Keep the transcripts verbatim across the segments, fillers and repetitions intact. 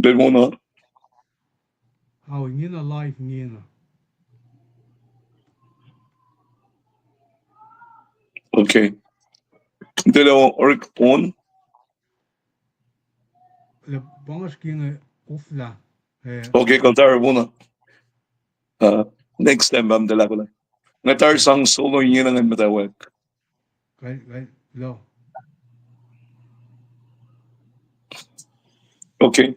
Lel wona. Ao, ingena live ingena. Okay. Tele orik on. Lah pangas kinge koflah. Eh. Okay, kal tari wona. Uh, next time pam tele kula. Nga tari sang solo ingena ngan meta wek. Kal, kal, lo. Okay.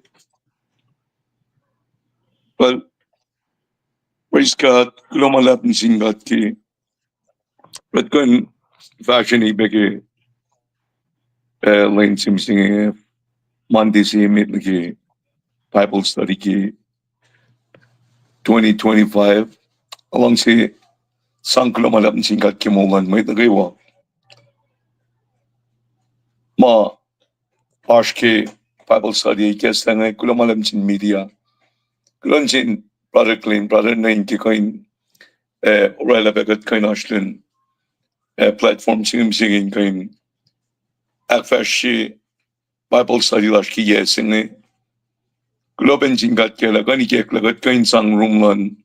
Well, praise God. Kuloh ma luhlahp nuh sin God ke kuht kuh in fahsrweni pac ke, eh, lwen se mihsenge, Monday se met nuh ke Bible study ke twenty twenty-five. Nga luhngse sang kuloh ma luhlahp nuh sin God ke moul luhn mwet nuh kwewa ma oasr ke Bible study ikacslah inge, kuloh ma luhlahp nuh sin media. Kuloh nuh sin Brother Glenn, Brother Nain ke kuh in, eh, oraclah pac kuht kuh in oasr lun, eh, platform se mihsenge in kuh in ahkfahsrye Bible study lasr ke yac se inge. Kuloh pac nuh sin God ke lah kuh in ikacklah kuht kuh in sang room luhn,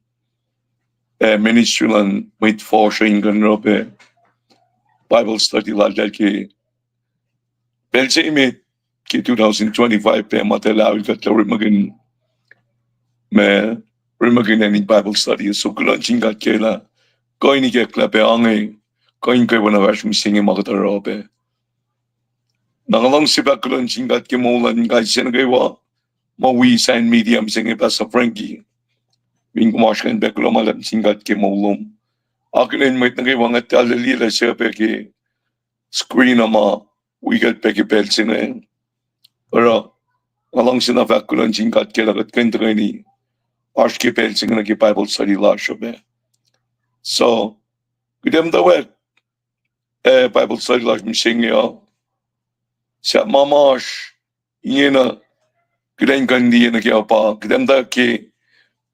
eh, ministry luhn mwet fuhsr uh in kuh in oruh pac Bible study laltahl ke pacl se met ke two thousand twenty-five pac ma tuh laul kuht lah orekmakihn, ma orekmakihn acn in Bible study. So kuloh nuh sin God ke lah kuh in ikacklah pac ange, kuh in kwewana fahsr mihsenge ma kuht oruh pac. Na nga luhngse fahk kuloh nuh sin God ke moul luhn kais sie nuh kwewa ma wi sign media mihsenge, Pastor Frankie. Fin kom oasr ingacn pac, kuloh ma luhlahp nuh sin God ke moul lom. Akihlen mwet nuh kwewa, nga tuh liye lah suc pac ke screen uh ma wi kuht pac ke pacl se inge. Oruh nga luhngse na fahk kuloh nuh sin God ke lah kuht kuh in tuhkweni oasr ke pacl se inge nuh ke Bible study lasr uh pac. So kuht ac muhtwacwacack, eh, Bible study lasr mihsenge uh. Sahp ma oasr ingena kuht in kuh in liye nuh ke uh pa kuht ac muhtwacwacack ke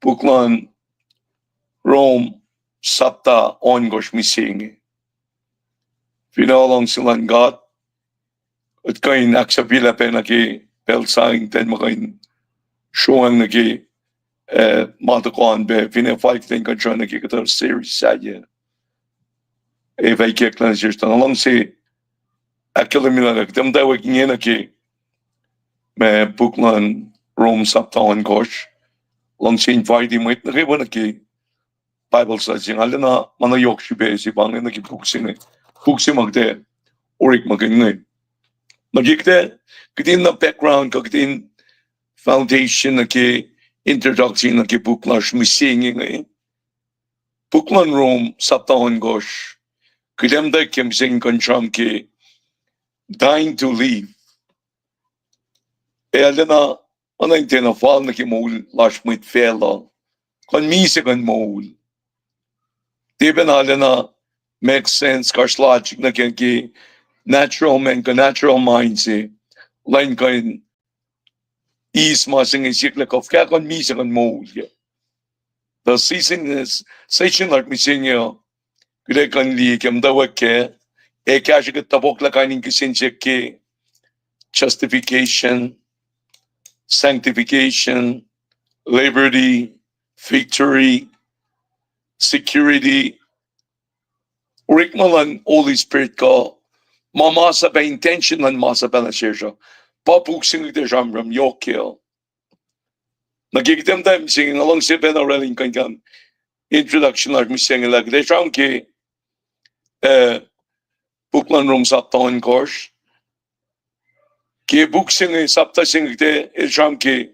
puk luhn Rom sapta ohnkohsr mihsenge. Finne luhngse luhn God, kuht kuh in ahksahfyelah pac nuh ke pacl sa ingacn ma kuh in sroacng nuh ke, eh, ma tuhkuh an pac, finne fal kuht in kuh in sroacng nuh ke kuhtuh series sahyac. Ac fah ikacklah nuh sesr tuh nga luhngse ahkkahlwemye lah kuht ac muhtwacwacack ingena ke ma puk luhn Rom sapta ohnkohsr. Luhngse invite mwet nuh kwewa nuh ke Bible study se inge, arulacna ma na yohk srihpac se pa inge nuh ke puk se inge, puk se ma kuht ac orekmakihn inge. Nuh ke kuht ac, kuht in na background kuh kuht in foundation nuh ke introduction nuh ke puk lasr mihsenge inge. Puk luhn Rom sapta ohnkohsr, kuht ac muhtwacwacack ke mihsenge in kuh in sram ke dying to live. Ac arulacna, arulacna tiacna fal nuh ke moul lasr mwet facluh. Kuh in misac kuh in moul. Tiac pacna arulacna make sense, oasr logic nuh ke, ke natural man kuh natural mind se, elan kuh in eis ma se inge siyuck lah kuh fuhkah kuh in misac kuh in moul kac. Tuh session, session lasr mihsenge uh, kuht ac kuh in liye ke muhtwacwacack kac, ac kahsruh kuht topuklah kain in kihsen siyuck ke justification, sanctification, liberty, victory, security, orekma luhn Holy Spirit kuh ma masap ac intention luhn masap ah nuh sesr uh. Pa puk se inge kuht ac sramsram yohk kac. Nuh ke kuht ac muhta mihsenge, nga luhngse pacna oraclah in kuh in introduction lasr mihsenge lah kuht ac sramsram ke, eh, puk luhn Rom sapta ohnkohsr. Ke puk se inge, sapta se inge kuht ac sramsram ke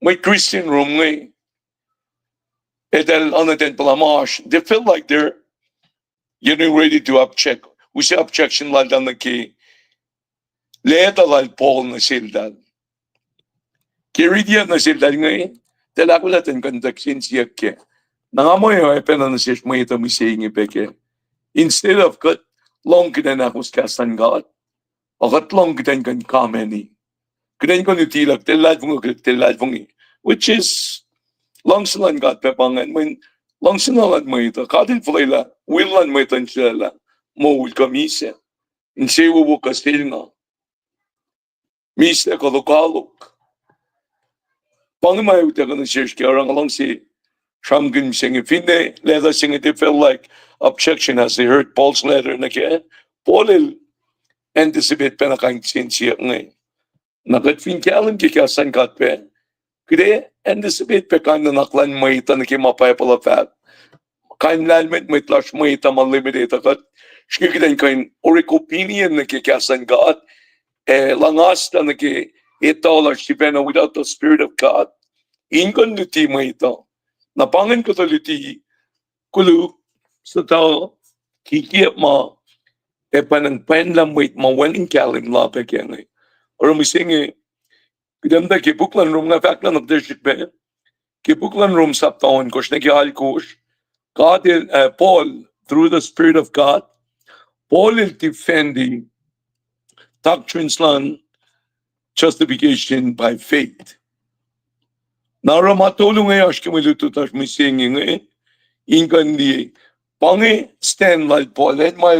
mwet Christian Rom inge, eltahl oacna ten puhla ma oasr, they feel like they're getting ready to object. Use objection laltahl nuh ke letuh lal Paul nuh seltahl. Ke riti nuh seltahl inge, eltahl ahkolah ten kuh in tuh kihsen siyuck kac. Na nga muh oacpacna nuh sesr mwet uh mihsenge pac kac. Instead of kuht lohng kuht in ahkos kahs luhn God, ac kuht lohng kuht in kuh in kameni, kuht in kuh in uti lah kuht luhlahlfongi, kuht luhlahlfongi, which is luhngse luhn God pac pa ingacn, mweyen luhngse na luhn mwet uh, God El fuhlwelah will luhn mwet uh in sulaclah moul kuh misac, insewowo kuh selnguck, misac kuh lokoalok. Pa inge ma utuckuh nuh sesr ke oruh nga luhngse sramsramkihn mihsenge, finne letter se inge, they felt like objection as they heard Paul's letter nuh ke. Paul el anticipate pacna kain kihsen siyuck inge. Na kuht fin kahlwem ke kahs luhn God pac, kuht ac anticipate pac kain nuhnak luhn mwet uh nuh ke ma Bible uh fahk. Kain lahlmwetmwet lasr mwet uh ma limited uh, kuht srihke kuht in kuh in orek opinion nuh ke kahs luhn God, ac luhngaslah nuh ke etuh lasr sifacna without the Spirit of God in kuh in luti mwet uh. Na pa ingacn kuhtuh luti koluk sutuh kikiap ma ac pwacnwacng pwacnlah mwet ma wacngihn kahlwem lal pac ke inge. Oruh mihsenge, kuht muhta ke puk luhn Rom, nga fahk lah nuh ke srihpac ke puk luhn Rom sapta ohnkohsr nuh ke alkohsr, God el, uh, Paul, through the Spirit of God, Paul el defendi doctrines luhn justification by faith. Na oruh ma tolu inge oasr ke mwe lutlut lasr mihsenge inge, in kuh in liye. Pa inge stand lal Paul, el ma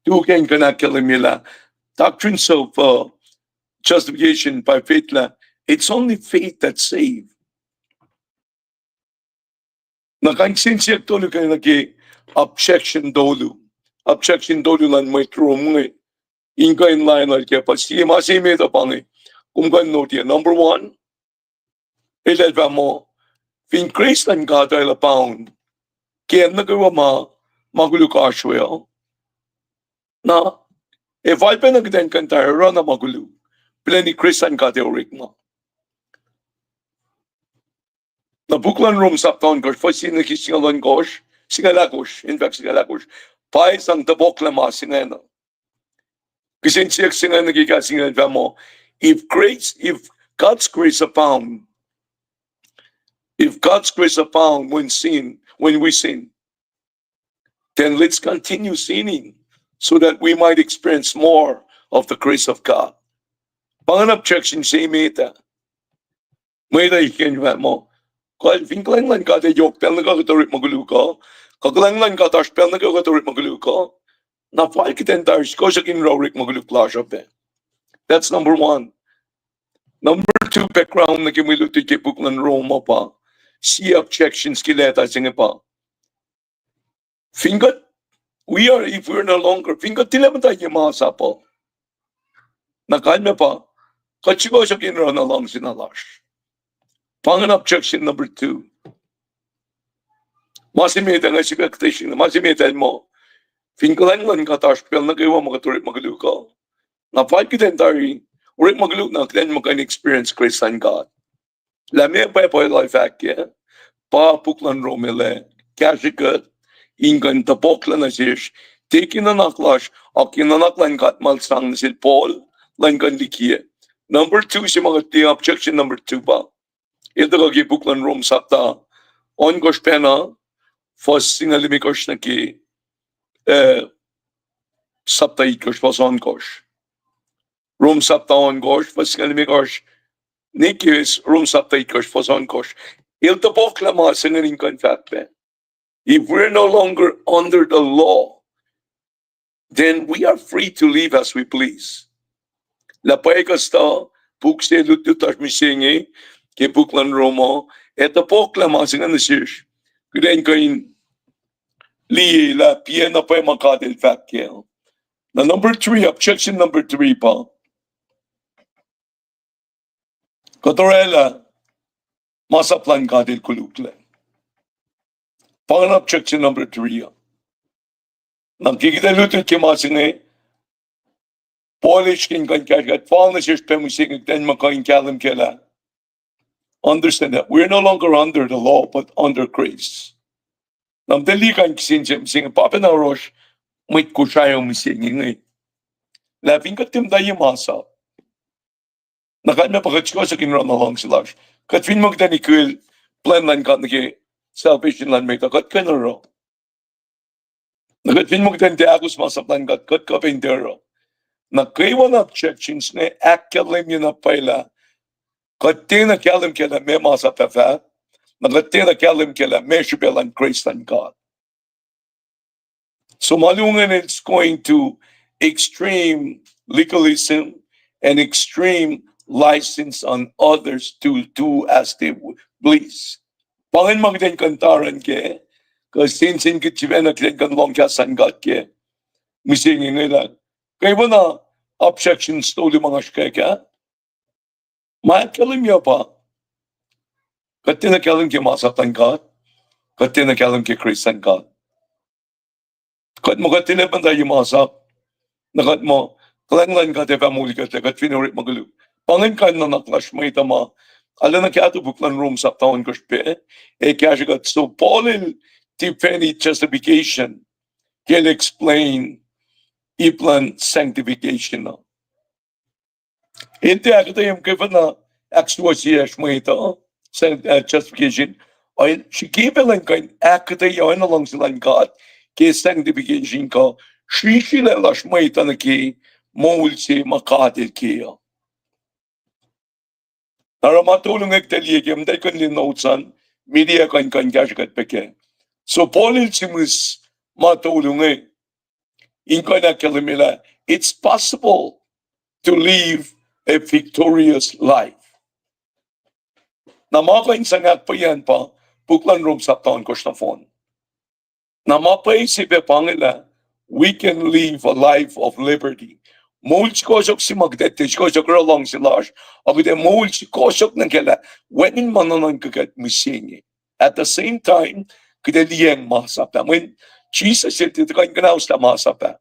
tuhkuh in kuh in ahkkahlwemye lah doctrines of, uh, justification by faith lah it's only faith that save. Na kain kihsen siyuck tolu ke nuh ke objection tolu. Objection tolu luhn mwet Rom inge in kuh in lain lal ke pa sie ma se met uh pa inge. Kom kuh in notiye. Number one, eltahl fahk muh, fin Christ luhn God el abound ke acn nuh kwewa ma, ma koluk oasr we uh, na ac fal pacna kuht in kuh in tari oruh na ma koluk, pleni Christ luhn God ac orekma. Na puk luhn Rom sapta ohnkohsr, fuhs sie nuh ke singucul ohnkohsr, singucul ahkosr, in fact singucul ahkosr, pa sang topuklah ma se ingacn. Kihsen siyuck se ingacn nuh ke kahs se ingacn fahk muh, if grace, if God's grace abound, if God's grace abound when sin, when we sin, then let's continue sinning so that we might experience more of the grace of God. Pa ingacn objection se met ah. Mwet uh ikeni fahk muh, kuh fin kuhlwacng luhn God ac yohk pacl nuh ke kuht orekma koluk uh, kuh kuhlwacng luhn God oasr pacl nuh ke kuht orekma koluk uh, na fal kuht in tari sukohsohk in orekma koluk lasr uh pac. That's number one. Number two background nuh ke mwe lutlut ke puk luhn Rom uh pa, sie objections ke leta se inge pa, fin kuht, we are, if we're no longer, fin kuht tilac muhta ye masap uh, na kalmac pa, kuht sukohsohk in oruh na luhngse na lasr. Pa ingacn objection number two. Ma se met ah, nga sifilpac kuhtasrihk, ma se met ah el muh, fin kuhlwacng luhn God oasr pacl nuh kwewa ma kuht orekma koluk uh, na fal kuht in tari orekma koluk na kuht in muh kuh in experience grace luhn God. Lah meac Bible el fahk kac? Pa puk luhn Rom el ac kahsrwe kuht in kuh in topuklah nuh sesr, tiac ke nuhnak lasr, a ke nuhnak luhn God ma el sang nuh sel Paul, elan kuh in likiyac. Number two se ma kuht liye, objection number two pa, el tuhkuh ke puk luhn Rom sapta ohnkohsr pacna, fuhs singucul limekohsr nuh ke, eh, sapta itkohsr fuhs ohnkohsr. Rom sapta ohnkohsr fuhs singucul limekohsr, ne ke Rom sapta itkohsr fuhs ohnkohsr. El topuklah ma se ingacn in kuh in fahk pac, if we're no longer under the law, then we are free to live as we please. Lah pwacye kuhtuh puk se lutlut lasr mihsenge ke puk luhn Rom uh, ac topuklah ma se ingacn nuh sesr, kuht in kuh in liye lah piyac na pwacye ma God el fahk kac. Na number three, objection number three pa, kuht orwaclah masap luhn God el koluklac. Pa ingacn objection number three uh. Na ke kuht ac lutlut ke ma se inge, Paul el srihke in kuh in kahsrwe kuht fal nuh sesr pac mihsenge kuht in muh kuh in kahlwem kac lah, understand that we are no longer under the law but under grace. Na muhta liye kain kihsen se mihsenge, pa pacna oasr mwet Kosrae uh mihsenge inge, lah fin kuht tiac muhta ye masap, na kalmac pa kuht sukohsohk in oruh na luhngse lasr. Kuht fin muh kuht in ikil plwacn luhn God nuh ke salvation luhn mwet uh, kuht kuh in oruh. Na kuht fin muh kuht in tiac ahkos masap luhn God, kuht kuh pac in tiac oruh. Na kwewana objections inge ahkkahlwemye na pwacye lah kuht tiacna kahlwem kac lah meac masap ah fahk, na kuht tiacna kahlwem kac lah meac srihpac luhn grace luhn God. So ma luhngse, it's going to extreme legalism and extreme license on others to do as they w-, please. Pa ingacn ma kuht in kuh in taran ke, kuh sensen kuht sifacna kuht in kuh in lohng kahs luhn God ke mihsenge inge lah, kwewana objections tolu ma nga srihke ah? Ma ahkkahlwemye pa, kuht tiacna kahlwem ke masap luhn God, kuht tiacna kahlwem ke Christ luhn God. Kuht muh kuht tiac muhta ye masap, na kuht muh kuhlwacng luhn God ac fah moul kuht, kuht fin orekma koluk. Pa ingacn kain nuhnak lasr mwet uh ma, arulacna kahto puk luhn Rom sapta ohnkohsr pac, ac kahsrwe kuht. So Paul el defend justification, ke el explain ip luhn sanctification uh. El tiac ahkuhtweyac muhkwena ahksuwohsye mwet uh, sancti-, uh, justification. Oacna srihke pacl in kuh in ahkuhtweyac oacna luhngse luhn God ke sanctification kuh srihsrihklac lasr mwet uh nuh ke moul se ma God El ke uh. Na oruh ma tolu inge kuht liye ke, muhtwacta kuh in liye notes an, media kuh in, kuh in kahsrwe kuht pac kac. So Paul el sihmihs ma tolu inge in kuh in ahkkahlwemye lah it's possible to live a victorious life. Na ma kuh in sang ahkpwacyeiyacn pa puk luhn Rom sapta ohnkohsr nohfohn. Na ma pwacye se pac pa inge lah we can live a life of liberty. Moul sukohsohk se ma kuht tiac sukohsohk oruh luhngse lasr, a kuht ac moul sukohsohk nuh kac lah wacngihn ma nuhnuhnkuh kuht mihsenge. At the same time, kuht ac liyacacng masap ah. Mweyen Jisus el tiac tuhkuh in kuhnauslah masap ah,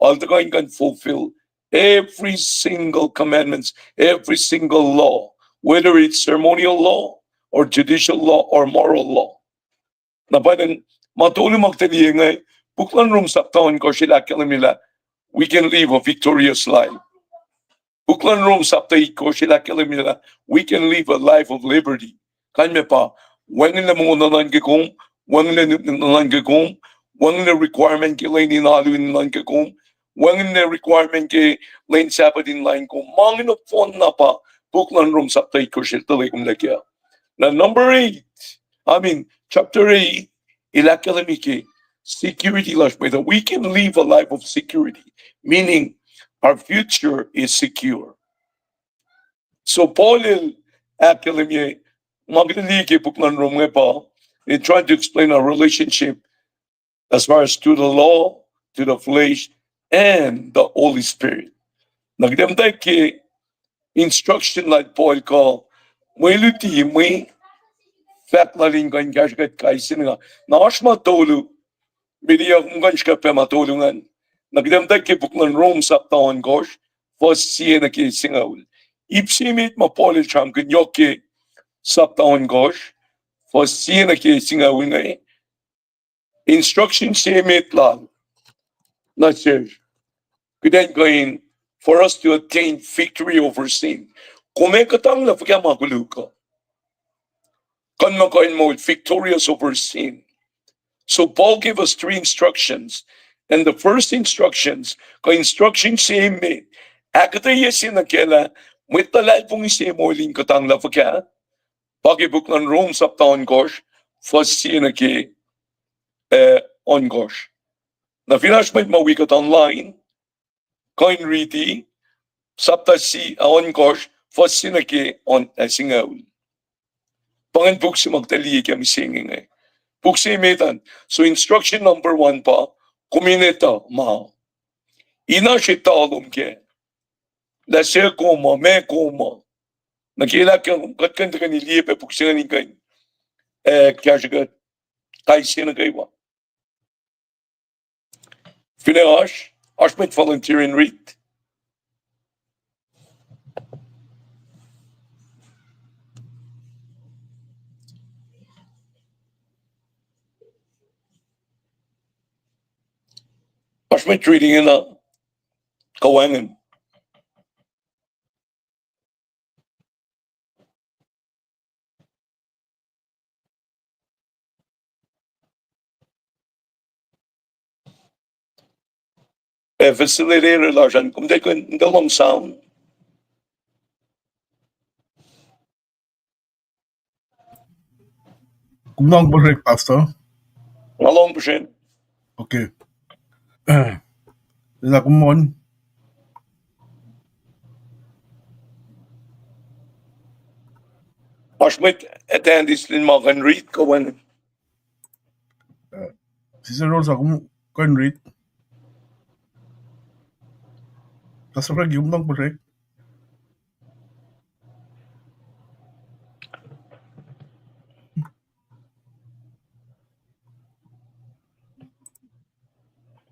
el tuhkuh in kuh in fulfill every single commandments, every single law, whether it's ceremonial law or judicial law or moral law. Na pa ingacn, ma tolu ma kuht liye inge, puk luhn Rom sapta ohnkohsr el ahkkahlwemye lah we can live a victorious life. Puk luhn Rom sapta itkohsr el ahkkahlwemye lah we can live a life of liberty. Kain ma pa, wacngihnlac mongo nuhnuhnkuh kom, wacngihnlac nuknuk nuhnuhnkuh kom, wacngihnlac requirement ke lwen in alu in nuhnuhnkuh kom, wacngihnlac requirement ke lwen Sabbath in lain kom. Ma inge nohfohn na pa puk luhn Rom sapta itkohsr el tuhlac komlac kac. Na number eight, I mean, chapter eight, el ahkkahlwemye ke security lasr mwet uh. We can live a life of security, meaning our future is secure. So Paul el ahkkahlwemye, ma kuht liye ke puk luhn Rom inge pa, in trying to explain our relationship as far as to the law, to the flesh, and the Holy Spirit. Na kuht muhtwacta ke instruction lal Paul kuh mwe luti, mwe fahk lal in kuh in kahsrwe kuht kais sie ingacn. Na oasr ma tolu, media kom kuh in srihke pac ma tolu ingacn. Na kuht muhtwacta ke puk luhn Rom sapta ohnkohsr, fuhs sie nuh ke singucul. Ip se met ma Paul el sramsramkihn yohk ke sapta ohnkohsr, fuhs sie nuh ke singucul inge, instruction se met lal nuh sesr, kuht in kuh in, for us to attain victory over sin. Kom ac kuhtanglah fuhkah ma koluk uh, kuht in kuh in moul victorious over sin. So Paul gave us three instructions. And the first instructions, kuh instruction se met, ahkuhtweyac se nuh kac lah mwet luhlahlfongi se moul in kuhtanglah fuhkah, pa ke puk luhn Rom sapta ohnkohsr, fuhs sie nuh ke, eh, ohnkohsr. Na fin oasr mwet ma wi kuht online, kuh in riti sapta sie, ohnkohsr, fuhs sie nuh ke on-, eh, singucul. Pa ingacn puk se ma kuht liye ke mihsenge inge. Puk se met an. So instruction number one pa, kom in etuh ma, ina srihk tuh lom kac, lah suc kom uh, meac kom uh. Na ke lah kuht kuh in tuhkweni liye pac puk se ingacn in kuh in, eh, kahsrwe kuht kais sie nuh kwewa. Finne oasr, oasr mwet volunteer in rit? Oasr mwet rit ingena? Kuh wacngihn? Eh, facilitator lasr an, kom tiac kuh in tuh lohng sound? Kom lohng puhsren, Pastor? Nga lohng puhsren. Okay. Lah kom on? Oasr mwet attendees lin ma kuh in read kuh wen? Uh, Sister Rosa, kom kuh in read? Pastor Frankie, kom lohng puhsrek?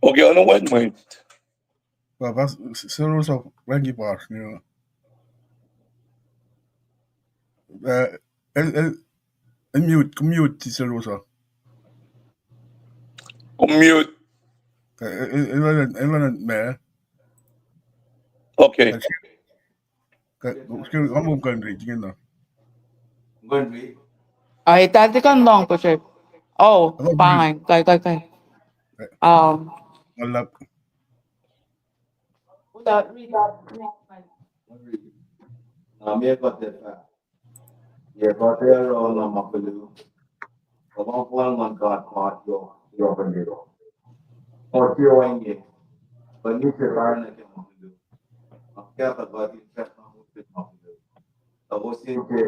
Okay, ano wen mwet. Pa, pa, Sister Rosa, Frankie pa, you know. Uh, el, el, el mute, kom mute, Sister Rosa. Kom mute. Uh, el, el, el, el, el, me. Okay. Kom kuh in read, ingena. Ai, tati kuh in lohng puhsrek. Oh, pa inge. Kai, kai, kai. Um, Nga lap. Without reading. Na me kuht ac fahk, ye kuht ac oruh na ma koluk, kuh ma puhlan luhn God ma yohk, yohk an yohk. Kuht tiac ohinge, kuh nise karna ke ma koluk. Kuht ac fahk kuht in fahk na mukul ma koluk. Tuh kowos in ke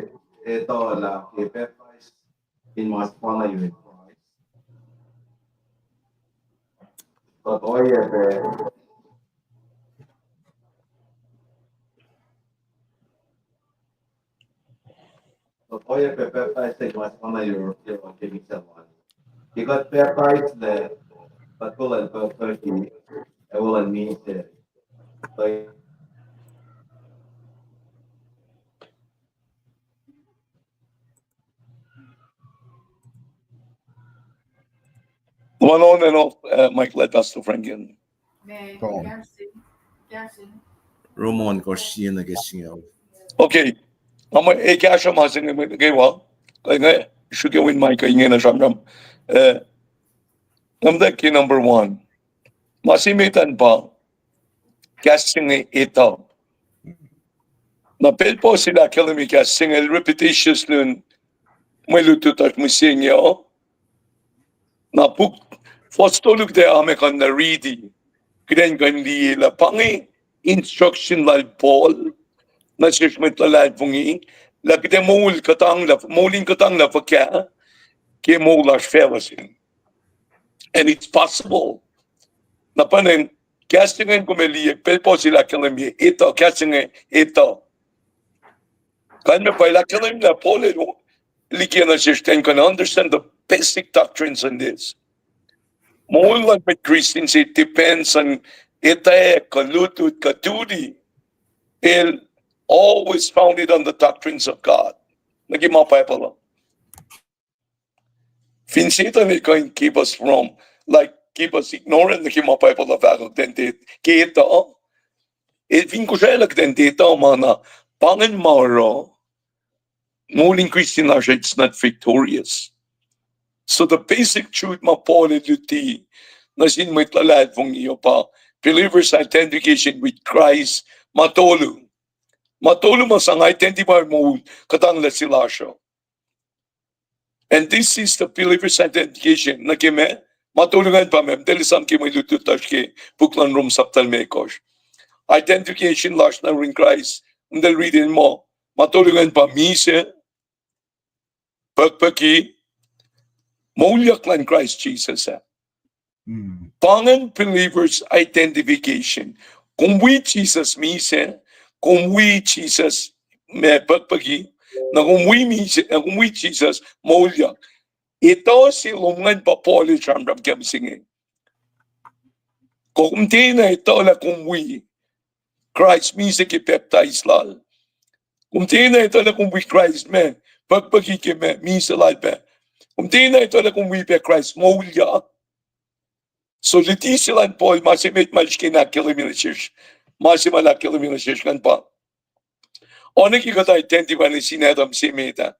etuh lah ke baptize in ma sefanna yurin Christ. Kuht oacyacpac, kuht oacyacpac baptize in ma sefanna yurin Christ ke misac lal. Ke kuht baptize lah, kuht kol an pahpah ki, ac kol an misac. One on and off, uh, Michael, Pastor Frank. Come on. Roman Koshien against you. Okay. Nga mwe ekahsr ma se inge mwe nuh kwewa. Kuh inge sruke win Michael inge na sramsram. Uh, nga muhta ke number one. Ma se met an pa kahs se inge etuh. Na pacl Paul el ahkkahlwemye kahs se inge, el repetitious luhn mwe lutlut lasr mihsenge uh. Na puk, fuhs tolu kuht ac amakihn na riti, kuht in kuh in liye lah pa inge instruction lal Paul nuh sesr mwet luhlahlfongi, lah kuht ac moul kuhtanglah, moul in kuhtanglah fuhkah ke moul lasr facluh se. And it's possible. Na pa inge, kahs se inge kom ac liye, pacl Paul el ahkkahlwemye etuh, kahs se inge etuh. Kalmac pa el ahkkahlwemye lah Paul el liki nuh sesr ten kuh in understand the basic doctrines in this. Moul luhn mwet Christian se depends on etuh kuh lutlut kuh duty. El always founded on the doctrines of God. Nuh ke ma Bible uh. Fin Satan el kuh in keep us from, like, keep us ignorant nuh ke ma Bible uh fahk kuht in tiac, ke etuh. El fin kosraclah kuht in tiac etuh ma na, pa ingacn ma oruh moul in Christian lasr, it's not victorious. So the basic truth ma Paul el luti nuh sin mwet luhlahlfongi uh pa believers' identification with Christ, ma tolu. Ma tolu ma sang identify moul kuhtanglah se lasr uh. And this is the believer's identification. Nuh ke ma, ma tolu ingacn pa ma, teli sang ke mwe lutlut lasr ke puk luhn Rom sapta limekohsr. Identification lasr nuh yurin Christ, teli riti muh, ma tolu ingacn pa misac, pukpuki, moulyak luhn Christ Jesus ah. Pa ingacn believer's identification. Kom wi Jisus misac, kom wi Jisus ma pukpuki, na kom wi misac, na kom wi Jisus moulyak. Etuh se lom ingacn pa Paul el sramsram ke mihsenge. Kom tiacna etuh lah kom wi Kraist misac ke pacptais lal. Kom tiacna etuh lah kom wi Kraist ma pukpuki ke ma misac lal pac. Kom tiacna etuh lah kom wi pac Kraist moulyak. So luti se lal Paul, ma se met ma el srihke in ahkkahlwemye nuh sesr, ma se ma el ahkkahlwemye nuh sesr ingacn pa, oacna ke kuht identify nuh sin Adam se met ah.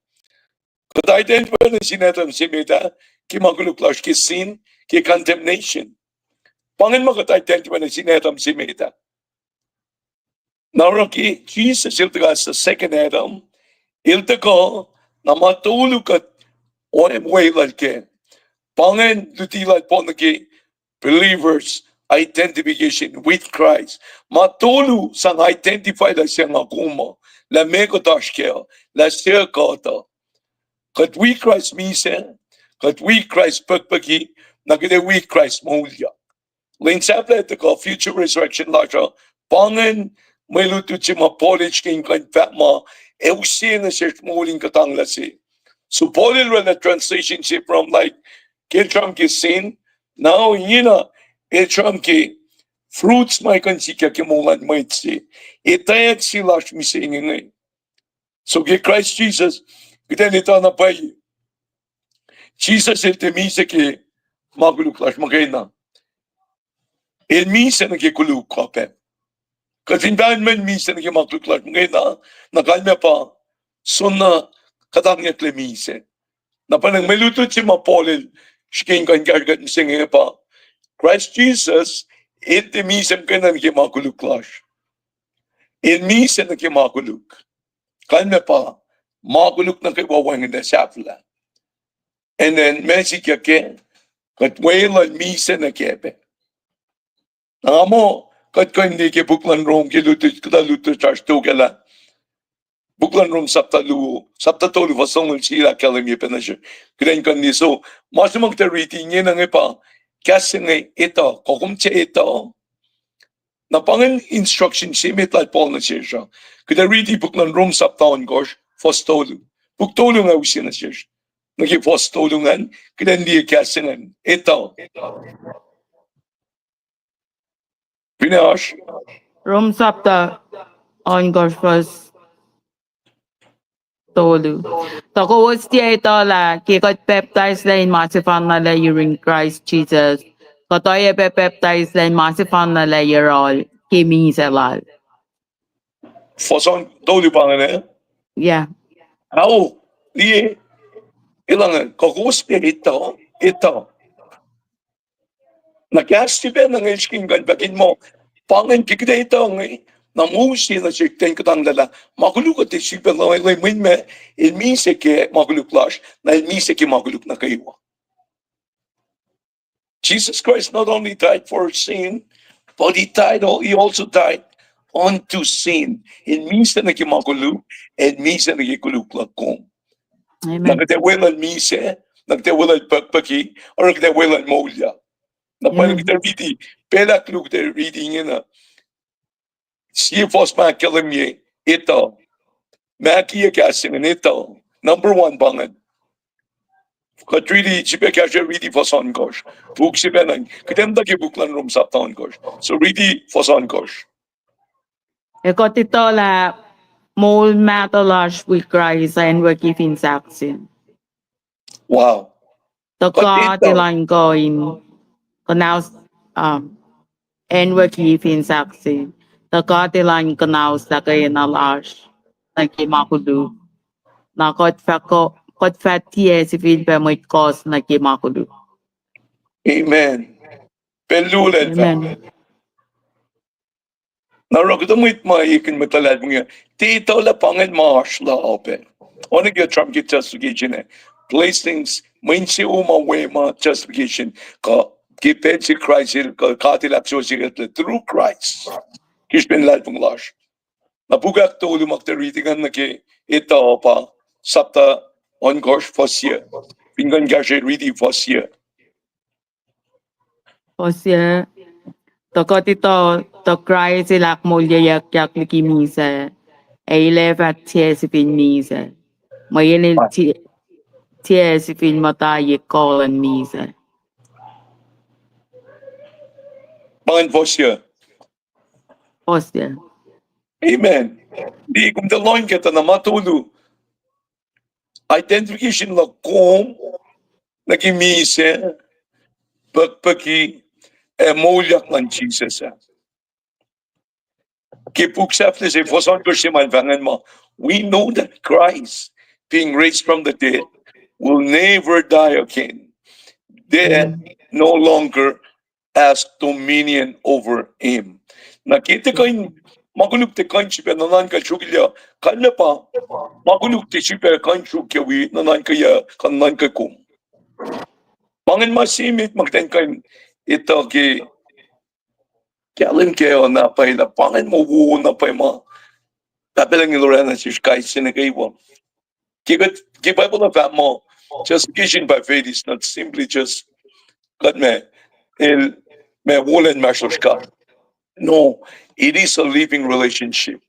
Kuht identify nuh sin Adam se met ah ke ma koluk lasr, ke sin, ke condemnation. Pa ingacn ma kuht identify nuh sin Adam se met ah. Na oruh ke Jisus el tuhkuh as the second Adam, el tuhkuh, na ma tolu kuht oacna weluhl kac. Pa ingacn luti lal Paul nuh ke believers' identification with Christ. Ma tolu sang identify lah se nga kom uh. lah meac kuht oasr kac uh, lah suc kuht uh. Kuht wi Kraist misac, kuht wi Kraist pukpuki, na kuht ac wi Kraist moulyak. Lwen sahflah tuhkuh future resurrection lasr uh, pa ingacn mwe lutlut se ma Paul el srihke in kuh in fahk ma ac use nuh sesr moul in kuhtanglah se. So Paul el oraclah translation se from, like, ke el sramsram ke sin, now ingena el sramsram ke fruits ma kuh in sikyak ke moul luhn mwet se. Etwacack se lasr mihsenge inge. So ke Kraist Jisus, kuht in etuh na pwacye, Jisus el tiac misac ke ma koluk lasr muhkwena. El misac nuh ke koluk uh pac. Kuht fin pahngon misac nuh ke ma koluk lasr muhkwena, na kalmac pa soenna kuhtanglah misac. Na pa inge mwe lutlut se ma Paul el srihke in kuh in kahsrwe kuht mihsenge pa, Kraist Jisus el tiac misac muhkwena nuh ke ma koluk lasr. El misac nuh ke ma koluk. Kalmac pa, ma koluk nuh kwewa wacngihnlac sahflah. And then ma sikyak ke, kuht weluhl misac nuh kac pac. Na nga muh kuht kuh in liye ke puk luhn Rom ke lutlut, kuhtuh lutlut sasr tokalah. Puk luhn Rom sapta luo, sapta tolu fuhs longoul sie ahkkahlwemye pac nuh sesr, kuht in kuh in liye. So ma se ma kuht ac riti ingena inge pa, kahs se inge etuh, kuh kom tiac etuh. Na pa ingacn instruction se met lal Paul nuh sesr uh. Kuht ac riti puk luhn Rom sapta ohnkohsr fuhs tolu. Puk tolu ingacn use nuh sesr. Nuh ke fuhs tolu ingacn, kuht in liye kahs se ingacn etuh. Finne oasr Rom sapta ohnkohsr fuhs tolu. Tuh kowos tiac etuh lah ke kuht pacptaislac in ma sefanna lac yurin Kraist Jisus, kuht oacyacpac pacptaislac in ma sefanna lac yohrohl ke misac lal. Fuhs tolu pa ingacn, eh? Yeah. Ao, liye, elange, kuh kowos tiac etuh, etuh. Na kahs se pac na inge el srihke in kuh in fahk in muh, pa ingacn ke kuht etuh inge, na mousi nuh sesr kuht in kuhtanglah lah ma koluk uh tiac sifilpac lwelah mwet ma el misac ke ma koluk lasr, na el misac ke ma koluk nuh kwewa. Jesus Christ not only died for sin, but he died, he also died unto sin. El misac nuh ke ma koluk, el misac nuh ke koluk luhk kom. Na kuht ac weluhl misac, na kuht ac weluhl pukpuki, oruh kuht ac weluhl moulyak. Na pwacye kuht ac riti, pacl ahkluo kuht ac riti ingena. Sie fuhs ma ahkkahlwemye etuh. Ma kiyac kahs se ingacn etuh. Number one pa ingacn. Kuht riti, sifilpac kahsruh riti fuhs ohnkohsr. Puk se pacna, kuht muhta ke puk luhn Rom sapta ohnkohsr. So riti fuhs ohnkohsr. Ac kuht etuh lah moul mahtuh lasr wi Kraist acnwucki fin sahksin. Wow. Tuh God El an kuh in kuhnaus, um, acnwucki fin sahksin. Tuh God El an kuhnaus lah kena lasr nuh ke ma koluk. Na kuht fah, kuht fah tiac sifilpac mwet kohs nuh ke ma koluk. Amen. Pacl luo lal fah. Na oruh kuhtuh mwet ma ekihn mwet luhlahlfongi, tiac etuh lah pa ingacn ma oasr la upac. Oacna ke sramsram ke justification ah. Blessings, mwe insewowo ma we ma justification. Kuh ke pacl se Kraist el, kuh God el ahksuwohsyeyucklac through Christ ke srihpen luhlahlfongi lasr. Na puk ahktolu ma kuht ac riti ingacn nuh ke etuh pa sapta ohnkohsr fuhs yac. Fin kuh in kahsruh riti fuhs yac. Fuhs yac, tuh kuht etuh tuh Kraist el ahkmoulyeyuckyak liki misac, ac el ac fah tiac sifil misac, mweyen el tiac, tiac sifil muhta ye kuh luhn misac. Pa ingacn fuhs yac. Fuhs yac. Amen. Di kom tuh lohng ke tuh na ma tolu. Identification luhk kom nuh ke misac, pukpuki, ac moulyak luhn Jisus ah. Ke puk sahflah se, fuhs ohnkohsr se ma el fahk ingacn muh, we know that Christ, being raised from the dead, will never die again. Death no longer has dominion over him. Na ke tiac kuh in, ma koluk tiac kuh in sifilpac nuhnuhnkuh sruokilya, kalmac pa, ma koluk tiac sifilpac kuh in sruokyac wi nuhnuhnkuh, kuh nuhnuhnkuh kom. Pa ingacn ma se met ma kuht in kuh in etuh ke kahlwem kac uh na pwacye lah pa ingacn ma wo na pwacye ma Pahpah Lucng El oraclah nuh sesr kais sie nuh kwewa. Ke kuht, ke Bible uh fahk muh, justification by faith is not simply just, kuht ma, el, ma wolacna masrosr ka. No, it is a living relationship.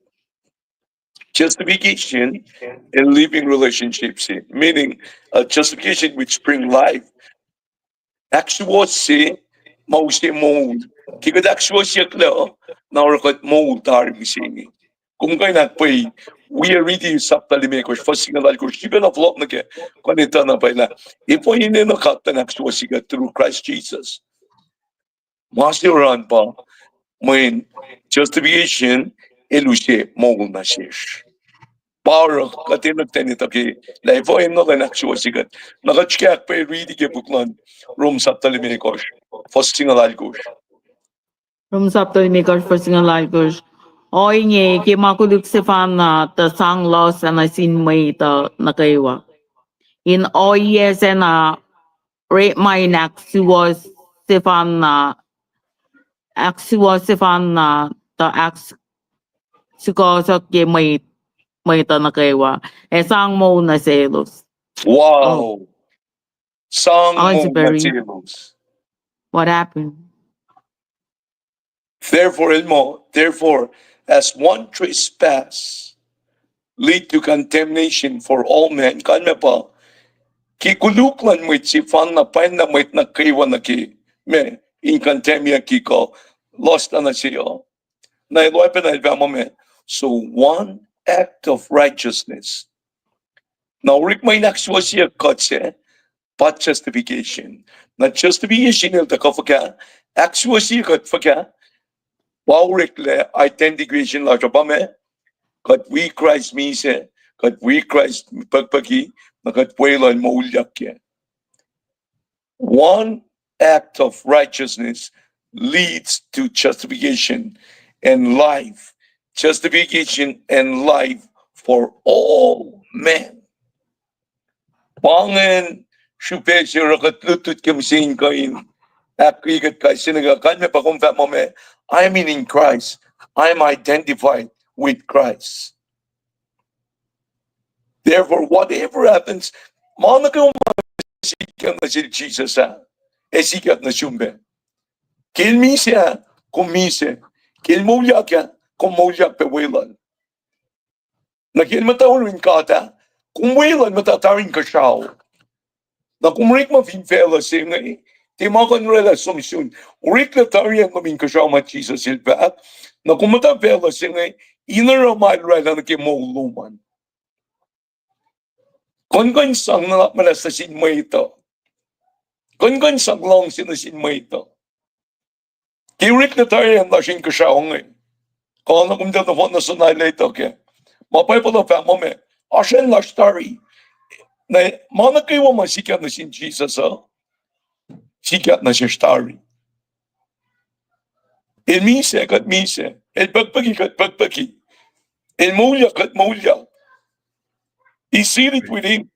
Justification, a living relationship, see, meaning, uh, justification which bring life. Ahksuwohsye ma use moul. Ke kuht ahksuwohsyucklac, na oruh kuht moul tari mihsenge. Kom kuh in ahkpwacye, wi riti sapta limekohsr, fuhs singucul alkohsr, srihpac na fohlohk nuh kac, kuh in etuh na pwacye lah, efuh enenuh God in ahksuwohsye kuht through Christ Jesus. Ma se oruh an pa, mweyen justification, el use moul nuh sesr. Pa oruh kuht enenuh in etuh ke lah efuh enenuh in ahksuwohsye kuht. Na kuht srihke ahkpwacye riti ke puk luhn Rom sapta limekohsr, fuhs singucul alkohsr. Rom sapta limekohsr, fuhs singucul alkohsr. Ohinge, ke ma koluk sefanna, tuh sang loh se nuh sin mwet uh nuh kwewa. In ohiyac sacna, orekma in ahksuwohs sefanna, ahksuwohs sefanna, tuh ahk- sukohsohk ke mwet, mwet uh nuh kwewa, ac sang moul nuh selos. Wow. Sang moul nuh selos. What happened? Therefore, Elmo, therefore, as one trespass lead to condemnation for all men, kalmac pa, ke koluk luhn mwet sefanna, pwacyena mwet nuh kwewa nuh ke, ma, in condemn-yaki kuh, lost nuh se uh. Na el oacyacpac na el fahk muh ma, so one act of righteousness. Na orekma in ahksuwohsyeyuck kuht se, pa justification. Na justification el tuhkuh fuhkah, ahksuwohsye kuht fuhkah, pa oreklac identification lasr uh pa ma, kuht wi Kraist misac, kuht wi Kraist pukpuki, na kuht weluhl moulyak kac. One act of righteousness leads to justification and life. Justification and life for all men. Pa ingacn srihpac se oruh kuht lutlut ke mihsenge in kuh in ahkkweye kuht kais sie nuh kwewa. Kalmac pa kom fahk muh ma, I am in, in Christ. I am identified with Christ. Therefore, whatever happens, ma nuh kwewa ma sikyak nuh sel Jisus ah, ac sikyak nuh sum pac. Ke el misac ah, kom misac. Ke el moulyak ah, kom moulyak pac weluhl. Na ke el muhta yurin God ah, kom weluhl muhta tari inkuhsrao. Na kom orekma fin facluh se inge, tiac ma kuh in oraclah som sun. Oreklac tari acn lom inkuhsrao ma Jisus el fahk. Na kom muhta facluh se inge, in oruh ma el oraclah nuh ke moul lom an. Kuh in kuh in sang nuhnak muhnahs nuh sin mwet uh. Kuh in kuh in sang luhngse nuh sin mwet uh. Ke oreklac tari acn lasr inkuhsrao inge, kuh na kom tuh nohfohn nuh soenna el etuh kac. Ma Bible uh fahk muh ma, oasr acn lasr tari. Na ma nuh kwewa ma sikyak nuh sin Jisus uh, sikyak nuh sesr tari. El misac, kuht misac. El pukpuki, kuht pukpuki. El moulyak, kuht moulyak. He's seated within,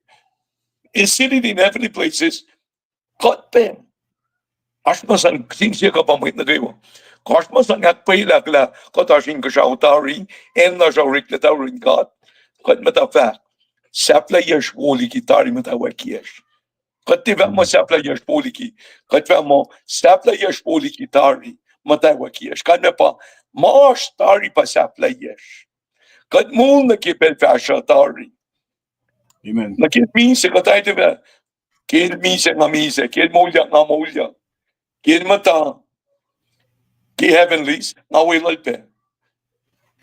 he's seated in heavenly places. Kuht pac, oasr ma sang sin sie kuh pa mwet nuh kwewa, kuh oasr ma sang ahkpwacyelah lah kuht oasr inkuhsrao tari, acn lasr uh oreklac tari yurin God. Kuht muhta fahk, sahflahiyacsr wo liki tari muhtwacwackiyacsr. Kuht tiac fahk muh sahflahiyacsr wo liki. Kuht fahk muh sahflahiyacsr wo liki tari muhtwacwackiyacsr. Kalmac pa, ma oasr tari pa sahflahiyacsr. Kuht moul nuh ke pacl fahsruh tari. Amen. Nuh ke misac kuht aituh, ke el misac nga misac, ke el moulyak nga moulyak, ke el muhta ke heavenlies nga weluhl pac.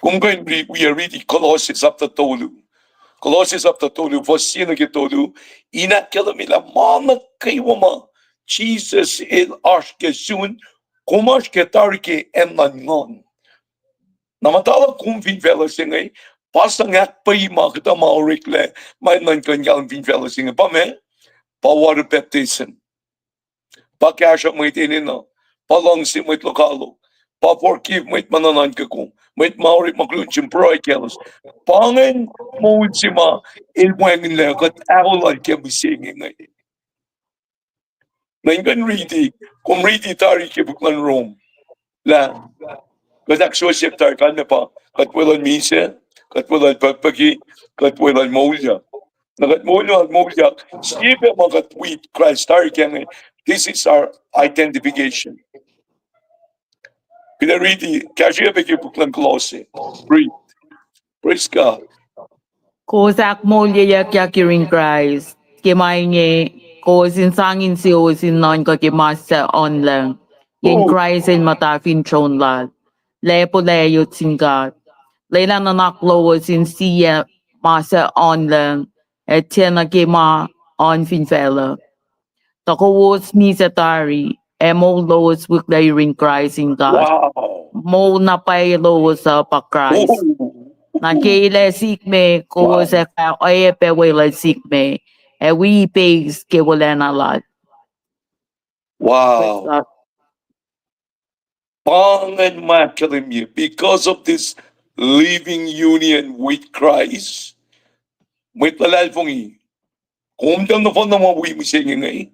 Kom kuh in ri-, wi riti Kolosse sapta tolu. Kolosse sapta tolu, fuhs sie nuh ke tolu. In ahkkahlwemye lah ma nuh kwewa ma Jisus el oasr ke sun, kom oasr ke tari ke acn luhn nguhn. Na muhta lah kom fin facluh se inge, pa sang ahkpwacye ma kuhtuh ma oreklac, ma enenuh in kuh in kahlwem fin facluh se inge. Pa ma, pa water baptism. Pa kahsruh mwet enenuh, pa luhngse mwet lokoalok, pa forgive mwet ma nuhnuhnkuh kom, mwet ma orekmakihn sin pruhe kaclos. Pa ingacn moul se ma el wacngihnlac kuht aholal ke mihsenge inge. Na in kuh in riti, kom riti tari ke puk luhn Rom lah kuht ahksuwohsye tari, kalmac pa, kuht weluhl misac, kuht weluhl pukpuki, kuht weluhl moulyak. Na kuht moulyak, moulyak, sie pac ma kuht wi Kraist tari ke inge, this is our identification. Kuht ac riti, kahsruh pac ke puk luhn Kolosse. Read. Praise God. Kowos ahkmoulyeyuckyak yurin Kraist. Ke ma inge, kowos in sang insiyowos in nuhnkuh ke ma suc ohnlacng, yen Kraist el muhta fin tron lal, lacpo layot sin God. Lwelah nuhnak lowos in sie ma suc ohnlacng, ac tiacna ke ma oan fin facluh. Tuh kowos misac tari, ac moul lowos wihklac yurin Kraist in God. Moul na pwacye lowos uh pa Kraist. Na ke el ac sikme, kowos ac fah oacyacpac weluhl sikme, ac wi ipeis ke wolacna lal. Wow. Pa ingacn ma ahkkahlwemye, because of this living union with Christ, mwet luhlahlfongi, kom tuh nohfohn na ma wi mihsenge inge,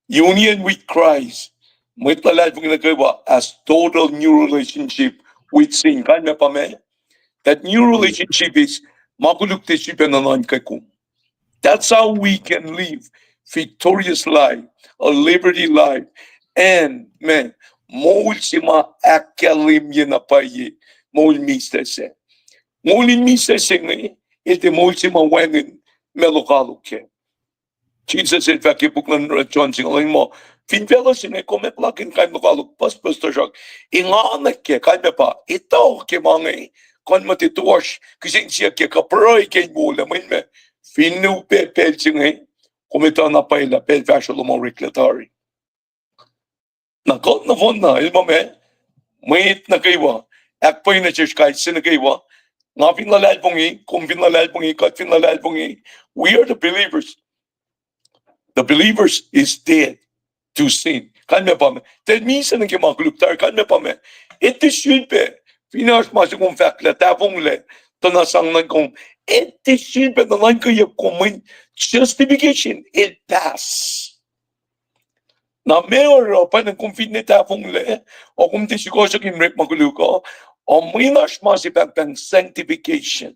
union with Christ, mwet luhlahlfongi nuh kwewa has total new relationship with sin. Kalmac pa meac? That new relationship is ma koluk tiac sifilpac nuhnuhnkuh kom. That's how we can live victorious life, a liberty life, and, man, moul se ma ahkkahlwemye na pwacye, moul misac se. Moul in misac se inge, el tiac moul se ma wacngihn ma lokoalok kac. Jisus el fahk ke puk luhn John singucul an muh, fin facluh se inge kom eklac in kain lokoalok pucspucs, tuhsruhk engan kac, kalmac pa, etuh ke ma inge, kuh in muhta toasr kihsen siyuck ke kuh pruhe ke in wolac, mweyen ma, fin upac pacl se inge, kom etuh na pwacye lah pacl fahsruh lom uh oreklac tari. Na kuht nohfohn na, el muh ma, mwet nuh kwewa, ahkpwacye nuh sesr kais sie nuh kwewa, nga fin luhlahlfongi, kom fin luhlahlfongi, kuht fin luhlahlfongi, we are the believers. The believers is dead to sin. Kalmac pa meac? Tiac misac nuh ke ma koluk tari, kalmac pa meac? Etuh sifilpac, fin oasr ma se kom fahk lah tahfonglac, tuh na sang nuhn kom, etuh sifilpac nuhnuhnkweyuck kom mweyen justification el pass. Na meac oruh, pa na kom finne tahfonglac, o kom tiac sikohsohk in orekma koluk uh, o mweyen oasr ma se pahngpahng sanctification.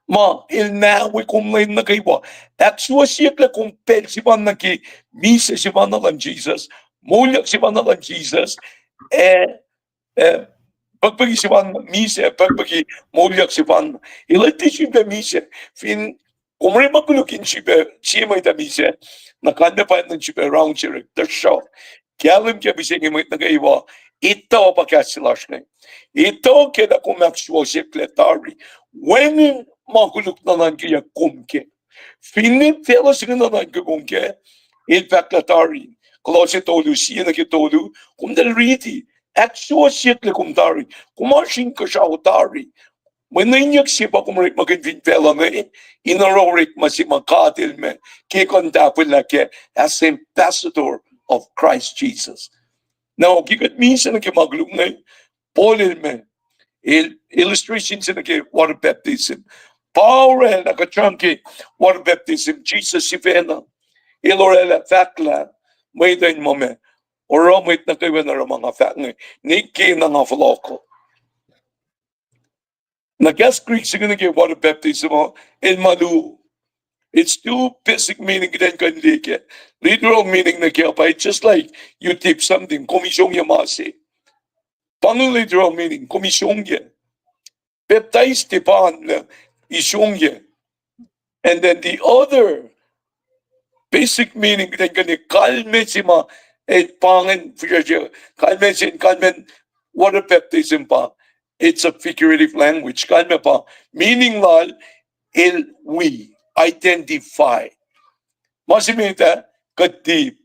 Ma el na we kom lwen nuh kwewa, ahksuwohsyucklac kom pacl sefanna ke misac sefanna luhn Jisus, moulyak sefanna luhn Jisus, ac, ac puhkpuki sefanna, misac, puhkpuki, moulyak sefanna. El etuh sifilpac misac, fin kom orekma koluk in sifilpac sie mwet uh misac, na kalmac pa enenuh in sifilpac raunserek, tuhsruhk kahlwem ke mihsenge mwet nuh kwewa, etuh pa kahs se lasr inge. Etuh ke lah kom ahksuwohsyucklac tari, wacngihn ma koluk nuhnuhnkweyuck kom kac. Finne facluh se inge nuhnuhnkuh kom kac, el fahk lah tari, Kolosse tolu, sie nuh ke tolu, kom tuh riti, ahksuwohsyucklac kom tari, kom oasr inkuhsrao tari. Mweyen yuck se pa kom orekmakihn fin facluh inge, in oruh orekma se ma God el ma ke kuh in tahfwelah kac as ambassador of Christ Jesus. Na ke kuht misac nuh ke ma koluk inge, Paul el ma, el illustration se nuh ke water baptism. Pa orwaclah kuht sramsram ke water baptism, Jisus sifacna el orwaclah fahk lah mwet uh in muh ma, oruh mwet nuh kwewa in oruh ma nga fahk inge, nwe ke na nga fohlohkoh. Na kahs Greek se inge nuh ke water baptism uh, el ma luo. It's two basic meaning kuht in kuh in liye kac. Literal meaning nuh ke uh pa, it's just like you dip something, kom isongyac ma se. Pa inge literal meaning, kom isongyac. Baptize, tipan, isongyac. And then the other basic meaning kuht in kuh in liye, kalmac se ma, eh, pa ingacn, kalmac se, kalmac water baptism pa, it's a figurative language. Kalmac pa, meaning lal, el wi, identify. Ma se met ah, kuht dip.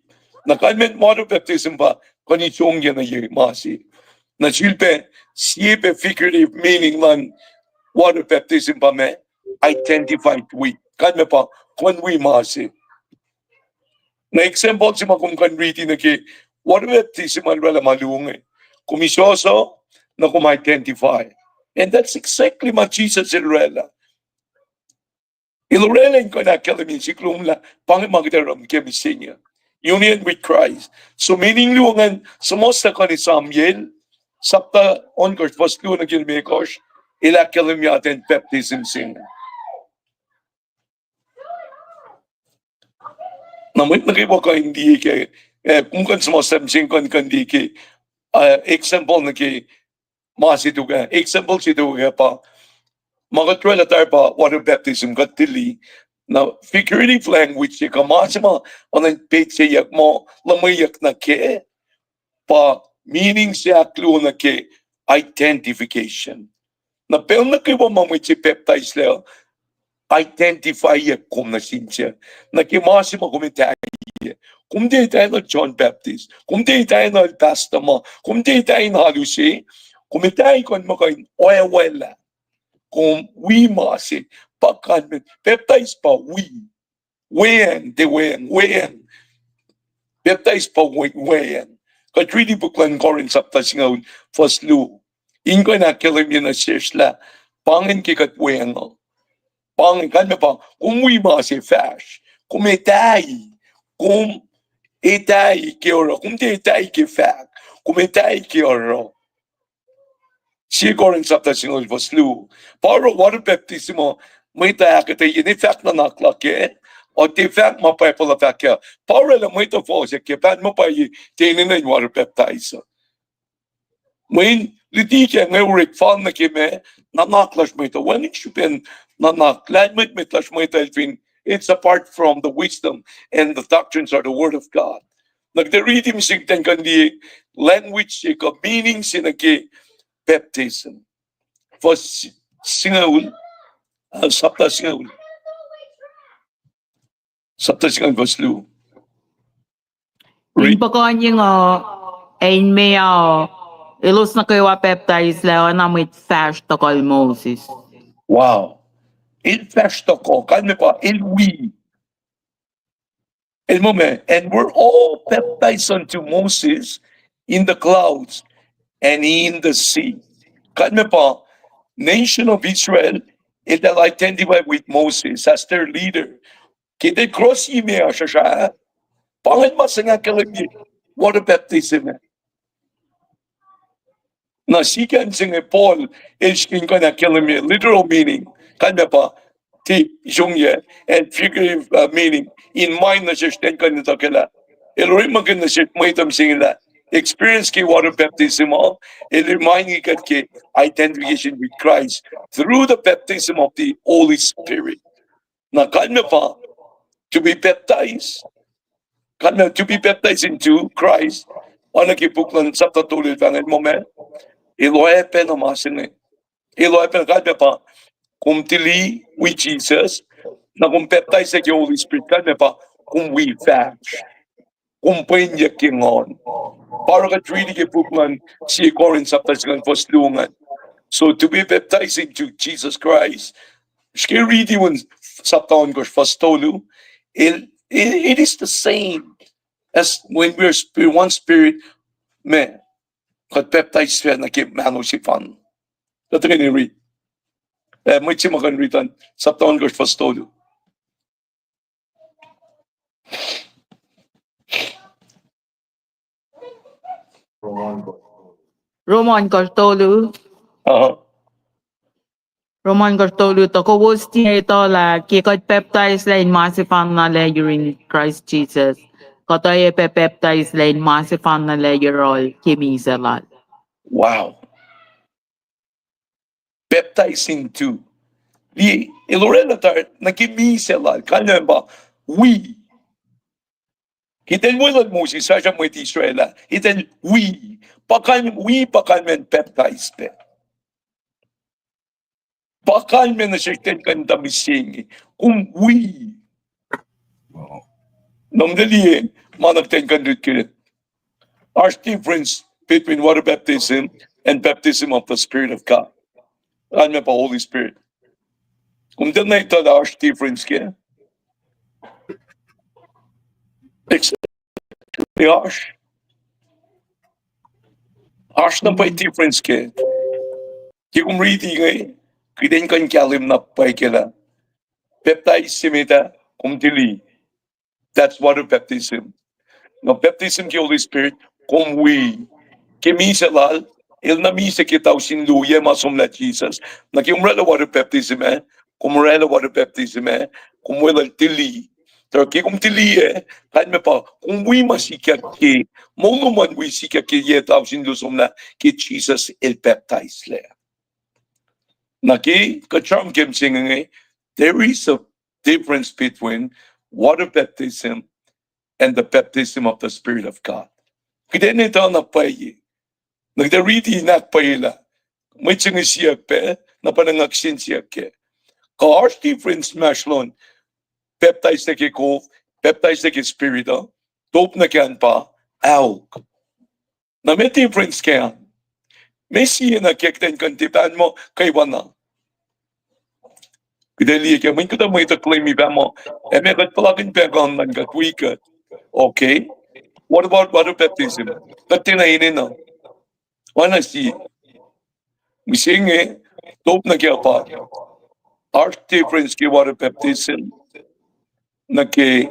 Na kalmac water baptism pa, kuh in isongyac nuh ye ma se. Na sifilpac, sie pac figurative meaning luhn water baptism pa ma, identified with. Kalmac pa, kuh in wi ma se. Na example se ma kom kuh in riti nuh ke water baptism ma el orwaclah ma luo inge. Kom isoso, na kom identify. And that's exactly ma Jisus el orwaclah. El orwaclah in kuh in ahkkahlwemye nuh sihk lom lah pa inge ma kuht oruh ke mihsenge. Union with Christ. So meaning luo ingacn, suhmuhslah kuh in esamyacl, sapta ohnkohsr, fuhs luo nuh ke limekohsr. El ahkkahlwemye atacn baptism se inge. Na mwet nuh kwewa kuh in liye ke, eh, kom kuh in suhmuhslah mihsenge kuh in, kuh in liye ke, eh, example nuh ke ma se tok ah, example se tok ah pa, ma kuht orwaclah tari pa water baptism, kuht tili. Na figurative language se kuh ma se ma oacna in petseyuck ma luhmweyuck nuh ke, pa meaning se ahkluo nuh ke identification. Na pacl nuh kwewa ma mwet se pacptaislac, identify-yuck kom nuh sin se, nuh ke ma se ma kom etwacye. Kom tiac etwacye nuh John Baptist, kom tiac etwacye nuh pastor ma, kom tiac etwacye nuh alu se, kom etwacye kuh in muh kuh in oacwaclah. Kom wi ma se, pa kalmac, pacptais pa wi. Weacng, tiac weacng, weacng. Pacptais pa we-, weacng. Kuht riti puk luhn Corinth sapta singucul, fuhs luo. In kuh in ahkkahlwemye nuh sesr lah pa ingacn ke kuht weacng uh. Pa ingacn, kalmac pa, kom wi ma se fahsr. Kom etwacye. Kom etwacye ke oruh. Kom tiac etwacye ke fahk. Kom etwacye ke oruh. Sie Corinth sapta singucul, fuhs luo. Pa oruh water baptism uh, mwet uh ahkuhtweyac, ne fahk nuhnak luhk ah, uh, tiac fahk ma Bible uh fahk ah. Pa orwaclah mwet uh fohsack ke pacl ma pwacye tiac enenuh in water baptize uh. Mweyen luti ke inge orek fal nuh ke ma nuhnak lasr mwet uh, wacngihn srihpen nuhnak lahlmwetmwet lasr mwet uh el fin, it's apart from the wisdom and the doctrines of the word of God. Na kuht riti mihsenge kuht in kuh in liye language se kuh meaning se nuh ke baptism. Fuhs singucul, uh, sapta singucul. Sapta singucul, fuhs luo. In puhkuhnyeng uh, ac in meoa uh, elos nuh kwewa pacptaislac oacna mwet fahsr tohkohl Moses. Wow. El fahsr tohkohl, kalmac pa, el wi. El muh ma, and were all baptized unto Moses in the clouds and in the sea. Kalmac pa, nation of Israel, eltahl identify with Moses as their leader. Ke eltahl cross-i meoa srusra, pa ingacn ma se inge ahkkahlwemye water baptism. Na sikyak se inge Paul el srihke in kuh in ahkkahlwemye literal meaning, kalmac pa, ti, songyac, and figurative, uh, meaning in mind nuh sesr ten kuh in tuhkuhlah. El orekmakihn nuh sesr mwet uh mihsenge lah experience ke water baptism uh, el remind kuht ke identification with Christ through the baptism of the Holy Spirit. Na kalmac pa, to be baptized. Kalmac to be baptized into Christ. Oacna ke puk luhn sapta tolu el fahk ingacn muh ma, el oacyacpac na ma se inge. El oacyacpac, kalmac pa, kom tili wi Jesus, na kom pacptaislac ke Holy Spirit, kalmac pa, kom wi fahsr. Kom pwenyuck ke nguhn. Pa oruh kuht riti ke puk luhn sie Corinth sapta singucul fuhs luo ingacn. So to be baptized into Jesus Christ. Srihke riti wen sapta ohnkohsr fuhs tolu. It, it, it is the same as when we are spirit, one spirit, ma, kuht pacptaislac nuh ke mahno sefanna. Kuht tuhkweni riti. Eh, mwet se ma kuh in riti an, sapta ohnkohsr fuhs tolu. Rom ohnkohsr tolu. Uh-huh. Rom ohnkohsr tolu, tuh kowos tiac etuh lah ke kuht pacptaislac in ma sefanna lac yurin Kraist Jisus, kuht oacyacpac pacptaislac in ma sefanna lac yohrohl ke misac lal. Wow. Baptized into. Liye, el orwaclah tari nuh ke misac lal, kalmac pa, wi. Ke eltahl weluhl Moses, fahsruh mwet Israel ah, eltahl wi. Pa kalmac, wi pa kalmac in baptize pac. Pa kalmac nuh sesr ten kuh in tuh mihsenge. Kom wi. Nom liye, ma na ten kuh in rit ke. Oasr difference between water baptism and baptism of the Spirit of God. Kalmac pa Holy Spirit. Kom tiacna etuh lah oasr difference ke? Exactly, oasr. Oasr na pwacye difference ke. Ke kom riti inge, kuht in kuh in kahlwem na pwacye ke lah pacptais se met ah, kom tili. That's water baptism. Na baptism ke Holy Spirit, kom wi. Ke misac lal, El na misac ke tausin luo, yac ma somlah Jisus. Na ke kom oraclah water baptism ah, kom oraclah water baptism ah, kom weluhl tili. Tuh ke kom tili ah, kalmac pa kom wi ma sikyak ke, moul lom an wi sikyak ke yac tausin luo somlah ke Jisus el pacptaislac. Na ke kuht sramsram ke mihsenge, there is a difference between water baptism and the baptism of the Spirit of God. Kuht enenuh na pwacye. Na kuht ac riti in ahkpwacyelah. Mwet se inge siyuck pac, na pa nga kihsen siyuck kac. Kuh oasr difference inmahsrlon pacptais nuh ke kof, pacptais nuh ke Spirit uh, top nuh ke an pa, aok. Na meac difference kac an? Meac sie na ke kuht in kuh in tiac pahn muh kwewana? Kuht ac liye ke mwet kuhtuh mwet uh claim-i pac muh, ac meac kuht puhlakihn pac Nguhn luhn God wi kuht. Okay. What about water baptism? Kuht tiacna enenuh. Oacna sie. Mihsenge, top nuh ke pa, oasr difference ke water baptism nuh ke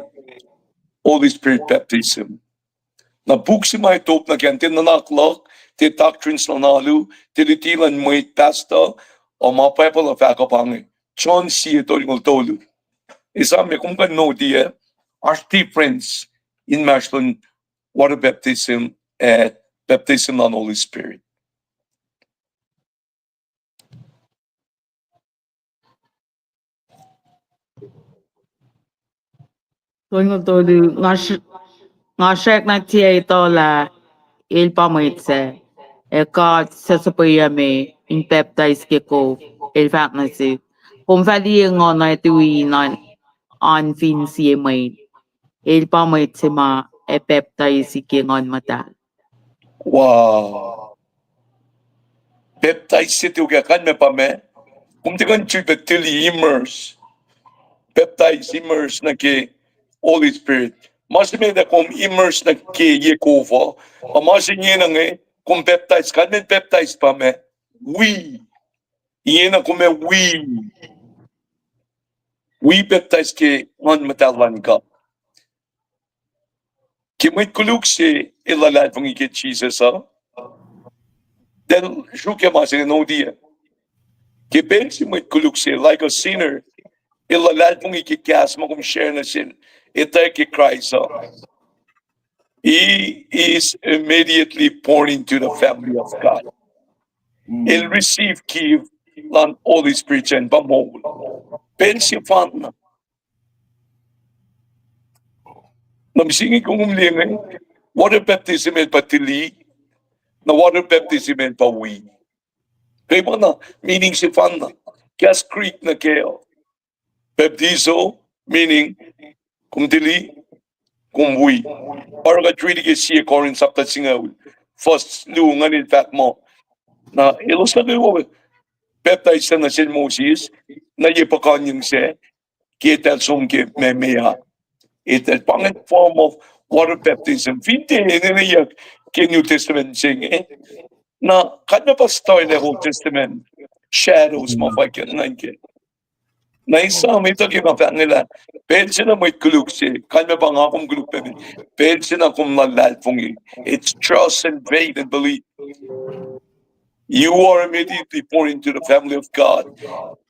Holy Spirit baptism. Na puk se ma top nuh ke an, tiac nuhnak luhk, tiac doctrines luhn alu, tiac luti luhn mwet pastor, uh, ma Bible uh fahk uh pa inge. John sie tolngoul tolu. Esam me kom kuh in notiyac, oasr difference inmahsrlon water baptism ac baptism luhn Holy Spirit. Tolngoul tolu, nga sr-, nga srackna tiac etuh lah el pa mwet sac, ac God suc suhpweyucme in pacptais ke kof, el fahk nuh sihk, kom fah liye Nguhn ac tui in oan fin sie mwet. El pa mwet se ma ac pacptaisi ke Nguhn Muhtahl. Wow. Pacptais se tuh ke kalmac pa meac? Kom tiac kuh in sifilpac tili, immerse. Pacptais, immerse nuh ke Holy Spirit. Ma se met ah kom immerse nuh ke yac kof uh, a ma se ingena inge kom pacptais, kalmac pacptais pa meac? Wi. Ingena kom ac wi. Wi pacptais ke Nguhn Muhtahl luhn God. Ke mwet koluk se el luhlahlfongi ke Jisus uh, then sruokyac ma se notiyac. Ke pacl se mwet koluk se, like a sinner, el luhlahlfongi ke kahs ma kom share nuh sel, etuh ke Kraist uh, he is immediately born into the family of God. El receive gift luhn Holy Spirit sacn pa moul. Pacl sefanna. Na mihsenge kom liye inge, water baptism el pa tili, na water baptism el pa wi. Kwewana meaning sefanna, kahs Greek nuh kac. Baptizo, meaning, kom tili, kom wi. Oruh kuht riti ke sie Corinth sapta singucul, fuhs luo ingacn el fahk muh, na elos nuh kwewa pacptais nuh sel Moses, na ye puhkuhnyeng sac, ke eltahl som ke memeac. Eltahl pa ingacn form of water baptism. Fin tiac enenweyuck ke New Testament se inge, na kalmac pa story in Old Testament, shadows ma fwackyak ingacn ke. Na esam etuh ke nga fahk inge lah, pacl se na mwet koluk se, kalmac pa nga kom koluk pac, pacl se na kom luhlahlfongi. It's trust and faith and belief. You are immediately born into the family of God.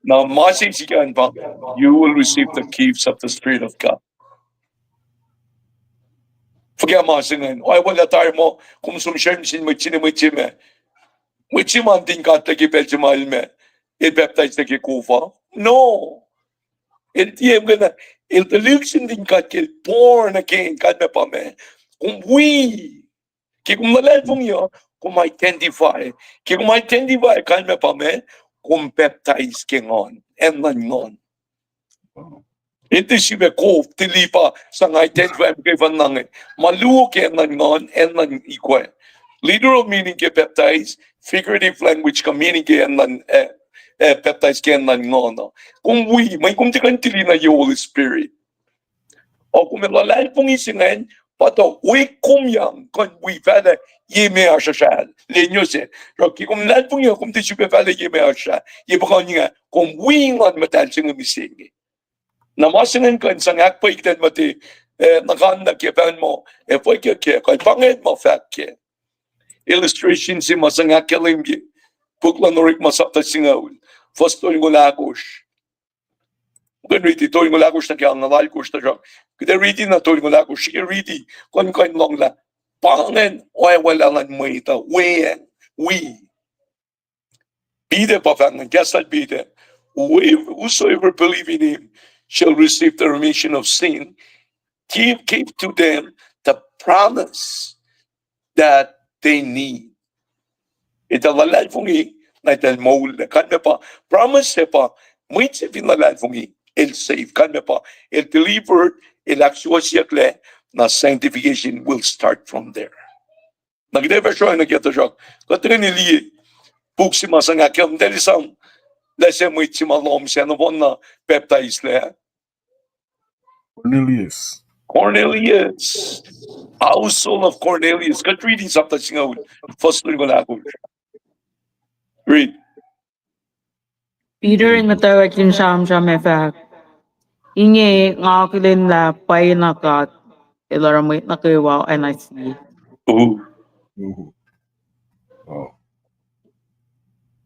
Na ma se sikyak pa, you will receive the gifts of the Spirit of God. Fuhkah ma se ingacn, oacwaclah tari muh kom som srem sin mwet se, mwet se ma, mwet se ma nuhtin God tuh ke pacl se ma el ma, el pacptais nuh ke kof uh? No. El tiac muhkwena, el tuhlihk sin nuhtin God ke el born again, kalmac pa meac? Kom wi. Ke kom luhlahlfongi uh, kom identify. Ke kom identify, kalmac pa meac? Kom pacptais ke Nguhn, acn luhn Nguhn. El tiac sifilpac kof, tili pa sang identify muhkwena inge. Ma luo ke acn luhn Nguhn, acn luhn ikoac. Literal meaning ke pacptais, figurative language ke meaning ke acn luhn, eh, eh, pacptais ke acn luhn Nguhn uh. Kom wi, mweyen kom tiac kuh in tili nuh ye Holy Spirit. O kom ac luhlahlfongi se ingacn, pa tuh wi, kom yang kuh in wi fahlac ye meac oasr srah, lenyo se. Oruh ke kom luhlahlfongi uh, kom tiac sifilpac fahlac ye meac oasr srah, ye puhkuhnyeng ah, kom wi Nguhn Muhtahl se inge mihsenge. Na ma se ingacn kuh in sang ahkpwacye kuht muhta, eh, na kan na ke pahn muh, eh, fwackyuck kac, kuh pa ingacn ma fahk kac. illustration se ma sang ahkkahlwemye. Puk luhn Orekma sapta singucul, fuhs tolngoul ahkosr. Kuht in riti tolngoul ahkosr nuh ke angngaul alkosr, tuhsruhk kuht ac riti na tolngoul ahkosr, srihke riti, kuh in kuh in lohng lah pa ingacn oacwaclah luhn mwet uh, weacng, wi. Peter pa fahk ingacn, kahs lal Peter, "Whoever, whosoever believe in him shall receive the remission of sin." Give, give to them the promise that they need. Eltahl luhlahlfongi, na eltahl moul. Kalmac pa, promise se pa, mwet se fin luhlahlfongi, el save. Kalmac pa, el delivered, el ahksuwohsyucklac, na sanctification will start from there. Na kuht ac fahsr nuh ke, tuhsruhk kuht tuhkweni liye puk se ma sang ahkkahlwemye, eltahl esam lah se mwet se ma lohm sacn nohfohn na pacptaislac. Cornelius. Cornelius. Household of Cornelius. Kuht riti sapta singucul, fuhs tolngoul ahkosr. Read. Peter el muhtwacwacack in sramsram ac fahk, "Inge nga akihlen lah pwacyena God El oruh mwet nuh kwewa oacna sie." Uhu. Uhu. Oh.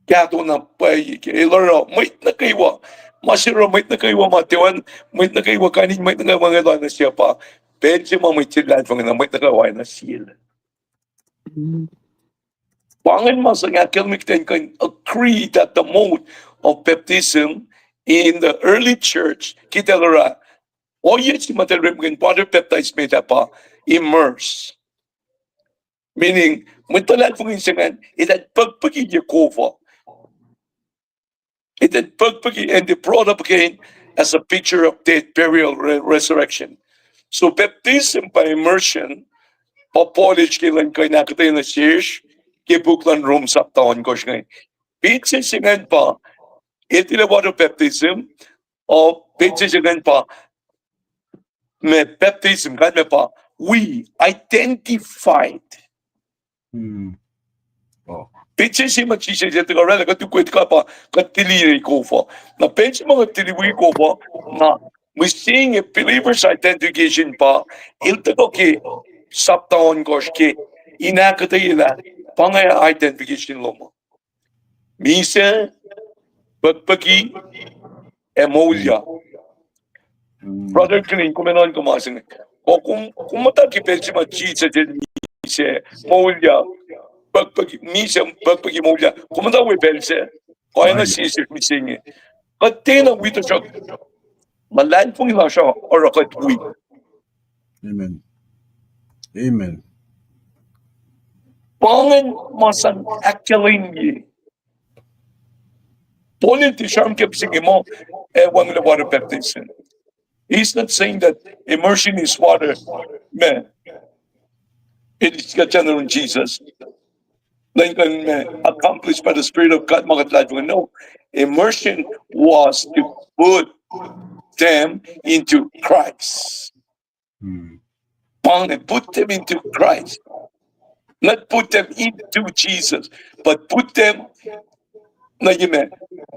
Kahto na pwacye ke El oruh mwet nuh kwewa. Ma se oruh mwet nuh kwewa, ma tiac oan mwet nuh kwewa, kain in mwet nuh kwewa inge oacna sie pa pacl se ma mwet se luhlahlfongi na mwet nuh kwewa oacna sie. Mm. Pa ingacn ma sang ahkkahlwemye kuht in kuh in agree that the mode of baptism in the early church, ke eltahl oruh, ohiyac se ma eltahl orekmakihn water baptism met ah pa immerse. Meaning, mwet luhlahlfongi se ingacn, eltahl puhkpuhki ke kof uh. Eltahl puhkpuhki, and they brought up again as a picture of death, burial, re-, resurrection. So baptism by immersion, pa Paul el srihke elan kuh in ahkuhtweyac nuh sesr ke puk luhn Rom sapta ohnkohsr inge. Petsac se ingacn pa, el tilac water baptism, uh, petsac se ingacn pa, ma baptism, kalmac pa, we identified. Hmm. Oh. Petsac se ma Jisus el tuhkuh oraclah, kuht ukwe tuhkuh pa, kuht tili wi kof uh. Na petsac se ma kuht tili wi kof uh, na mihsenge believers identification pa, el tuhkuh ke sapta ohnkohsr ke in ahkuhtweyac lah pa inge identification lom uh. Misac, puhkpuhki, ac moulyak. Hmm. Brother Green, kom enenuh kom ma se inge. Kom, kom muhta ke pacl se ma Jisus el misac, moulyak, puhkpuhki, misac, puhkpuhki, moulyak. Kom muhta we pacl sac? Oacna sie sesr mihsenge. Kuht tiacna wi, tuhsruhk luhlahlfongi lasr uh oruh kuht wi. Amen. Amen. Pa ingacn ma sang ahkkahlwemye. Paul el tiac sramsram ke mihsenge muh, eh, wacngihnlac water baptism. He's not saying that immersion is water, ma el iskacna luhn Jesus. Then, uh, accomplished by the Spirit of God, ma kuht luhlahlfongi. No, immersion was to put them into Christ. Hmm. Pa inge, put them into Christ. Not put them into Jesus, but put them, nuh ke ma,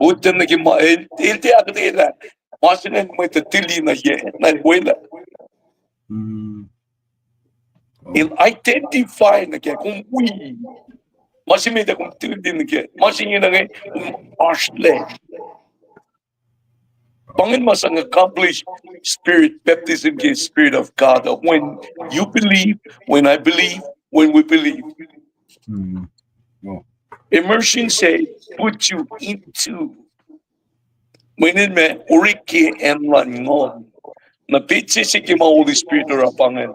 put them nuh ke ma, el, el tiac ahkuhtweyac lah ma se ingacn mwet uh tili nuh ye, na el welah. Hmm. El identify nuh ke, kom wi. Ma se met ah kom tili nuh ke, ma se inge nuh ke, kom oasr lac. Pa ingacn ma sang accomplish Spirit, baptism ke Spirit of God. When you believe, when I believe, when we believe. Hmm. Oh. Immersion se put you into. Mweyen ma orek ke acn luhn nguhn. Na petsac se ke ma Holy Spirit oruh pa ingacn.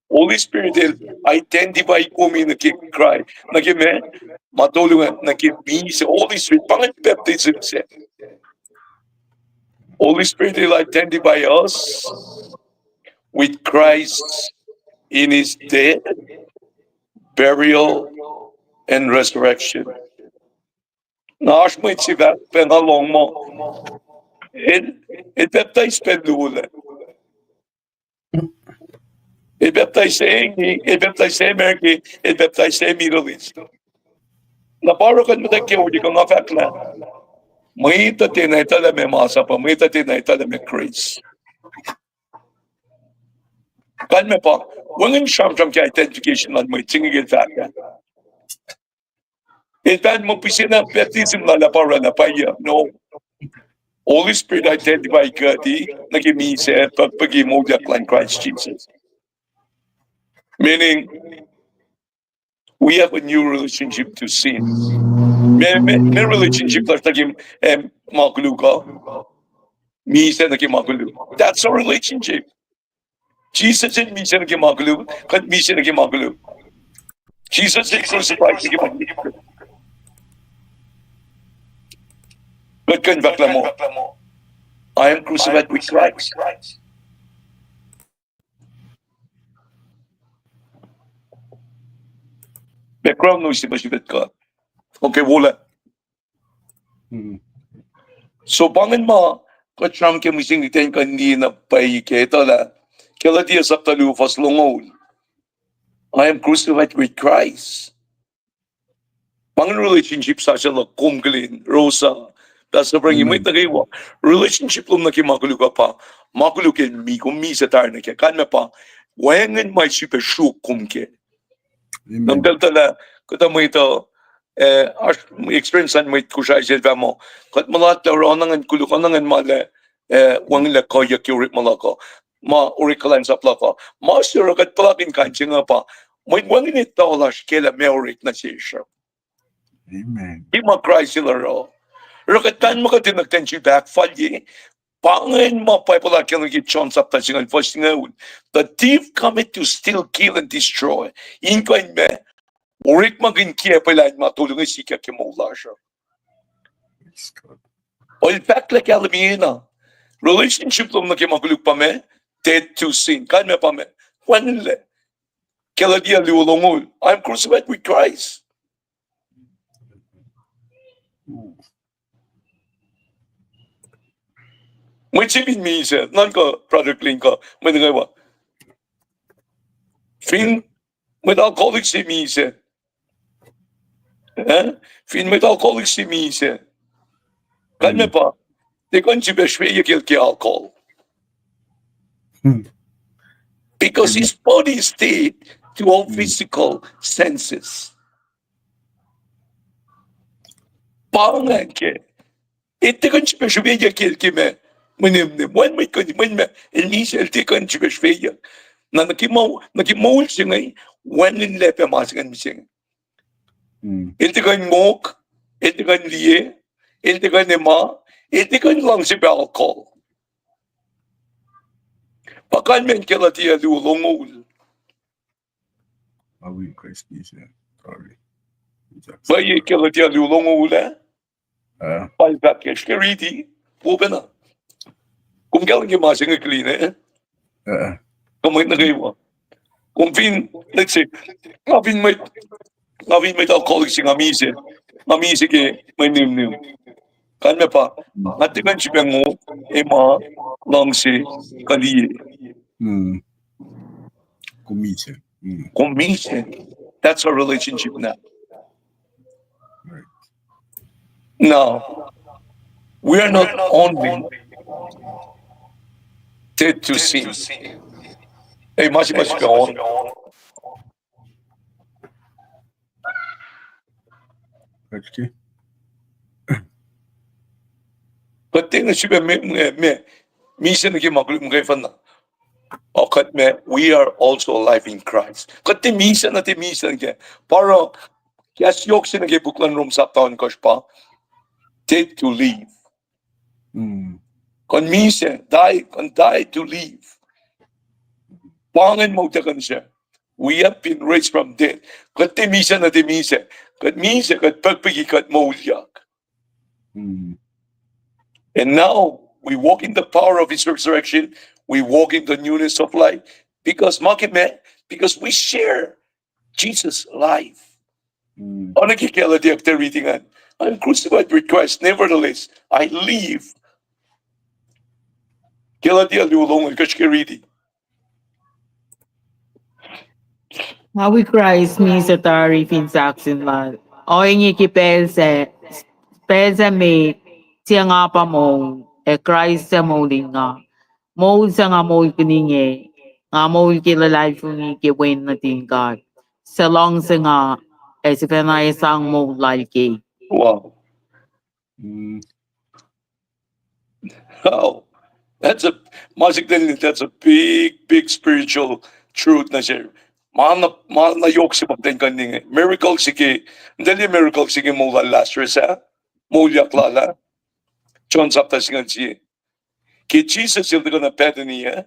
Holy Spirit el identify kom nuh ke Christ. Nuh ke ma, ma tolu, nuh ke misac, Holy Spirit, pa ingacn baptism se. Holy Spirit will identify us with Christ in his death, burial, and resurrection. Na oasr mwet se fahk, pa nga lohng muh el, el baptize pacl luo lac. El baptize se inge, el baptize se America, el baptize se Middle East. Na pa oruh kuht muhta ke oti kuh nga fahk lah mwet uh tiacna etuh lah ma masap uh, mwet uh tiacna etuh lah ma grace. Kalmac pa, wacngihn sramsram ke identification luhn mwet se inge ke el fahk ah. El fahk muh pihsen baptism lal ah pa oraclah pwacye. No. Holy Spirit identify kuht nuh ke misac, puhkpuhki moulyak luhn Christ Jesus. Meaning, we have a new relationship to sin. Me, me, me relationship lasr nuh ke, em, ma koluk uh. Misac nuh ke ma koluk. That's our relationship. Jesus el misac nuh ke ma koluk, kuht misac nuh ke ma koluk. Jesus el crucified nuh ke ma koluk. Kuht kuh in fahk lah muh, I am crucified with Christ. Background noise se pa sifacna kuh. Okay, wolac. Hmm. So pa ingacn ma kuht sramsram ke mihsenge ten kuh nina pwacye ke etuh lah Galatia sapta luo fuhs longoul. I am crucified with Christ. Pa ingacn relationship sasuc luhk kom kuhlwacng, Rosa, Pastor Frankie, mwet nuh kwewa. Relationship lom nuh ke ma koluk uh pa, ma koluk el mi, kom misac tari nuh ke. Kalmac pa, wacngihn ma sifilpac sruok kom ke. Amen. Nuh ke tuh lah, kuhtuh mwet uh, eh, oasr experience an mwet Kosrae sel fahk muh, kuht mulatlac oruh anangan koluk, anangan ma lah, eh, wacngihnlac kuhiyuck ke orekma luhk uh, ma orek kuhlwacnsap luhk uh. Ma se oruh kuht puhlakihn kain se inge pa, mwet wacngihn etuh lasr ke lah meac orek nuh sesr. Amen. Ke ma Kraist el oruh. Oruh kuht kain ma kuht enenuh kuht in sifil ahkfalye. Pa ingacn ma Bible ahkkahlwemye ke John sapta singucul fuhs singucul. The thief cometh to steal, kill, and destroy. In kuh in meac, orekmakihn kiacpwelah in ma tolu inge sikyak ke moul lasr uh. Praise God. El fahk lah kahlwemye na. Relationship lom nuh ke ma koluk pa meac, dead to sin. Kalmac pa meac, wacngihnlac. Galatia luo longoul. I am crucified with Christ. Mwet se fin misac, nuhnkuh Brother Glenn kuh mwet nuh kwewa. Fin mwet alcoholic se misac. Eh? Fin mwet alcoholic se misac. Kalmac pa, tiac kuh in sifilpac srweyuck el ke alcohol. Because his body is dead to all physical senses. Pa ingacn ke. El tiac kuh in sifilpac srweyuck el ke meac, mwe nihmnihm. Wacngihn mwet kuh in, mwe meac, el misac, el tiac kuh in sifilpac srweyuck. Na nuh ke moul, nuh ke moul se inge, wacngihnlac pac ma se ingacn mihsenge. El tiac kuh in ngok, el tiac kuh in liye, el tiac kuh in ema, el tiac kuh in luhngse pac alcohol. Pa kalmacn Galatia luo longoul. Pwacye Galatia luo longoul ah. Pal fahk ke srihke riti, wo pacna. Kom kahlwem ke ma se inge clean, eh? Kom mwet nuh kwewa. Kom fin, let's say, nga fin mwet, nga fin mwet alcoholic se nga misac, nga misac ke mwe nihmnihm. Kalmac pa, nga tiac kuh in sifilpac ngok, ema, luhngse, kuh liye. Kom misac. That's our relationship now. Now, we are not only dead to sin. Hey, ma se, ma se on. Kuht tiac sifilpac me, me, misac nuh ke ma koluk muhkwena. O kuht me, we are also alive in Christ. Kuht tiac misac nuh, tiac misac nuh ke. Pa oruh, kahs yohk se nuh ke puk luhn Rom sapta ohnkohsr pa, dead to live. Kuh in misac, die, kuh in die to live. Pa ingacn ma utuckuh se. We have been raised from death. Kuht tiac misac nuh, tiac misac. Kuht misac, kuht pukpuki, kuht moulyak. And now we walk in the power of his resurrection. We walk in the newness of life. Because ma ke me, because we share Jesus' life. Oacna ke Galatia kuht riti ingacn, I am crucified with Christ, nevertheless, I live. Galatia luo longoul, kuht srihke riti. Nga wi Kraist misac tari fin sahk sin lal. Ohinge ke pacl sac, pacl sac met, tiac nga pa moul, ac Kraist sac moul in nga. Moul suc nga moulkihn inge, nga moul ke luhlahlfongi ke Wen nuhtin God, suc luhngse nga Ac sifacna esang moul lal ke. Wow. Mm. Oh, that's a, ma sikten, that's a big, big spiritual truth na se. Ma na, ma na yohk se pa ten kan ninge. Miracle sike, ntel miracle sike moul lal Lazarus, ah? Moulyak lal, ah? John sapta singucul sie. Ke Jisus el tuhkuh nuh Bethany, ah?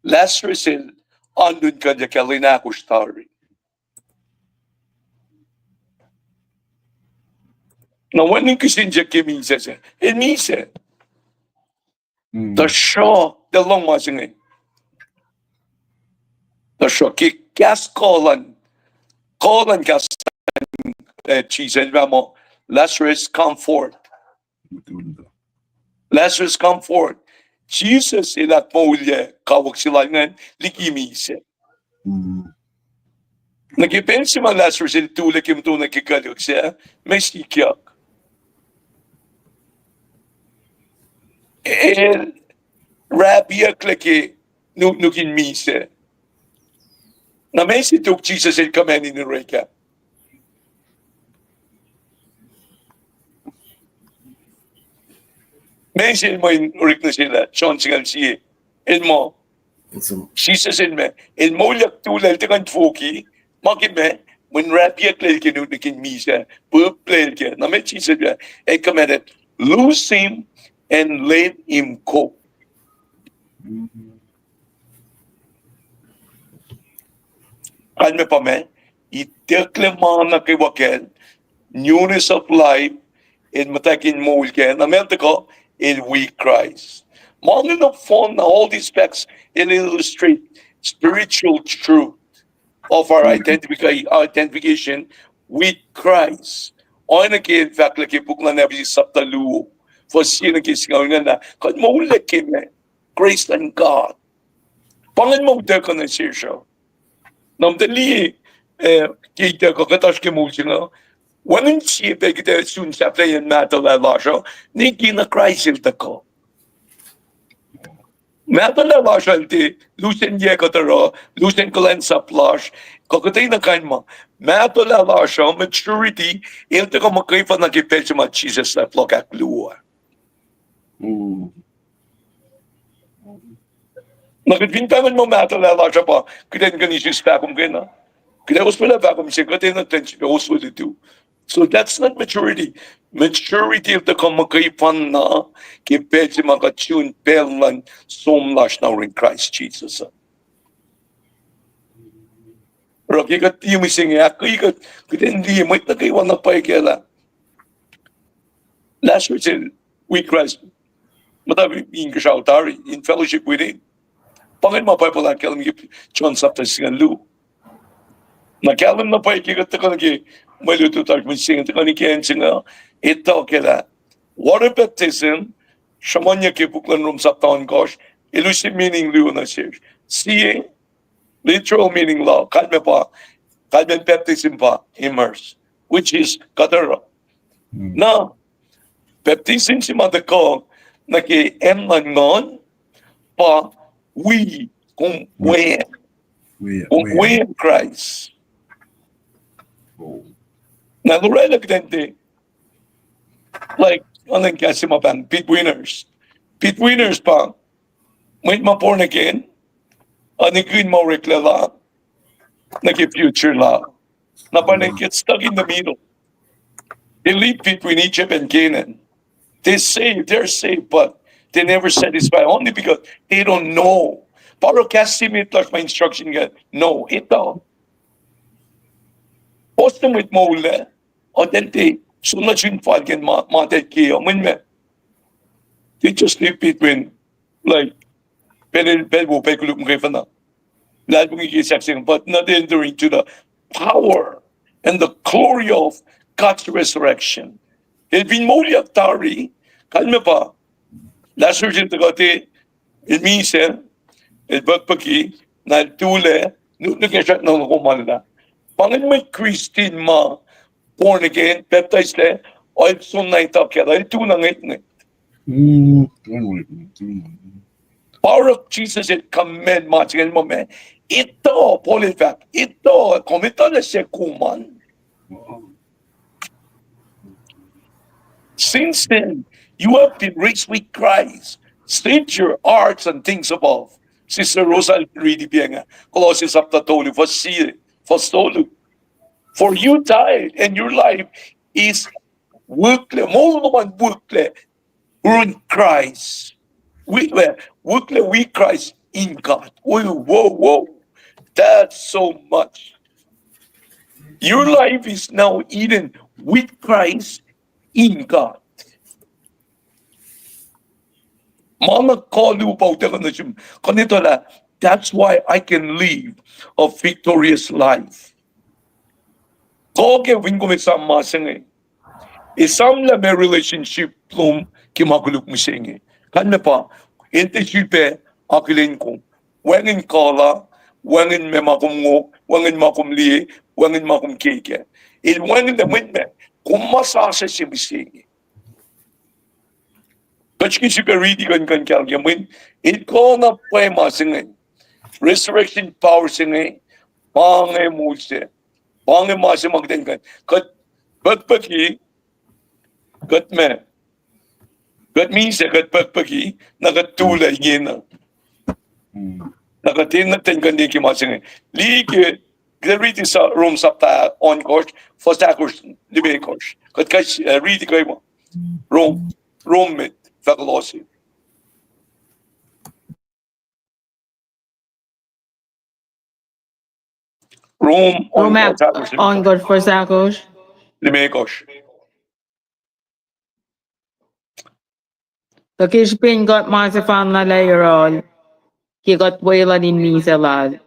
Lazarus el anlun kuhlyuck ah lwen ahkosr tari. Na wacngihn kihsen siyuck ke misac se. El misac. Mm. Tuhsruhk, tuh lohng ma se inge. Tuhsruhk ke kahs kuh luhn, kuh luhn kahs, eh, Jisus el fahk muh, Lazarus, come forth. Lazarus, come forth. Jisus el ahkmoulye kawuck se lal ingacn liki misac. Mm. Nuh ke pacl se ma Lazarus el tulac ke muhtuhnoa ke kuhlyuck se, meac sikyak? El rahpiyucklac ke nuknuk in misac. Na meac se tok Jisus el command in orek ah? Meac se el mwe in orek nuh sel ah, John singucul sie? El muh, Jisus el ma, el moulyak tulac, el tiac kuh in foki, ma ke ma, mwe in rahpiyucklac ke nuknuk in misac, pihplac ke. Na meac Jisus el, el commanded, loose him and let him go. Kalmac pa ma, itucklac ma nuh kwewa kacl, newness of life, in muhtwacwacack in moul kac, na meac el tuhkuh, el wi Christ. Ma inge nohfohn na, all these facts, el illustrate spiritual truth of our identifica-, identification with Christ. Oacna ke el fahk lah ke puk luhn Ephesians sapta luo, fuhs sie nuh ke singucul ingacn, kuht moul ke ma, grace luhn God. Pa ingacn ma utuckuh nuh sesr uh. Na muhta liye, eh, ke ituckuh kuht oasr ke moul se inge, wacngihn sie pac kuht ac sun sahflahiyacn mahtuhlah lasr uh, nwe ke na Kraist el tuhkuh. Mahtuhlah lasr uh el tiac lusen yac kuht oruh, lusen kuhlwacnsap lasr, kuh kuhtwena kain ma. Mahtuhlah lasr uh, maturity, el tuhkuh muhkwena ke pacl se ma Jisus el fohlohk ahkluo. Na kuht fin pahngon muh mahtuhlah lasr uh pa kuht in kuh in isus fahk kom kena, kuht ac oswelah fahk kom se kuht in kuh in sifil oswe lutu. So that's not maturity. Maturity el tuhkuh muhkwena ke pacl se ma kuht sun pacl luhn som lasr nuh yurin Kraist Jisus. Oruh ke kuht liye mihsenge, ahkkweye kuht, kuht in liye mwet nuh kwewa na pwacye kac lah Lazarus el wi Kraist, muhta inkuhsrao tari, in fellowship with him. Pa ingacn ma Bible ahkkahlwemye ke John sapta singucul luo. Na kahlwem na pwacye ke kuht tuhkuh nuh ke mwe lutlut lasr mihsenge, tuhkuh nuh ke acn se inge, etuh kac lah water baptism, sruhmuhnyuck ke puk luhn Rom sapta ohnkohsr, el use meaning luo nuh sesr. Sie, literal meaning lal, kalmac pa, kalmacn baptism pa immerse, which is kuht oruh. Na, baptism se ma tuhkuh nuh ke acn luhn nguhn, pa wi, kom weacng, kom weacng Kraist. Na el oraclah kuht in tiac, like, oacna kahs se ma pahng pit winners. Pit winners pa mwet ma born again, ac nihkihn ma oreklac la nuh ke future la. Na pa they get stuck in the middle. They live between Egypt and Canaan. They say they're saved, but they never satisfy only because they don't know. Pa oruh kahs se met lasr ma instruction inge, no, etuh. Kowos mwet moul ah, ac tiac soenna sun falkihn ma, ma tiac ke, uh, mwet ma, they just live between, like, pacl, pacl wo, pacl koluk muhkwena. Lahlfongi ke sahk se inge, but not entering to the power and the glory of God's resurrection. El fin moulyak tari, kalmac pa, Lazarus el tuhkuh, el misac, el pukpuki, na el tulac, nuknuk ac srackna kom an lah. Pa ingacn mwet Christian ma born again, baptized, el soenna etuh kac lah el tu na ngwetngwet. Pa oruh Jisus el command ma se inge muh ma, etuh, Paul el fahk, etuh, kom etuh lah suc kom an. Since then, you have been raised with Christ. Set your hearts on things above. Sister Rosa, read it again. Colossians chapter tolu, verse, verse tolu. For you died, and your life is wikle, moul lom an wikle, in Christ. Wi-, uh, wikle with Christ in God. Whoa, whoa, whoa. That's so much. Your life is now hidden with Christ in God. Ma na kalu pa utuckuh nuh sum, kuh in etuh lah, that's why I can live a victorious life. Kuh ke fin kom esam ma se inge, esamlah ma relationship lom ke ma koluk mihsenge. Kalmac pa, el tiac sifilpac akihlen kom. Wacngihn kala, wacngihn ma ma kom ngo, wacngihn ma kom liye, wacngihn ma kom keke. El wacngihnlac mwet ma, kom ma sasuc se mihsenge. Kuht ke srihpac riti kuh in kuh in kahlyac mwet, el kuh na pwacye ma se inge. Resurrection power se inge, pa inge moul se. Pa inge ma se ma kuht in kuh in, kuht pukpuki, kuht ma, kuht misac, kuht pukpuki, na kuht tulac ingena. Na kuht in nuh ten kuh in liye ke ma se inge. Liye ke, kuht riti sa Rom sapta ohnkohsr, fuhs ahkosr, limekohsr. Kuht kais, uh, riti kuh ma. Rom, Rom met, fahk losi. Rom, Rom ohnkohsr, ahkosr, ohnkohsr, fuhs ahkosr, limekohsr. Tuh ke srihpen kuht ma sefanna lah yohrohl, ke kuht weluhl in misac lal,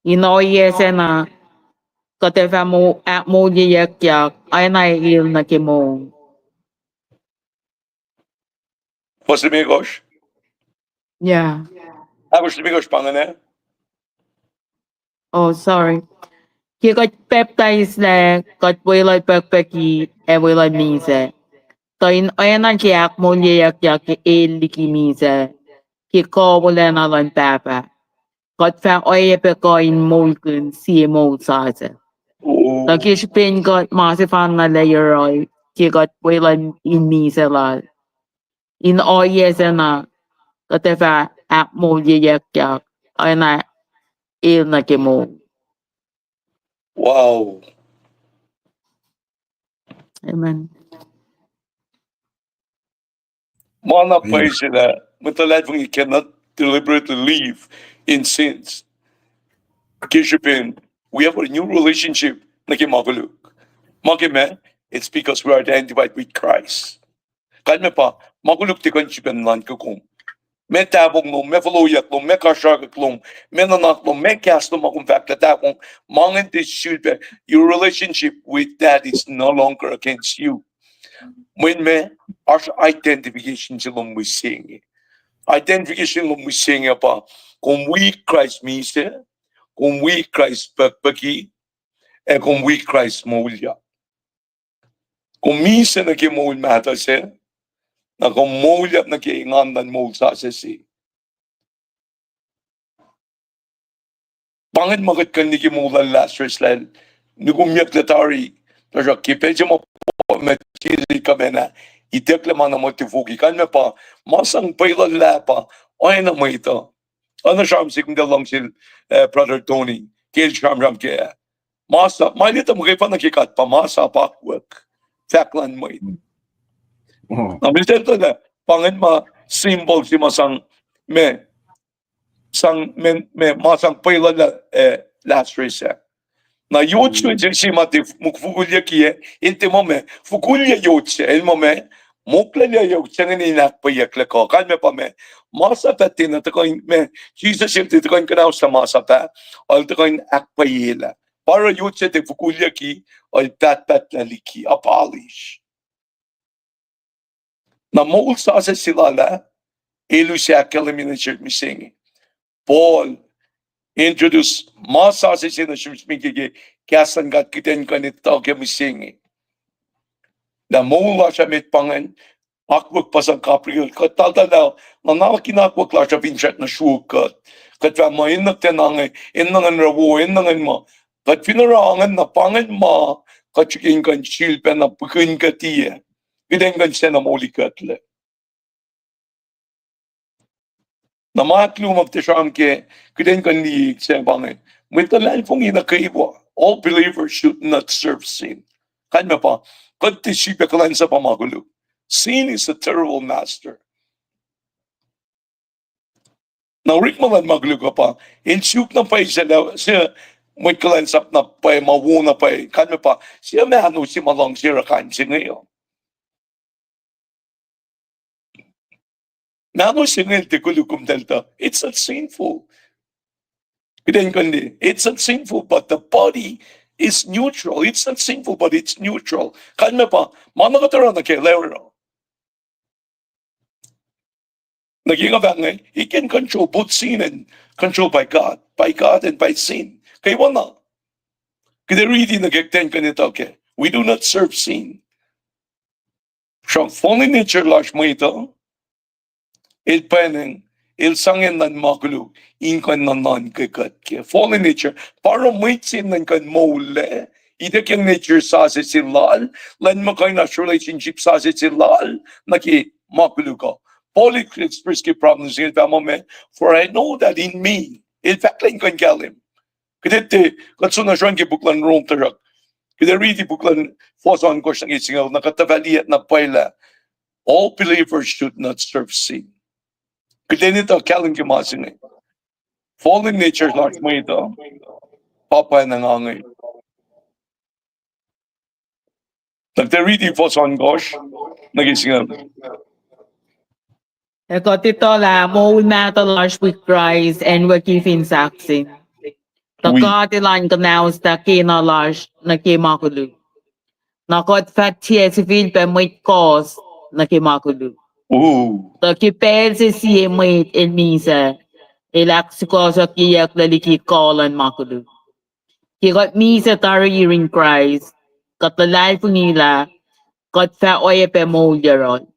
in ohiyac sacna, kuht ac fah mo-, ahkmoulyeyuckyak, oacna el nuh ke moul. Fuhs limekohsr? Yeah. Ahkosr limekohsr pa ingena? Oh, sorry. Ke kuht pacptaislac, kuht weluhl pukpuki, ac weluhl misac. Tuh in oacna ke ahkmoulyeyuckyak el liki misac, ke kuh wolacna luhn Pahpah, kuht fah oacyacpac kuh in moulkihn sie moul sasuc. Tuh ke srihpen kuht ma sefanna lah yohrohl, ke kuht weluhl in misac lal, in ohiyac sacna, kuht ac fah ahkmoulyeyuckyak, oacna el nuh ke moul. Wow. Amen. Ma na pwacye se lah, mwet luhlahlfongi cannot deliberately live in sins. Ke srihpen, we have a new relationship nuh ke ma koluk. Ma ke ma, it's because we are identified with Christ. Kalmac pa, ma koluk tiac kuh in srihpac nuhnuhnkuh kom. Ma tahfong lom, ma fohlohkyak lom, ma kasrkuhsrak lom, ma nuhnak lom, ma kahs lom ma kom fahk lah tahfong, ma ingacn tiac sifilpac, your relationship with that is no longer against you. Mweyen ma, oasr identification se lom mihsenge. Identification lom mihsenge pa, kom wi Kraist misac, kom wi Kraist pukpuki, ac kom wi Kraist moulyak. Kom misac nuh ke moul mahtuh se, na kom moulyak nuh ke engan luhn moul sasuc se. Pa ingacn ma kuht kuh in liye ke moul lal Lazarus lah el nukumyucklac tari, tuhsruhk ke pacl se ma material kuh ma na itucklac ma na mwe tufoki, kalmac pa, ma sang pwelucllah pa, oacna mwet uh. Oacna sramsram se kom tuh luhngse, eh, Brother Tony, ke el sramsram ke, ah, ma sa, ma el etuh muhkwena ke God pa ma sa pa akwuck, fahk luhn mwet. Na misac tuh lah, pa ingacn ma symbol se ma sang, ma sang, ma, ma, ma sang pwelucllah, eh, Lazarus ah. Na yot se, se ma tiac muk fokolyac kiyac, el tiac ma ma fokolyac yot se, el ma ma moklwelyac yot se ingacn in ahkpwacyeyucklac kuh. Kalmac pa ma, ma sa pac tiacna tuhkuh in, ma, Jisus el tiac tuhkuh in kuhnauslah ma sa pac, el tuhkuh in ahkpwacyelah. Pa oruh yot se tiac fokolyac ki, el pahtpahtlah liki, abolish. Na moul sasuc se lal ah, el use ahkkahlwemye nuh sesr mihsenge. Paul introduce ma sasuc se nuh sesr mihsenge ke kahs luhn God kuht in kuh in etuh ke mihsenge. Na moul lasr ah met pa ingacn, akwuck pa sang Gabriel, kuht taltallah, na nuhnak in akwuck lasr ah finsrak nuh sruok kuht. Kuht fah muh enenuh kuhtwena inge, enenuh in oruh wo, enenuh in ma. Kuht fin oruh ingacn na pa ingacn ma, kuht srihke in kuh in sifilpacna pihkihn kuht tiac. Kuht in kuh in sacna molikuhtlac. Na ma ahkluo ma kuht ac sramsram ke, kuht in kuh in liye se pa inge. Mwet luhlahlfongi nuh kwewa, all believers should not serve sin. Kalmac pa, kuht tiac sifilpac kuhlwacnsapuh ma koluk. Sin is a terrible master. Na orekma luhn ma koluk uh pa, el suk na pwacye se, se mwet kuhlwacnsap na pwacye, ma wo na pwacye, kalmac pa, se mahno se ma luhngse oruh kain se inge uh. Mahno se inge el tiac koluk, komtacl tuh it's not sinful. Kuht in kuh in liye, it's not sinful, but the body is neutral. It's not sinful, but it's neutral. Kalmac pa, ma na kuht oruh nuh ke lwelah. Nuh ke nga fahk inge, he can control both sin and controlled by God, by God and by sin. Kwewana. Kuht ac riti nuh ke Ten Commandment uh ke, we do not serve sin. Sruhk fallen nature lasr mwet uh, el pwacnwacng, el sangacn luhn ma koluk, in kuh in nuhnuhnkuh kuht ke fallen nature, pa oruh mwet se in kuh in moul lac, ituckyang nature sasuc se lal, lwen muhkwena relationship sasuc se lal nuh ke ma koluk uh. Paul el express ke problem se inge, el fahk muh, for I know that in me, el fahk lah in kuh in kahlwem. Kuht ac tiac, kuht soenna sruhn ke puk luhn Rom tuhsruhk. Kuht ac riti puk luhn fohs ohnkohsr nuh ke singucul, na kuht tuh fah liye na pwacye lah all believers should not serve sin. Kuht in etuh kahlwem ke ma se inge. Fallen nature lasr mwet uh, pa pwacnwacng inge. Nuh ke riti fohs ohnkohsr nuh ke singucul. Ac kuht etuh lah moul mahtuh lasr wi Kraist acnwucki fin sahk se. Tuh God El an kuhnausta kena lasr nuh ke ma koluk. Na kuht fah tiac sifilpac mwet kohs nuh ke ma koluk. Tuh ke pacl se sie mwet el misac, el ahksukohsohkyeyucklac liki kuh luhn ma koluk. Ke kuht misac tari yurin Kraist, kuht luhlahlfongi lah kuht fah oacyacpac moul yohrohl.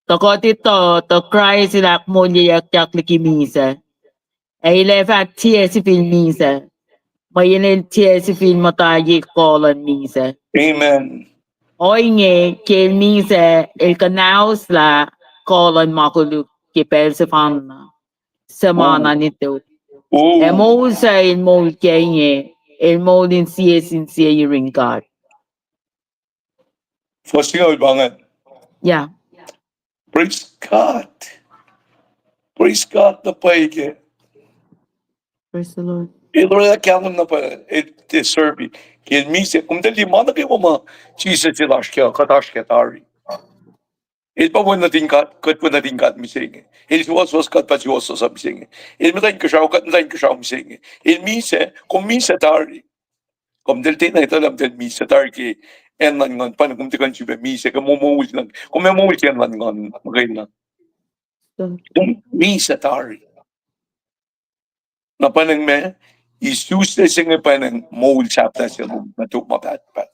Tuh kuht etuh tuh Kraist El ahkmoulyeyuckyak liki misac, ac El ac fah tiac sifil misac, mweyen El tiac sifil muhta ye kuh luhn misac. Amen. Ohinge, ke El misac, El kuhnahoslah kuh luhn ma koluk ke pacl sefanna, suc ma na nwe tok. Ac moul suc El moul ke inge, El moul in sie sin sie yurin God. Fuhs singucul pa ingacn. Yeah. Praise God. Praise God na pwacye ke. Praise the Lord. El orwaclah kahlwem na pwacye, el tiac serve. Ke el misac, kom tuh liye ma nuh kwewa ma Jisus el oasr kac, kuht oasr kac tari. El pa wen nuhtin God, kuht wen nuhtin God mihsenge. El suwohswohs, kuht pa suwohswohs mihsenge. El muhtwacn kuhsrao, kuht muhtwacn kuhsrao mihsenge. El misac, kom misac tari. Kom tiac tiacna etuh lah kom tiac misac tari ke acn luhn nguhn, pa na kom tiac kuh in sifilpac misac, kom moul, kom ac moul ke acn luhn nguhn muhkwena. Kom misac tari. Na pwacnwacng ma, isuslac se inge pwacnwacng moul sahflah se lom nuh tok ma pahtpaht.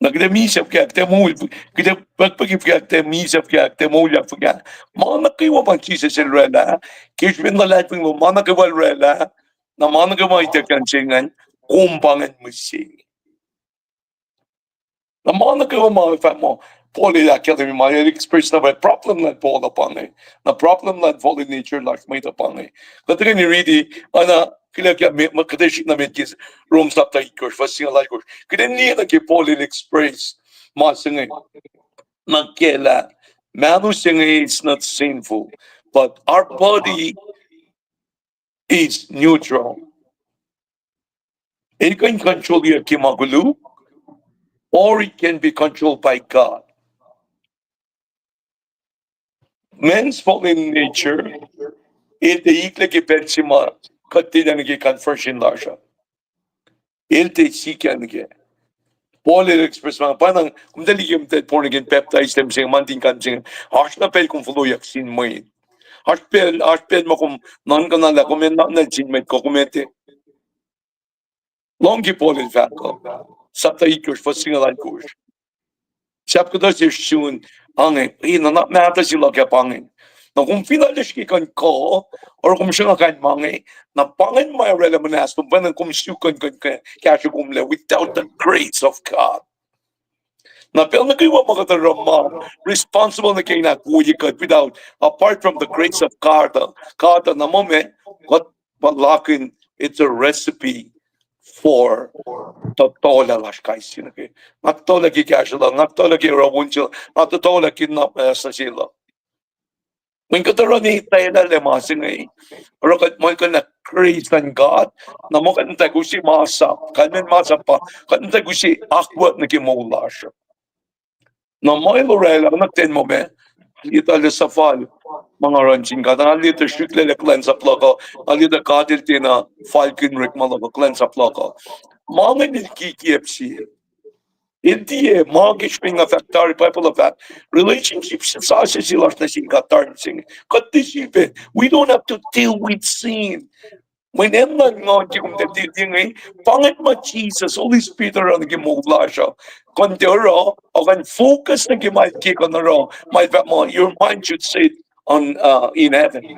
Na kuht ac misac fuhkah, kuht ac moul, kuht ac pukpuki fuhkah, kuht ac misac fuhkah, kuht ac moulyak fuhkah. Ma nuh kwewa ma Jisus el orwaclah, ke srihpen luhlahlfongi lom, ma nuh kwewa el orwaclah, na ma nuh kwewa ituckyang se ingacn, kom pa ingacn mihsenge. Na ma nuh kwewa ma fahk muh, Paul el ahkkahlwemye ma el express na pa problem luhn Paul uh pa inge. Na problem luhn fallen nature lasr mwet uh pa inge. Kuht tuhkweni riti, ana, kuloh ke, kuht ac srihk nuh met ke Rom sapta itkohsr, fuhs singucul alkohsr. Kuht in liye nuh ke Paul el express ma se inge. Nuh ke lah, mahno se inge is not sinful, but our body is neutral. El kuh in control-yuck ke ma koluk, or it can be controlled by God. Man's fallen nature, el tiac eklac ke pacl se ma kuht tiacna ke conversion lasr uh. El tiac sikyak nuh ke. Paul el express ma, pa na, kom tiac liye ke muhtwacn born again baptized mihsenge, ma nuhtin God mihsenge. Oasr na pacl kom foloyak sin mwet. Oasr pacl, oasr pacl ma kom nuhnkuh na lah kom enenuh sin mwet kuh kom etuh. Lohng ke Paul el fahk uh. Sapta itkohsr, fuhs singucul alkohsr. Sahp kuhtuh se sun, ange, e, nuhnak mahtuh se luhk ah pa inge. Na kom fin alu srihke kuh in kuh, oruh kom sruhnga kain ma inge, na pa ingacn ma oraclah muhnahs lom, pwacnwacng kom suk kuh in, kuh in, kuh in kahsruh kom lac without the grace of God. Na pacl nuh kwewa ma kuht oruh ma responsible nuh ke in ahkwoye kuht without, apart from the grace of God, uh, God, uh, na ma me, kuht puhlakihn, it's a recipe for tohtohlah lasr kais sie nuh ke. Nga tohtohlah ke kahsruh lal, nga tohtohlah ke oruh on sel, nga tohtohlah ke na, uh, suc sel uh. Mweyen kuht oruh ne etwaclah ma se inge, oruh kuht muhlkuhnlah grace luhn God, na muh kuht in tuh kuse masap, kalmen masap pa, kuht in tuh kuse akwuck nuh ke moul lasr uh. Na ma el oraclah, na ten mo me, liye tuh el suhfal, ma nga oruh sin God, na liye tuh srihklac kuhlwacnsap luhk uh, na liye tuh God el tiacna falkihn orekma luhk uh, kuhlwacnsap luhk uh. Ma inge el kikiacp sie. El tiac, ma ke srihpen nga fahk tari, Bible uh fahk, relationship sasuc se lasr nuh sin God tari mihsenge. Kuht tiac sifilpac, we don't have to deal with sin. Mweyen enenuh in nguhn ke kom tiac deal inge, pa ingacn ma Jesus, Holy Spirit oruh nuh ke moul lasr uh. Kuh in tiac oruh, uh, kuh in focus nuh ke ma el ke kuh in oruh, ma el fahk muh, your mind should set on, uh, in heaven.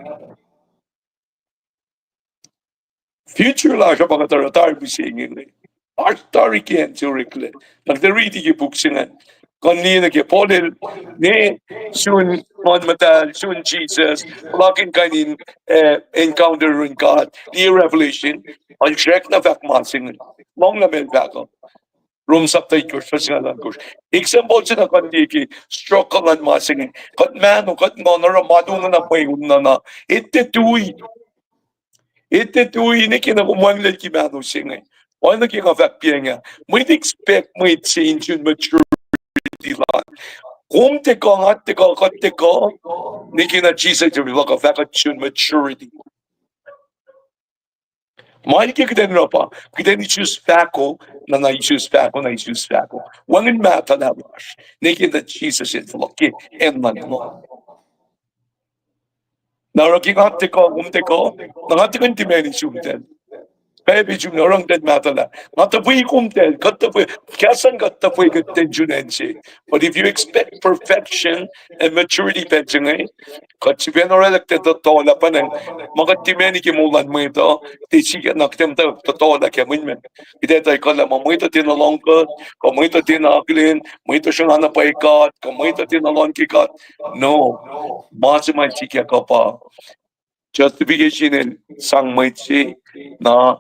Future lasr uh pa kuht oruh tari mihsenge inge. Oasr tari ke acn se oreklac. Na kuht riti ke puk se ingacn, kuh in liye nuh ke Paul el, ne, sun Nguhn Muhtahl, sun Jesus, puhlakihn kain in, eh, encounter luhn God, liye Revelation, el srackna fahk ma se inge. Lohng lah ma el fahk uh. Rom sapta itkohsr, fuhs singucul ohnkohsr. Example se na kuht liye ke struggle luhn ma se inge. Kuht mahno, kuht nguhn, oruh ma luhngse na mweun na na. Etuh tui. Etuh tui, nwe ke na kom wacngihnlac ke mahno se inge. Oacna ke nga fahk piacng ah, mwet expect mwet se in sun maturity lal. Kom tiac kuh, nga tiac kuh, kuht tiac kuh, nwe ke na Jesus el fahk kuht sun maturity. Ma el ke kuht in oruh pa, kuht in isus fahko, na na isus fahko, na isus fahko. Wacngihn mahtuh lah lasr, nwe ke na Jesus el fohlohk ke acn luhn nguhn. Na oruh ke nga tiac kuh, kom tiac kuh, na nga tiac kuh in tiac mani sumtal. Pwacye pa sum na oruh ten mahtuh lah. Nga tuhfwe komtal, kuht tuhfwe, kahs an kuht tuhfwe kuht ten sun acn se. But if you expect perfection and maturity pacl se inge, kuht sifacna oraclah kuht in tohtohlah pa na, ma kuht tiac mani ke moul luhn mwet uh, tiac sikyak na kuht in tohtohlah ke mwet me. Kuht etuh kuh lah ma mwet uh tiacna lohng kuht, kuh mwet uh tiacna akihlen, mwet uh sruhnga na pwacye God, kuh mwet uh tiacna lohng ke God. No. Ma se ma sikyak uh pa justification el sang mwet se, na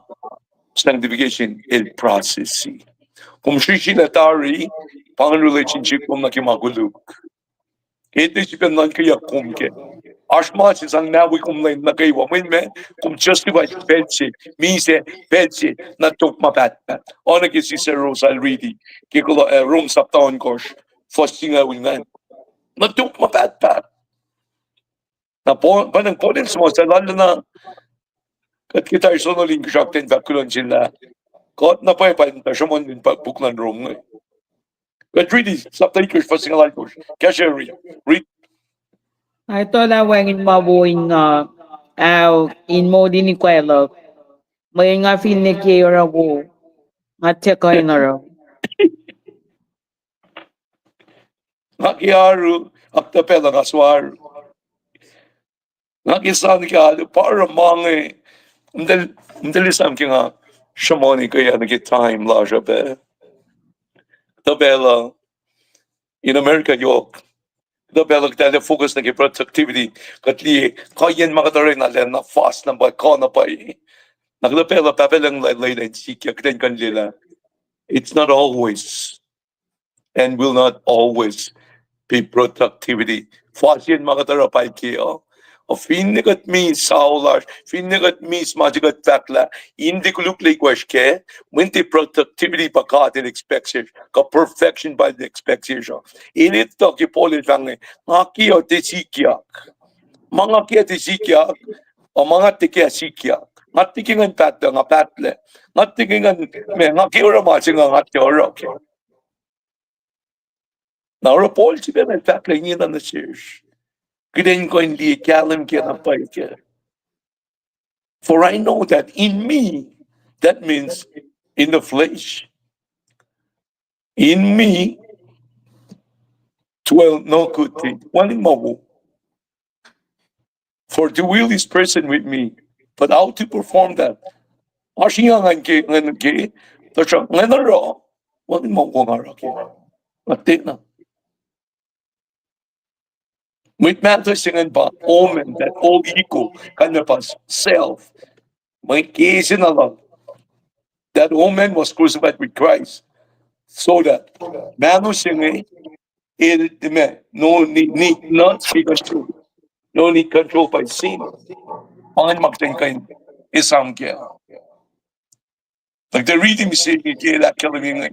sanctification el process se. Kom srihsrihk lah tari, pa ingacn relationship kom nuh ke ma koluk. Etuh sifacna nuhnkweyuck kom kac. Oasr ma se sang na wi kom lwen nuh kwewa, mweyen ma kom justify pacl se, misac pacl se, na tok ma pahtpaht. Oacna ke Sister Rose el riti ke kulo, eh, Rom sapta ohnkohsr, fuhs singucul ingacn. Na tok ma pahtpaht. Na Paul, pa na Paul el suhmuhslah lal na, kuht ke tari sonol in kihsrak ten fahk kuloh nuh sel lah kuht na pwacye pa in tuh sruhmuhn in pa puk luhn Rom inge. Kuht riti sapta itkohsr fuhs singucul ohnkohsr. Kahsruh riti. Riti. Ac etuh lah wacngihn ma wo in nga, ac in moul in ikoac luhk. Mweyen nga finne ke oruh wo, nga tiac kuh in oruh. Nga ke oaru, ahkuhtweyac pacl uh nga soaru. Nga ke sang ke alu, pa oruh ma inge, mtel, mtel esam ke nga sruhmuhn in kweya nuh ke time lasr uh pac. Kuhtuh pacl uh, in America yohk, kuhtuh pacl uh kuht ac focus nuh ke productivity, kuht liye, kuh yen ma kuht orwaclah na fas na pwacye, kuh na pwacye. Na kuhtuh pacl uh Pahpah Lucng lwelah in sikyak, kuht in kuh in liyelah. It's not always and will not always be productivity. Fas yen ma kuht oruh pa ke uh. Finne kuht misaolasr, finne kuht mis ma se kuht fahk lah, in tiac koluklac ikoac kac, mweyen tiac productivity pa God el expect se, kuh perfection pa el expect se. El etuh ke Paul el fahk inge, nga ke uh tiac sikyak. Ma nga ke uh tiac sikyak, uh, ma nga tiac ke uh sikyak. Nga tiac ke ngan pahtlac, nga pahtlac. Nga tiac ke ngan, ma nga ke oruh ma se nga, nga tiac oruh ke. Na oruh Paul sifacna el fahk lah ingena nuh sesr, kuht in kuh in liye kahlwem ke na pwacye kac. For I know that in me, that means in the flesh, in me dwell no good thing. Wacngihn ma wo. For to will is present with me, but how to perform that? Oasr ingacn ke, ingacn ke, tuhsruhk ingacn oruh, wacngihn ma wacngihn oruh ke. Muhtwacta. Mwet mahtuh se ingacn pa omen, that old ego, kalmac pa self. Mwe ke se na lal. That old man was crucified with Christ. So that mahno se inge, el, amen, no need, need not be controlled. No need control by sin. Pain mak ten kain esam ke. Like the reading se ke el ahkkahlwemye inge.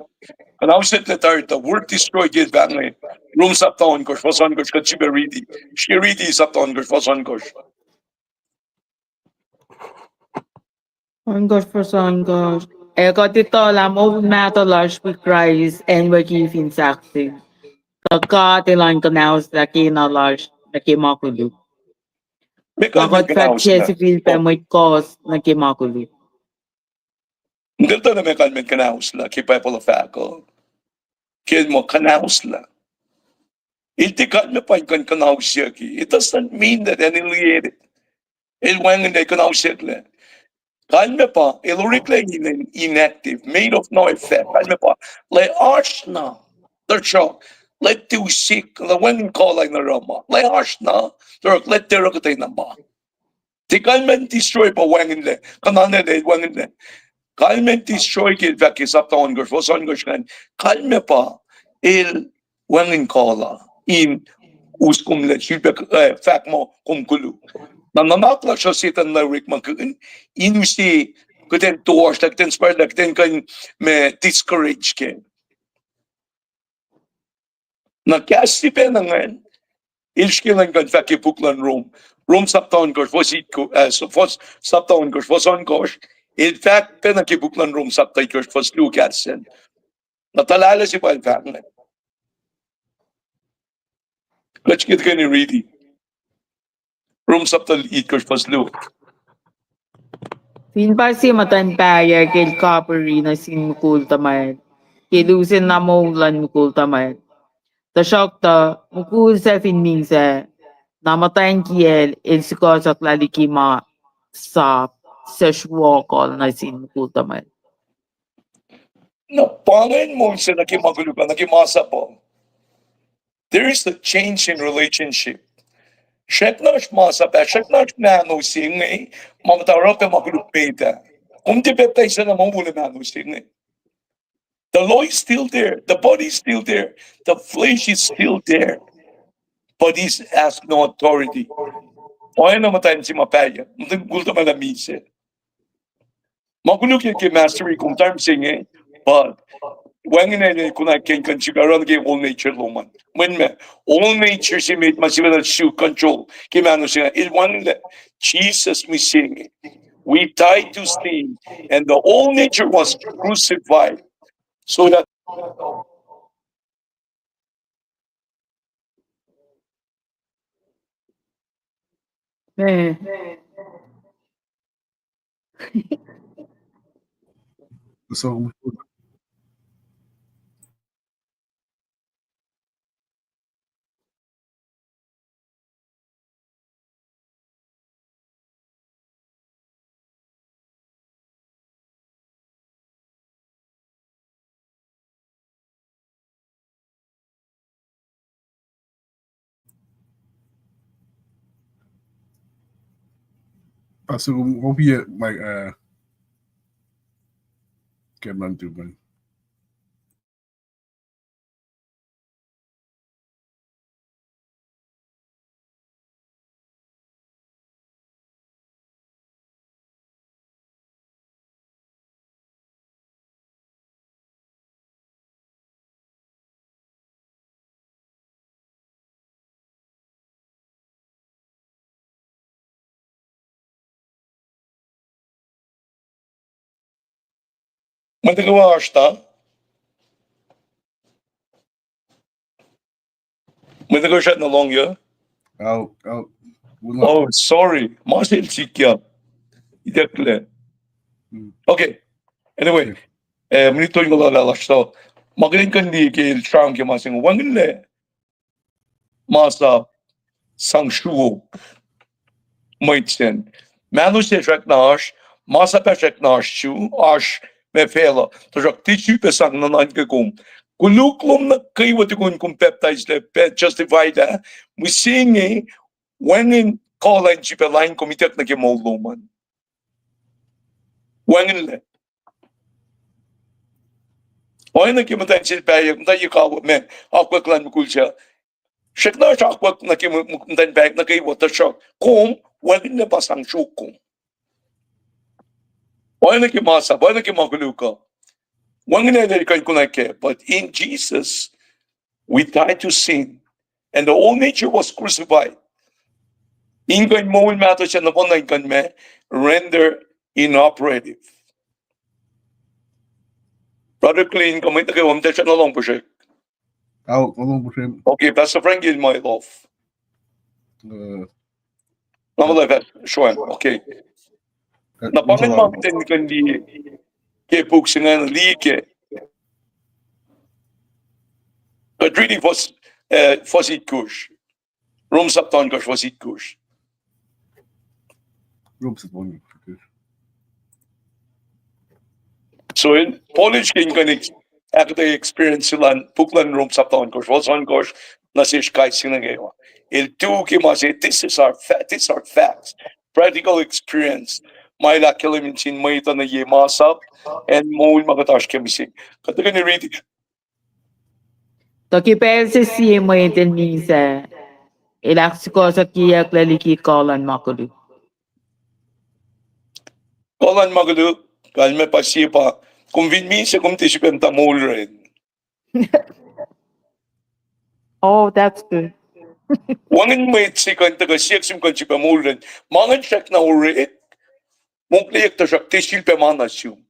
Kuhnahosyucklac tari tuh word destroy ke el fahk inge. Rom sapta ohnkohsr, fuhs ohnkohsr, kuht sifilpac riti. Sifilpac riti sapta ohnkohsr, fuhs ohnkohsr. Ohnkohsr, fuhs ohnkohsr. Ac kuht etuh lah moul mahtuh lasr wi Kraist acn wacngihn fin sahk se. Tuh God El an kuhnahoslah kena lasr nuh ke ma koluk. Kuht fahk ke sifilpac mwet kohs nuh ke ma koluk. Ngeltana me kalmen kuhnahoslah ke Bible uh fahk uh. Ke el muh kuhnahoslah. El tiac kalmac pa in kuhnahosyucki. It doesn't mean that el liye el wacngihnlac kuhnahosyucklac. Kalmac pa, el oreklac in inactive, made of no effect. Kalmac pa, lah oasr na, tuhsruhk, lah tiac sik, lah wacngihn kuh lal in oruh ma. Lah oasr na, tuhsruhk, lah tiac oruh kuhtwena ma. Tiac kalmac in destroy pa wacngihnlac, kuhnahoslah el wacngihnlac. Kalmac in destroy ke el fahk ke sapta ohnkohsr, fuhs ohnkohsr ingacn. Kalmac pa, el wacngihn kuh lal in us kom lac, sifilpac, eh, fahk muh kom koluk. Na nuhnak lasr uh Setuhn el orekmakihn in use kuht in toasr lah, kuht in spare lah, kuht in kuh in ma discourage ke. Na kahs sifacna ingacn, el srihke elan kuh in fahk ke puk luhn Rom. Rom sapta ohnkohsr, fuhs itko-, eh, so-, fuhs, sapta ohnkohsr, fuhs ohnkohsr. El fahk pacna ke puk luhn Rom sapta itkohsr, fuhs luo kahs sacn. Na tuhlalah se pa el fahk ingacn. Kuht srihke tuhkweni riti. Rom sapta itkohsr, fuhs luo. Fin pa sie muhtwacn pahyuck el kapihri nuh sin mukul tuhmwacl, ke lusen na moul luhn mukul tuhmwacl. Tuhsruhktuh mukul sac fin misac, na muhtwacn kiyacl el sukohsohklah liki ma sap, suc sruokuhl nuh sin mukul tuhmwacl. Na pa ingacn moul se nuh ke ma koluk uh, nuh ke masap uh. There is a change in relationship. Srackna oasr masap ah, srackna oasr mahno se inge, ma muhta oruh pac ma koluk met ah. Kom tiac pacptais na ma wolac mahno se inge. The law is still there. The body is still there. The flesh is still there. But it has no authority. Oacna muhtwacn se ma pahyuck, muhtwacn mukul tuhmwacl ah misac. Ma koluk ke mastery kom time se inge, but wacngihn el konwacack ke kuh in sifilpac oruh nuh ke old nature lom an. Mweyen ma, old nature se met ma sifacna suk control ke mahno se inge, el wacngihnlac. Jesus mihsenge. We died to sin, and the old nature was crucified, so that Eh. So, Pastor, kom, kom pia, Mike, uh, Cameron tu, man. Mwet uh kwewa oasr ta? Mwet uh kwewa srackna lohng yuh? Al, al, Oh, sorry. Ma sel sikyak. Itucklac. Hmm. Okay. Anyway, eh, minit tolngoul lasr so. Ma kuht in kuh in liye ke el sramsram ke ma se inge. Wacngihnlac masap sang sruok. Mwet sacn. Mahno se srackna oasr, masap ah srackna oasr su, oasr ma facluh. Tuhsruhk tisulpac sang nuhnuhnkuh kom. Koluk lom nuh kwewa tukun kom pacptaislac, pa justified ah, mihsenge, wacngihn kuh luhn sifilpac lain kom ituck nuh ke moul lom an. Wacngihnlac. Oacna ke muhtwacn se pahyuck, muhtwacn se kawuck, ma, akwuck luhn mukul se. Srackna oasr akwuck nuh ke mu-, mu-, muhtwacn pahyuck nuh kwewa, tuhsruhk kom, wacngihnlac pa sang suk kom. Oacna ke masap, oacna ke ma koluk uh. Wacngihnlac el kuh in konwacack kac, but in Jesus, we died to sin, and the old nature was crucified. In kuh in moul mahtuh se nohfohn na in kuh in ma, render inoperative. Brother Clean, kom in tuh ke om tesra na long pushek. Ao, na long pushek. Okay, Pastor Frankie, my love. Uh, Na muh lah fahk, sure, okay. Na pa ingacn ma ten kuh in liye ke puk se ingacn, liye ke. Kuht riti fuhs, eh, fuhs itkohsr. Rom sapta ohnkohsr fuhs itkohsr. Rom sapta ohnkohsr. So in Paul el srihke in kuh in ex-, ahkuhtweyac experience lal, puk luhn Rom sapta ohnkohsr, fuhs ohnkohsr, nuh sesr kais sie nuh kwewa. El tu ke ma se, this is our fa-, these are facts. Practical experience. Ma el ahkkahlwemye sin mwet uh nuh ye masap, ac moul ma kuht oasr ke mihsenge. Kuht tuhkweni riti. Tuh ke pacl se sie mwet el misac, el ahksukohsohkyeyucklac liki kuh luhn ma koluk. Kuh luhn ma koluk, kalmac pa sie pa, kom fin misac, kom tiac sifilpac muhta moul ren. Oh, that's good. Wacngihn mwet se kuh in tuhkuh siyuck sum kuh in sifilpac moul ren. Ma ingacn srackna orek, mokleyuck, tuhsruhk tiac sifilpac ma na sum.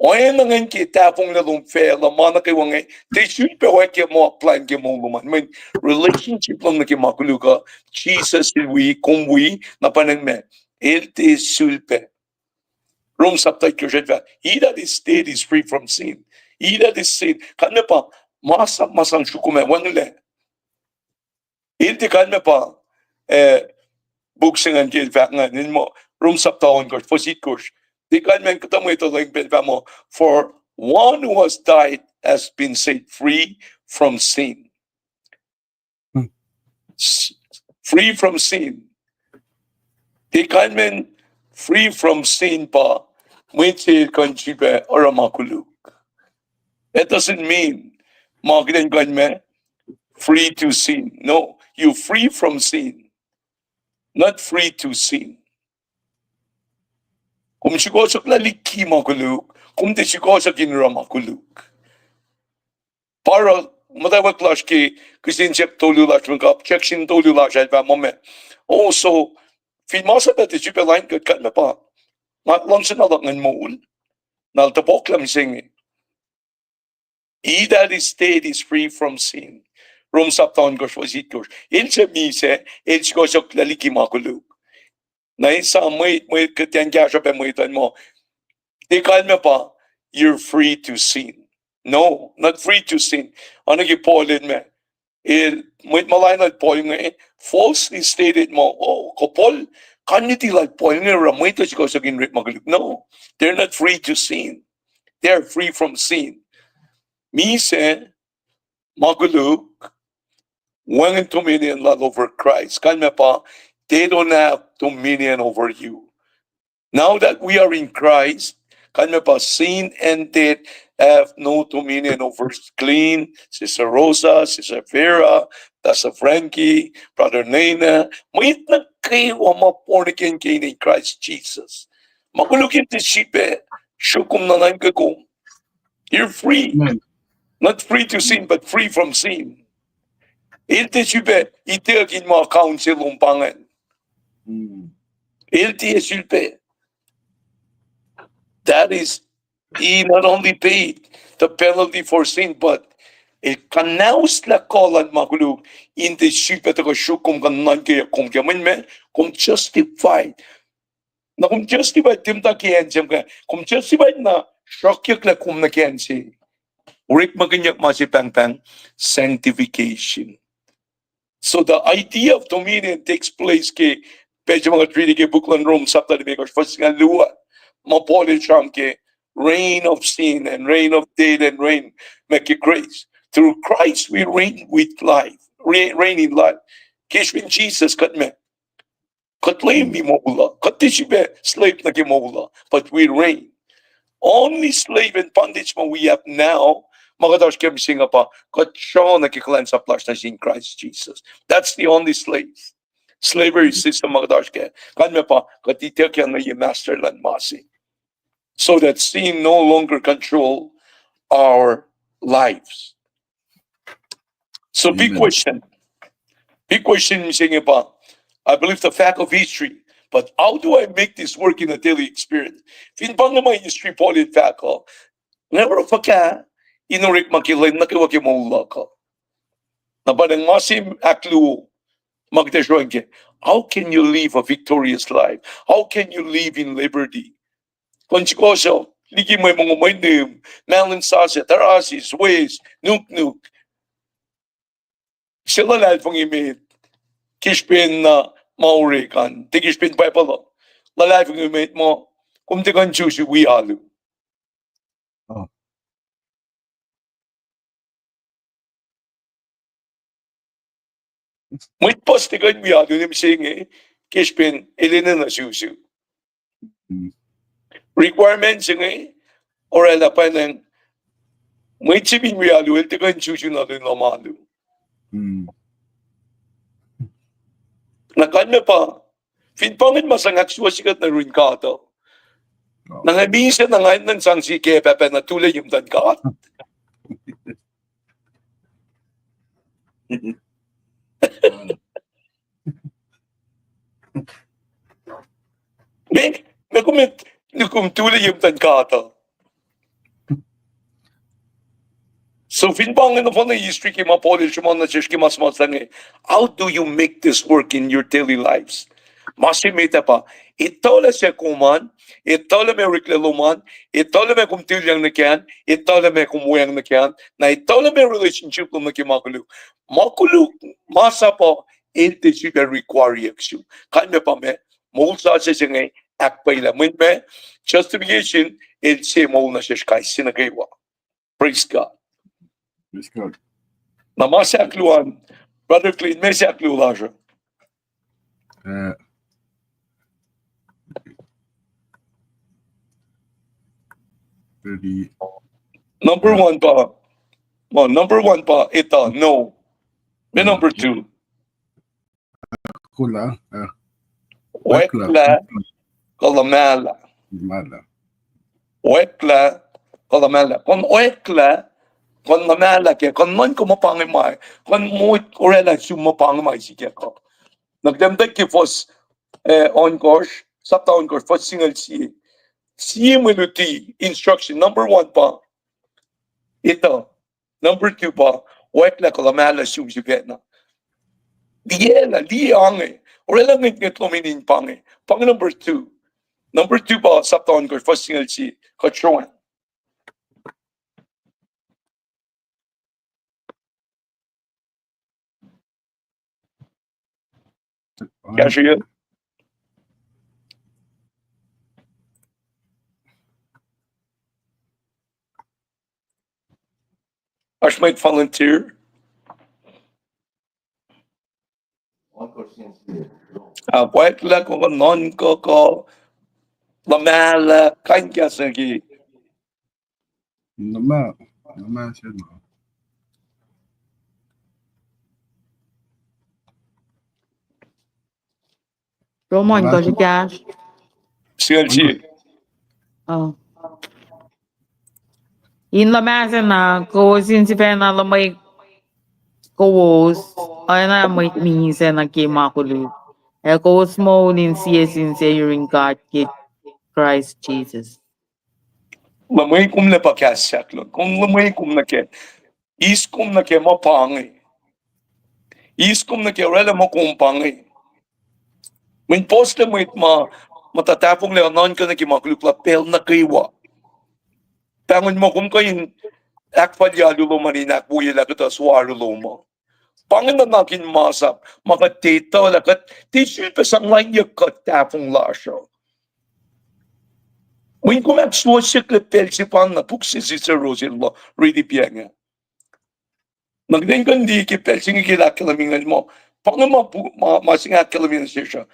Oacna ingacn ke tahfonglac lom facluh, ma nuh kwewa inge, tiac sifilpac oacna ke ma plwacn ke moul lom an. Mweyen relationship lom nuh ke ma koluk uh, Jisus el wi, kom wi, na pa ingacn ma, el tiac sifilpac. Rom sapta itkohsr el fahk, he that is dead is free from sin. He that is sin. Kalmac pa, masap ma sang suk kom ah, wacngihnlac. El tiac kalmac pa, eh, puk se ingacn ke el fahk ingacn, in muh, Rom sapta ohnkohsr, fuhs itkohsr. Tiac kalmac kuhtuh mwet uh leng pacl fahk muh, for one who has died has been set free from sin. Hmm. S-, free from sin. Tiac kalmac free from sin pa, mwet se kuh in sifilpac oruh ma koluk. That doesn't mean ma kuht in kuh in ma free to sin. No, you free from sin, not free to sin. Kom srihkohsohklah liki ma koluk, kom tiac srihkohsohk in oruh ma koluk. Pa oruh muhtwacwacack lasr ke kihsen siyuck tolu lasr, mwe objection tolu lasr ah, el fahk muh ma. Also, fin masap ah tiac sifilpac lain kuht, kalmac pa, nga luhngse na luhk ingacn moul, na el topuk lah mihsenge. He that is dead is free from sin. Rom sapta ohnkohsr fuhs itkohsr. El se misac, el srihkohsohklah liki ma koluk. Na esam mwet, mwet kuht in kahsruh pac mwet an muh, tiac kalmac pa, you're free to sin. No, not free to sin. Oacna ke Paul el ma, el, mwet ma lainuhl Paul inge, falsely stated muh, oh, kuh Paul, kain luti lal Paul inge oruh mwet uh srihkohsohk in oruh ma koluk. No, they're not free to sin. They are free from sin. Misac, ma koluk, wacngihn dominion lal over Christ. Kalmac pa, they don't have dominion over you. Now that we are in Christ, kalmac pa, sin and death have no dominion over Clean, Sister Rosa, Sister Vera, Pastor Frankie, Brother Nana, mwet nuh kwewa ma born again ke inen Christ Jesus. Ma koluk el tiac sifilpac suk kom, nuhnuhnkuh kom. You're free. Amen. Not free to sin, but free from sin. El tiac sifilpac ituckyang ma council lom pa ingacn. Mm. El tiac sifilpac. That is, he not only paid the penalty for sin, but el kuhnahoslah kuh luhn ma koluk, in tiac sifilpac tuhkuh suk kom kuh nuhnuhnkweyuck kom ke, mweyen ma, kom justified. Na kom justified, tiac muhta ke acn se, kom justified na sruokyucklac kom nuh ke acn se. Orekmakihnyuck ma se pahngpahng sanctification. So the idea of dominion takes place ke Page ma kuht riti ke puk luhn Rom sapta limekohsr, fuhs singucul luo. Ma Paul el sram ke reign of sin and reign of death and reign ma ke grace. Through Christ we reign with life, re-, reign in life. Ke srihpen Jisus kuht me, kuht leumi moul uh. Kuht tiac sifilpac slave nuh ke moul uh, but we reign. Only slave and bondage ma we have now, ma kuht oasr ke mihsenge pa kuht sruhnga ke kuhlwacnsap lasr nuh sin Christ Jesus. That's the only slave. Slavery system ma kuht oasr ke. Kalmac pa kuht ituckyang nuh ye master luhn ma se, so that sin no longer control our lives. So big question. Big question mihsenge pa, I believe the fact of history, but how do I make this work in a daily experience? Fin pa inge ma history Paul el fahk uh, nga oruh fuhkah in orekma ke lwen nuh kwewa ke moul luhk uh? Na pa inge ma se ahkluo ma kuht ac sruhngke. How can you live a victorious life? How can you live in liberty? Kuh in sikohsohk liki mwe mongo, mwe nihm, mahlwem sasuc, tarasis, wes, nuknuk. Se luhlahlfongi met ke srihpen na ma orek an, tiac ke srihpen Bible uh. Luhlahlfongi met muh kom tiac kuh in susu wi alu. Mwet puhs tiac kuh in wi alu ne mihsenge ke srihpen el enenuh susu. Requirement se inge oraclah pwacnwacng mwet se fin wi alu el tiac kuh in susu nuh lun lohm alu. Na kalmac pa, fin pa inge ma sang ahksuwohsye kuht nuh yurin God uh, na nga misac na nga enenuh in sang srihke pahpah na tulac ye muhtuhn God. Meac, meac kom, kom tulac ye muhtuhn God uh? So fin pa inge nohfohn history ke ma Paul el sruhmuhn nuh sesr ke ma suhmuhslah inge, how do you make this work in your daily lives? Ma se met ah pa, etuh lah suc kom an, etuh lah meac oreklac lom an, etuh lah meac kom tilyang nuh kac an, etuh lah meac kom weacng nuh kac an, na etuh lah meac relationship lom nuh ke ma koluk. Ma koluk, masap uh, el tiac sifilpac requireyuck sum. Kalmac pa meac, moul sasuc se inge ahkpwacyelah. Mwet ma justification, el se moul nuh sesr kais sie nuh kwewa. Praise God. Na ma se ahkluo an, Brother Clint, meac se ahkluo lasr uh? Number one pa, well, number one pa etuh, no. Meac number two? Oacklah kuh luhmahlah. Oacklah kuh luhmahlah. Kom oacklah, kom luhmahlah kac, kom nuhnkuh muh pa inge ma, kom oraclah sum muh pa inge ma sikyak uh. Na kuht muhtwacta ke fuhs, eh, ohnkohsr, sapta ohnkohsr, fuhs singucul sie. Sie mwe luti, instruction, number one pa etuh. Number two pa oacklah kuh luhmahlah sum sifacna. Liyelah, liye ange. Oraclah ngwetngwet lom in pa inge. Pa inge number two. Number two pa sapta ohnkohsr, fuhs singucul sie. Kuht sroang. Kahsruh. Oasr mwet volunteer? Oacklah kuh nuhnkuh kuh luhmahlah, kain kahs nuh ke. Luhmah, luhmah se na. Roman, kuh srihkasr? Singucul sie. In luhmah se na, kowos in sifacna luhmwe kowos, oacna mwet misac nuh ke ma koluk, ac kowos moul in sie sin sie yurin God ke Kraist Jisus. Luhmwe kom, na pa kahs se ahkluo, kom luhmwe kom nuh kac. Eis kom nuh kac muh pa inge. Eis kom nuh kac, oraclah muh kom pa inge. Mweyen puhslac mwet ma muhta tahfonglac nuhnkuh nuh ke ma koluk lal pacl nuh kwewa. Pahngon muh kom kuh in ahkfalye alu lom an in ahkwoyelah kuhtuh soaru lom uh. Pa inge nuhnak in masap ma kuht tiac etuh lah kuht tiac sifilpac sang lainyuck kuht tahfonglac lasr uh. Mweyen kom ahksuwohsyucklac pacl se pa na puk se Sister Rose el riti pa inge. Na kuht in kuh in liye ke pacl se inge ke el ahkkahlwemye inge muh, pa inge ma, ma, ma se inge ahkkahlwemye nuh sesr uh.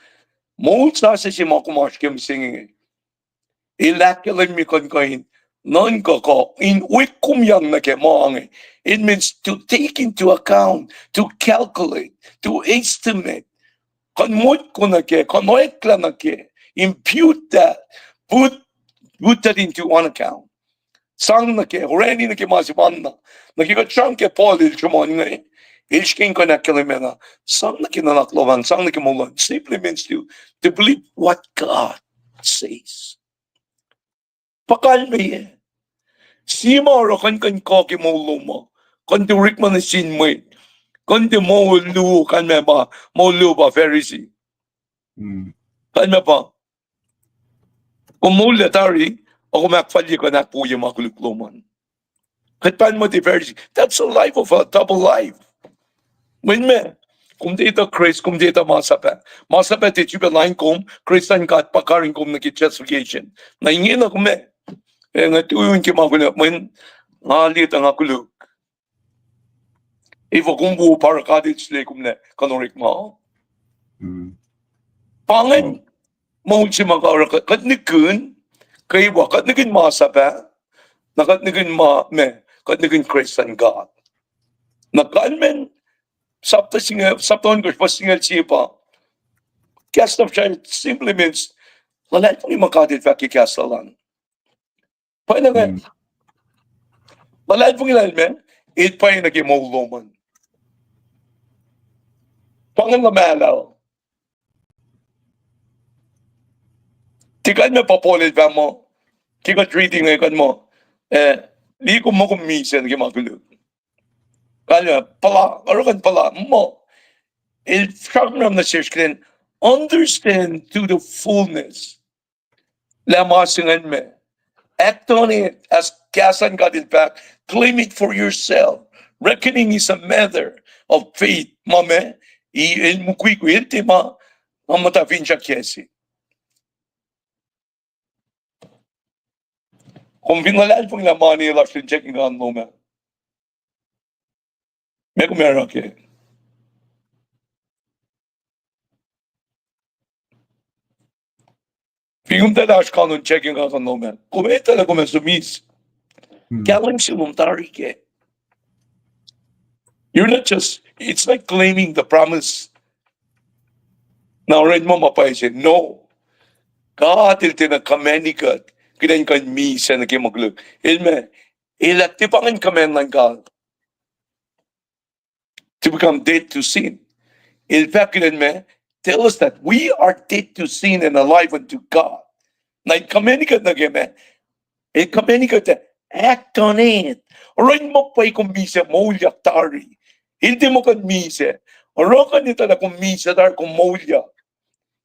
Moul sasuc se ma kom oasr ke mihsenge inge, el ahkkahlwemye kuh in kuh in nuhnkuh kuh in wik kom yang nuh ke ma inge. It means to take into account, to calculate, to estimate. Kuh in motko nuh ke, kuh in oeklac nuh ke, impute that, put, put that into one account. Sang nuh ke, orani nuh ke ma se ma na. Nuh ke kuht sramsram ke Paul el sruhmuhn inge, el srihke in kuh in ahkkahlwemye na. Sang nuh ke nuhnak lom an, sang nuh ke moul lom an. Simply means to, to believe what God says. Pa kalmeyac. Sie ma oruh kuh in kuh in kuh ke moul lom uh. Kuh in tuh orekma nuh sin mwet. Kuh in tuh moul luo, kalmac pa, moul luo pa Pharisee. Kalmac pa, kom moul lac tari, ac kom ahkfalye kuh in ahkwoye ma koluk lom an. Kuht pahn muh tiac Pharisee. That's a life of a double life. Mweyen meac, kom tiac etuh Kraist, kom tiac etuh masap ah. Masap ah tiac sifilpac lain kom, Kraist an God pa karihngihn kom nuh ke justification. Na ingena kom ac, ac nga tuin ke ma koluk, mweyen nga liye tuh nga koluk. Efuh kom wo pa oruh God el sulaclah kom lah kuh in orekma? Pa ingacn moul se ma kuht oruh, kuht nihkihn, kwewa, kuht nihkihn masap ah, na kuht nihkihn ma, meac, kuht nihkihn Kraist an God. Na kalmacn sapta singucul, sapta ohnkohsr fuhs singucul sie pa, kahs na fahsr simply means, luhlahlfongi ma God el fahk ke kahs lal an. Pwacyena, luhlahlfongi lal meac, el pwacyena ke moul lom an. Pa ingacn luhmahlah. Tiac kalmac pa Paul el fahk muh, ke kuht riti inge kuht muh, eh, liye kom muh kom misac nuh ke ma koluk. Kalmac puhla, oruh kuh in puhla muh, el sramsram nuh sesr kihtin, understand to the fullness lah ma se ingacn meac, act on it, as kahs an God el fahk, claim it for yourself. Reckoning is a matter of faith. Ma meac, el mukwikwi, el tiac ma, ma muhta finsrak kacsi. Kom fin luhlahlfongi lah mani lasr in checking account lom ah, meac kom oruh ke? Fin kom tuh oasr kanon checking account lom ah, kom etuh lah kom ac som eis. Kahlwem se lom tari kac. You're not just, it's like claiming the promise. Na oruh ma ma pwacye se, no. God el tiacna command-i kuht, kuht in kuh in misac nuh ke ma koluk. El meac, el ac tiac pa ingacn command luhn God to become dead to sin. El fahk kuht in meac, tell us that we are dead to sin and alive unto God. Na el command-i kuht nuh ke meac, el command-i kuht, act on it. Oruh ma pwacye kom misac moulyak tari. El tiac muh kuh in misac. Oruh kuh in etuh lah kom misac tari kom moulyak.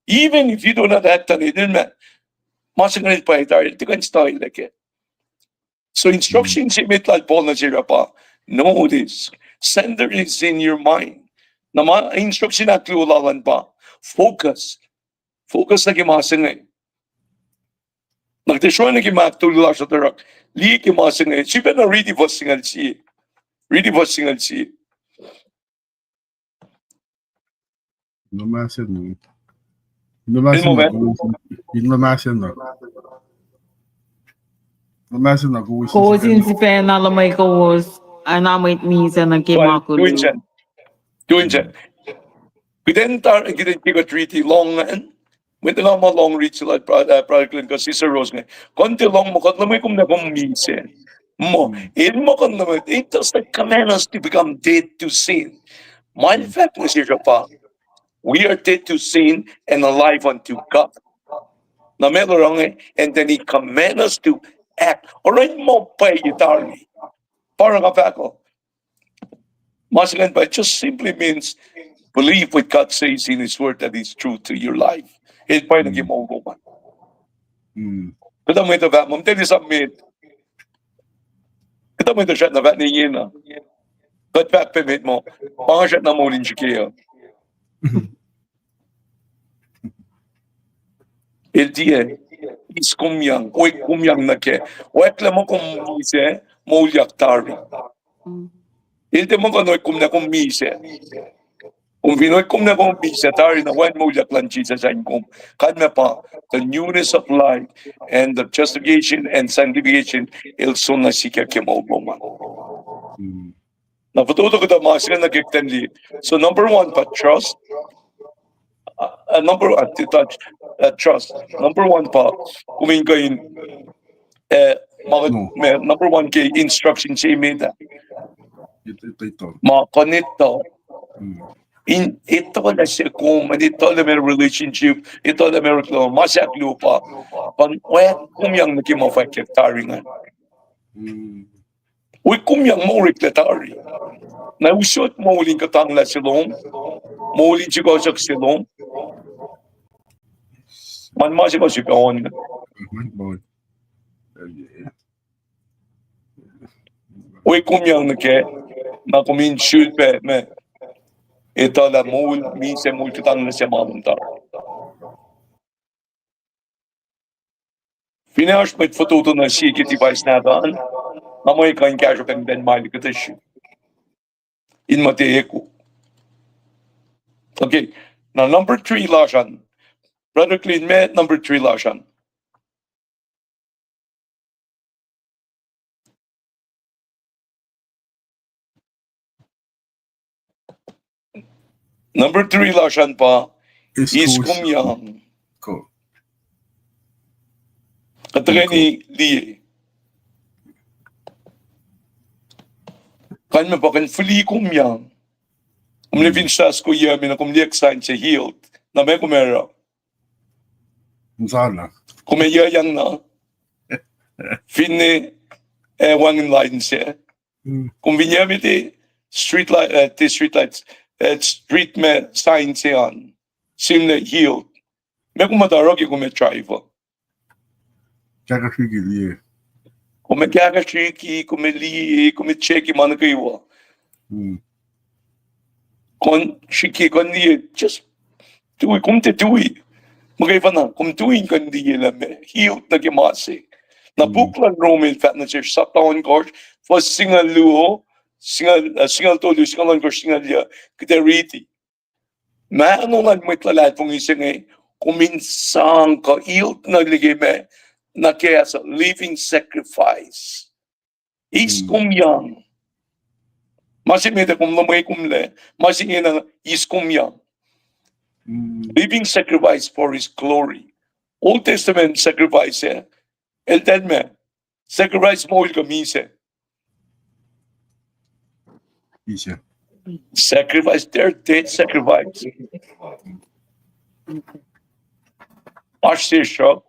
Even if you do not act on it, el meac, ma se ingacn el pwacye tari, el tiac kuh in stay lah kac. So instruction se met lal Paul nuh sesr pa, know this, center this in your mind. Na ma instruction ahkluo lal an pa, focus. Focus nuh ke ma se inge. Na kuht sroacng nuh ke ma tolu lasr uh tuhrak, liye ke ma se inge. Sifacna riti fuhs singucul sie. Riti fuhs singucul sie. Luhmahsen. Luhmahsen. Luhmahsen. Kowos in sifacna luhmwe kowos, oacna mwet misac nuh ke ma koluk. Tuh in se. Kuht in tar, kuht in ke kuht riti lohng an. Mwet nga ma lohng riti lal Brother Glenn kuh Sister Rose inge. Kuht tiac lohng muh kuht luhmwe kom lah kom misac. Muh, el muh kuht luhmwe, it does not command us to become dead to sin. Ma el fahk nuh sesr pa, we are dead to sin and alive unto God. Na meac el oruh inge, and then he command us to act. Oruh ma pwacye tari. Pa oruh nga fahk uh, ma se ingacn pa, it just simply means believe what God says in his word that is true to your life. El pwacye nuh ke moul lom an. Kuhtuh mwet uh fahk, mom tell you something. Kuhtuh mwet uh srackna fahk ingena. Kuht fahk pac met muh, ma nga srackna moul in srihke uh. El tiac, eis komyang, oek komyang nuh kac. Oacklah muh kom misac, moulyak tari. El tiac muh kom oek kom na kom misac. Kom fin oek kom na kom misac tari na wacngihn moulyak luhn Jisus an kom. Kalmac pa, the newness of life and the justification and sanctification, el soenna sikyak ke moul lom an. Na fototo kuhtuh ma se inge nuh ke kuht in liye. So number one pa trust. Uh, uh, number uh, ti touch, uh, trust. Number one pa, kom in kuh in, uh, ma, ma, number one ke instruction se met ah. Ma kuh in etuh. In etuh lah se kom, in etuh lah ma relationship, etuh lah ma orekla, ma se ahkluo pa, pa oek komyang nuh ke ma fahkyak tari ingacn. Oek komyang ma oreklac tari. Na usot moul in kuhtanglah se lom, moul in sikohsohk se lom. Ma, ma se ma srihpac on. Oek komyang nuh kac, na kom in sulpac ma etuh lah moul misac, moul kuhtanglah se ma lom tari. Finne oasr mwet fototo nuh sie ke device nahtuhl an, nga muh kuh in kahsruh pacn pacn ma el kuhtuh srihk in muhtwacwacack. Okay. Na number three lasr an. Brother Clean, ma number three lasr an? Number three lasr an pa eis komyang. Kuht tuhkweni liye. Kalmac pa kom fihli komyang. Kom fin sasuc kom yac me na kom liye sign se healed. Na ma kom oruh, kom ac yacyang na. Finne, eh, wacngihn lain se. Kom fin yac me te street light, eh, te street light, eh, street ma sign se an. Sihmlac healed. Ma kom muhta oruh ke kom ac drive uh. Kahkahsrihk liye. Kom ac kahkahsrihk, kom ac liye, kom ac check ma nuh kwewa. Kom srihke kom liye, just tui, kom tiac tui. Muhkwena, kom tui in kuh in liye lah ma healed nuh ke ma se. Na puk luhn Rom el fahk nuh sesr, sapta ohnkohsr, fuhs singucul luo, singucul, eh, singucul tolu, singucul ohnkohsr, singucul yuc, kuht ac riti. Mahno luhn mwet luhlahlfongi se inge, kom in sang kuh healed nuh liki ma, nuh ke as a living sacrifice. Eis komyang. Ma se met ah kom luhmwe kom lac, ma se inge na eis komyang. Living sacrifice for his glory. Old Testament sacrifice ah, eltahl ma, sacrifice moul kuh misac. Sacrifice, their death sacrifice. Oasr sesr uh,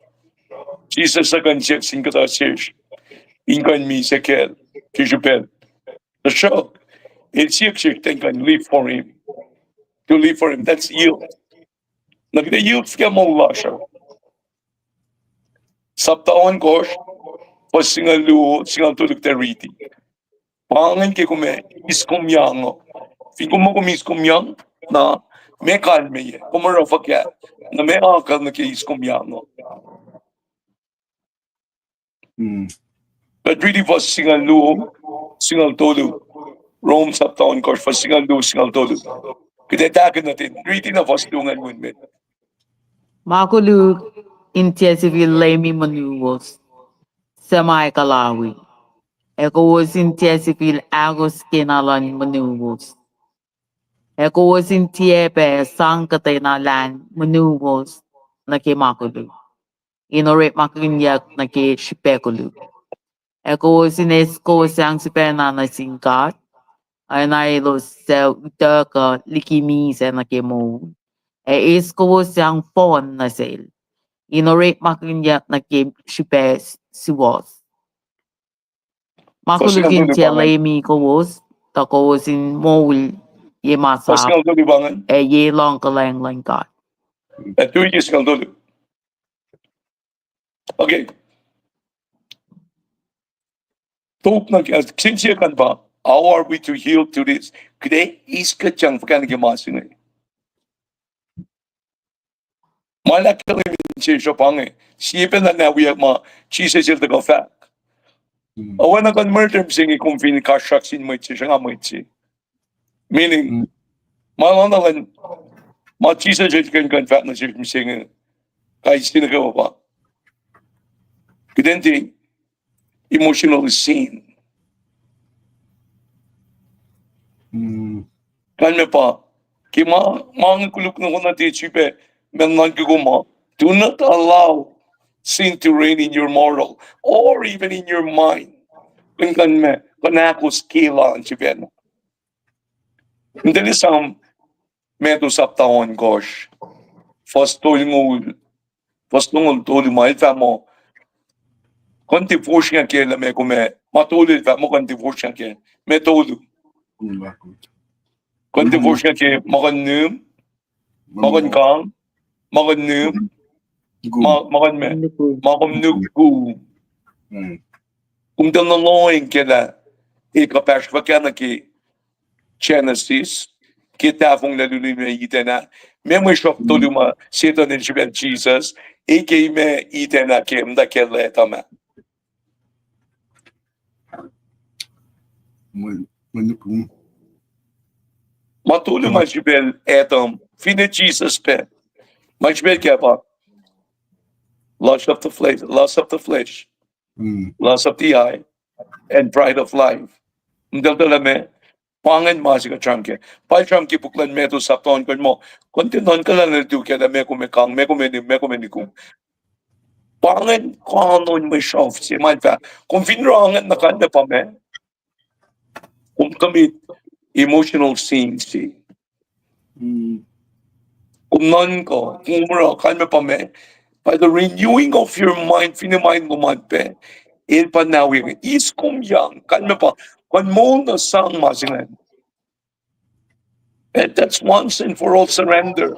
Jisus uh kuh in siyuck sin kuhtuh sesr in kuh in misac kacl ke srihpacl. Tuhsruhk el siyuck sesr in kuh in live for him. To live for him, that's yield. Na kuht ac yield ke moul lasr uh. Sapta ohnkohsr, fuhs singucul luo, singucul tolu kuht ac riti. Pa ingacn ke kom ac eis komyang uh. Fin kom muh kom eis komyang, na meac kalmeyac, kom oruh fuhkah, na meac akucl nuh ke eis komyang uh. Kuht riti fuhs singucul luo, singucul tolu. Rom sapta ohnkohsr, fuhs singucul luo, singucul tolu. Kuht ac tahkuh nuh ten, riti na fuhs luo ingacn met. Ma koluk in tiac sifil leumi monuwos, suc ma ekuhlawi. Ac kowos in tiac sifil ahkos kena luhn monuwos. Ac kowos in tiac pac sang kuhtwena lain monuwos nuh ke ma koluk, in orekmakihnyuck nuh ke srihpac koluk. Ac kowos in eis kowos sang sifacna nuh sin God, oacna elos suc utuckuh liki misac nuh ke moul. Ac eis kowos sang fohn nuh sel, in orekmakihnyuck nuh ke srihpac suwohs. Ma koluk in tiac leumi kowos, tuh kowos in moul ye masap, ac ye luhngkuhlwacng luhn God. Okay. Top nuh ke, kihsen siyuck an pa, How are we to yield to this? Kuht ac eis kuht sang fuhkah nuh ke ma se inge. Ma el ahkkahlwemye sesr uh pa inge, sie pacna na wiyuck ma Jisus el tuhkuh fahk. Oacna kuh in murder mihsenge kom fin kasrak sin mwet se, sruhnga mwet se. Meaning, ma lana lan, ma Jisus el kuh in kuh in fahk nuh sesr mihsenge, kais sie nuh kwewa pa, kuht in tiac emotional sin. Kalmac pa, ke ma, ma inge koluk nuh kom, na tiac srihpac ma nuhnkuh kom uh, do not allow sin to reign in your mortal or even in your mind. Kuh in, kuh in ma, kuh in ahkos ke lwen sifacna. Mtali Sam, Matthew sapta ohnkohsr, fuhs tolngoul, fuhs tolngoul tolu ma el fahk muh, kuh in tiac fosrngah ke lah meac kom ac, ma tolu el fahk muh kuh in tiac fosrngah ke, meac tolu? Kuh in tiac fosrngah ke ma kuh in nuhm, ma kuh in kang, ma kuh in nuhm, ma, ma kuh in ma, ma kom nukum. Kom tiacna lohacng ke lah, e kuhpahsr fuhkah nuh ke Genesis, ke tahfonglac lun Eden ah, meac mwe sruhf tolu ma Setuhn el srihpacl Jisus, e ke ma Eden ah ke muhta ke Adam ah. Ma tolu ma srihpacl Adam, finne Jisus pac. Ma srihpacl kac pa, lust of the flesh, lust of the flesh, lust of the eye, and pride of life. Mtacltahl me, pa ingacn ma se kuht sramsram kac. Pa sramsram ke puk luhn Matthew sapta ohnkohsr muh, kuh in tiac nuhnkuh lah nuh tu ke lah meac kom ac kang, meac kom ac nuhm, meac kom ac nukum. Pa ingacn kuh in on mwe sruhf se ma el fahk. Kom fin oruh ingacn na kalmac pa meac, kom commit emotional sin se. Kom nuhnkuh, kom oruh, kalmac pa meac, by the renewing of your mind, finne mind lom an pac, el pa na wi, eis kom yang, kalmac pa, kuh in moul nuh sang ma se ingacn. And that's once and for all surrender.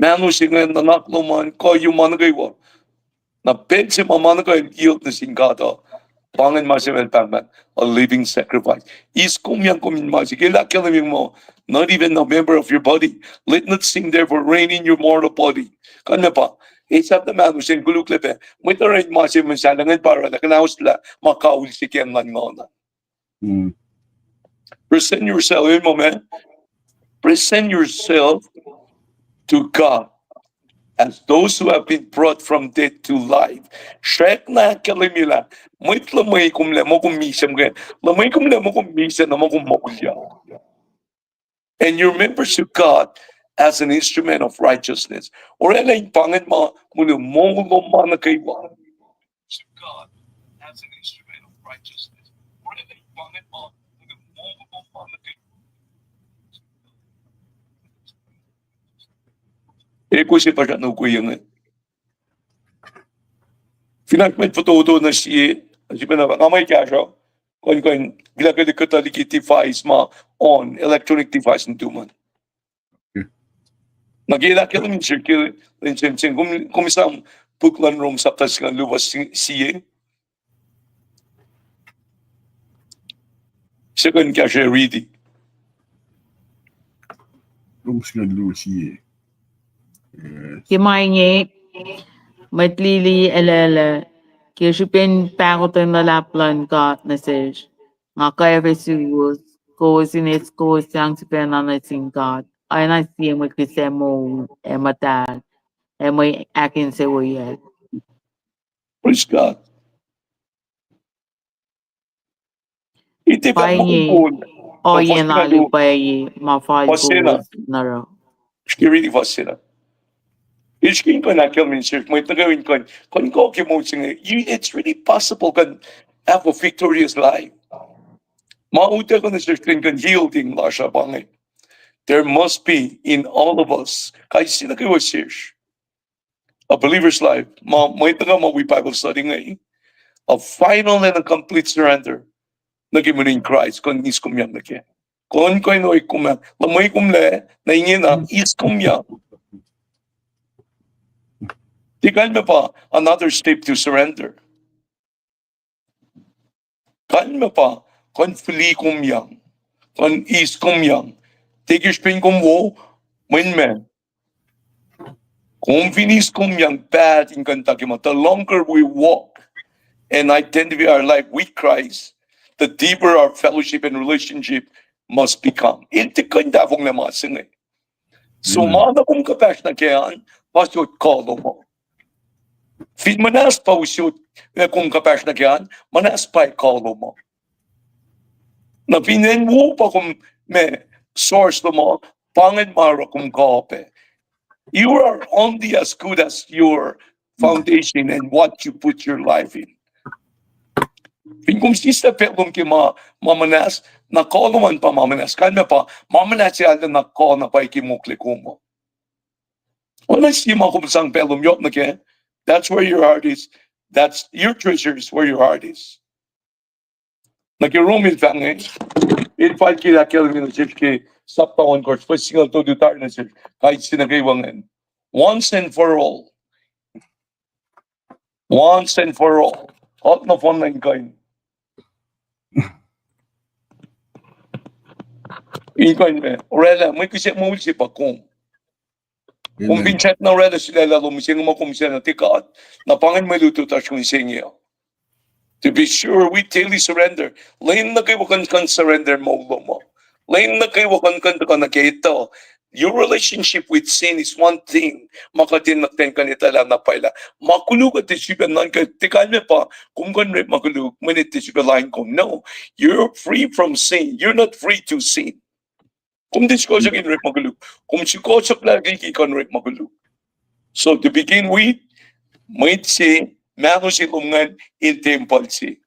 Mahno se ingacn, nuhnak lom an, kuh yuh ma nuh kwewa. Na pacl se ma ma nuh kwewa yield nuh sin God uh, pa ingacn ma se ma el pahngon, a living sacrifice. Eis kom yang kom in ma se, ke el ahkkahlwemye muh, not even a member of your body. Let not sin therefore reign in your mortal body. Kalmac pa, esam na mahno se in koluklac pac. Mwet oruh in ma se muhsahllah ingacn pa oruh lah kuhnaoslah ma kaul se ke nguhn nguhn. Present yourself, eh, moment. Present yourself to God as those who have been brought from death to life. Srackna ahkkahlwemye lah mwet luhmwe kom lac muh kom misac, luhmwe kom lac muh kom misac na muh kom moulyak. And your members to God as an instrument of righteousness. Oraclah in pa ingacn ma munu moul lom ma nuh kwewa. Ekuh se pa srackna ukwe inge. Fin oasr mwet fototo nuh sie, sifacna nga muh kahsruh, kuh in, kuh in, gila ke kuhtuh liki device ma on, electronic device nuhtum an. Na ke lah ke lwen se ke, lwen se, se, kom, kom esam puk luhn Rom sapta singucul luo fuhs sie. Second kahsruh riti. Rom singucul luo sie. Ke ma inge, mwet lili elele, ke srihpen pahkotwen luhlahp luhn God nuh sesr, nga kwacfe suwos, kowos in eis kowos sang sifacna nuh sin God, oacna sie mwe kihsac moul ac muhtahl, ac mwe ahkinsewowoyacl. Praise God. Ite pa inge, ohiyac na lipwaye ma fal kowos in oruh. Srihke riti fuhs se na. Iskihn kuh in ahkkahlwemye sesr, mwet nuh kwewa in kuh in, kuh in kuh ke moul se inge, you, it's really possible kuh in have a victorious life. Ma utuckuh nuh sesr kuh in yielding lasr uh pa inge. There must be in all of us, kais sie nuh kwewa sesr, a believer's life, ma mwet nuh kwewa ma wi Bible study inge, a final and a complete surrender nuh ke munin Christ, kuh in eis kom yang nuh ke. Kuh in kuh in oik kom ah, luhmwe kom lac, na ingena, eis kom yang. Tiac kalmac pa another step to surrender. kalmac pa, kuh in fihlikomyang, kuh in eiskomyang. Tiac ke srihpen kom wo, mweyen meac, kom fin eiskomyang, paht in kuh in tuh ke ma, the longer we walk and identify our life with Christ, the deeper our fellowship and relationship must become. El tiac kuh in tahfonglac ma se inge. So ma na kom kuhpahsr nuh kac an, pa sot kuh lom uh. Fin muhnahs pa usot, eh, kom kuhpahsr nuh kac an, muhnahs pa kuh lom uh. Na fin acn wo pa kom, ma, source lom uh, pa ingacn ma oruh kom kuh pac. You are only as good as your foundation and what you put your life in. Fin kom sislah pacl lom ke ma, ma muhnahs, na kuh lom an pa ma muhnahs. Kalmac pa, ma muhnahs se arlac na kuh na pwacye ke moklac kom uh. Oacna sie ma kom sang pacl lom yohk nuh kac, that's where your heart is. That's your treasure is where your heart is. Nuh ke Rom el fahk inge, el fal ke ahkkahlwemye nuh sesr ke sapta ohnkohsr, fuhs singucul tolu tari nuh sesr, kais sie nuh kwewa ingacn. Once and for all. Once and for all. Oasr nohfohn na in kuh in, in kuh in ma, oraclah, mwe kihsac moul se pa kom. Kom fin srackna oraclah sulaclah lom mihsenge ma kom sacna tiac God, na pa ingacn mwe lutlut lasr mihsenge uh. To be sure, we daily surrender. Lwen nuh kwewa kuh in kuh in surrender moul lom uh. Lwen nuh kwewa kuh in kuh in tuhkuh nuh ke etuh. Your relationship with sin is one thing. Ma kuht enenuh in kuh in etuhlah na pwacye lah ma koluk uh tiac sifilpac nuhnkuh, tiac kalmac pa kom kuh in orekma koluk mweyen tiac sifilpac lain kom. No, you're free from sin. You're not free to sin. Kom tiac sukohsohk in orekma koluk. Kom sukohsohk lah liki kuh in orekma koluk. So to begin with, mwet se, mahno se lom ingacn, el tempuhl se.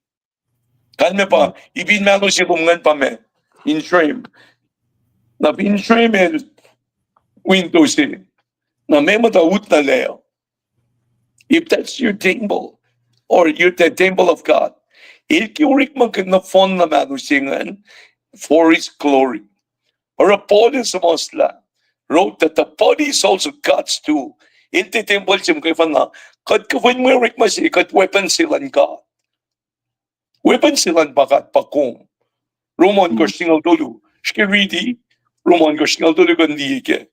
Kalmac pa, ipin mahno se lom ingacn pa ma, in srem. Na fin srem el window se, na meac muhta utlac uh? If that's your temple, or you're the temple of God, el ke orekmakihn nohfohn na mahno se ingacn for his glory. Oruh Paul el suhmuhslah, wrote that the body is also God's tool. El tiac tempuhl se muhkwena, kuht kuh in mwe orekma se, kuht weapon se luhn God. Weapon se luhn God pa kom. Rom ohnkohsr singucul tolu. Srihke riti, Rom ohnkohsr singucul tolu kuh in liye kac.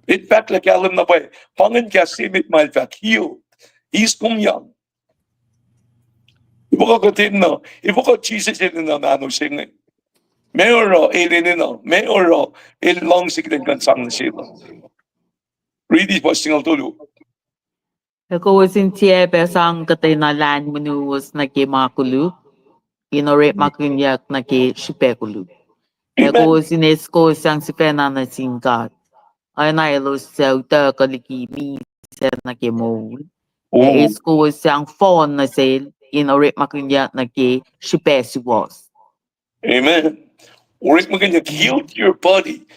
El fahk lah kahlwem na pwacye, pa ingacn kahs se emet ma el fahk healed. Eiskomyang. Efuh kuh kuht enenuh, efuh kuh Jisus el enenuh mahno se inge? Meac oruh el enenuh, meac oruh el luhngse kuht in kuh in sang nuh sel uh? Riti fuhs singucul tolu. Ac kowos in tiac pac sang kuhtwena lahlmwetmwet nuh ke ma koluk, in orekmakihnyuck nuh ke srihpac koluk. Ac kowos in eis kowos sang sifacna nuh sin God, oacna elos suc utuckuh liki misac nuh ke moul. Ac eis kowos sang fohn nuh sel in orekmakihnyuck nuh ke srihpac suwohs. Amen. Orekmakihnyuck, yield your body.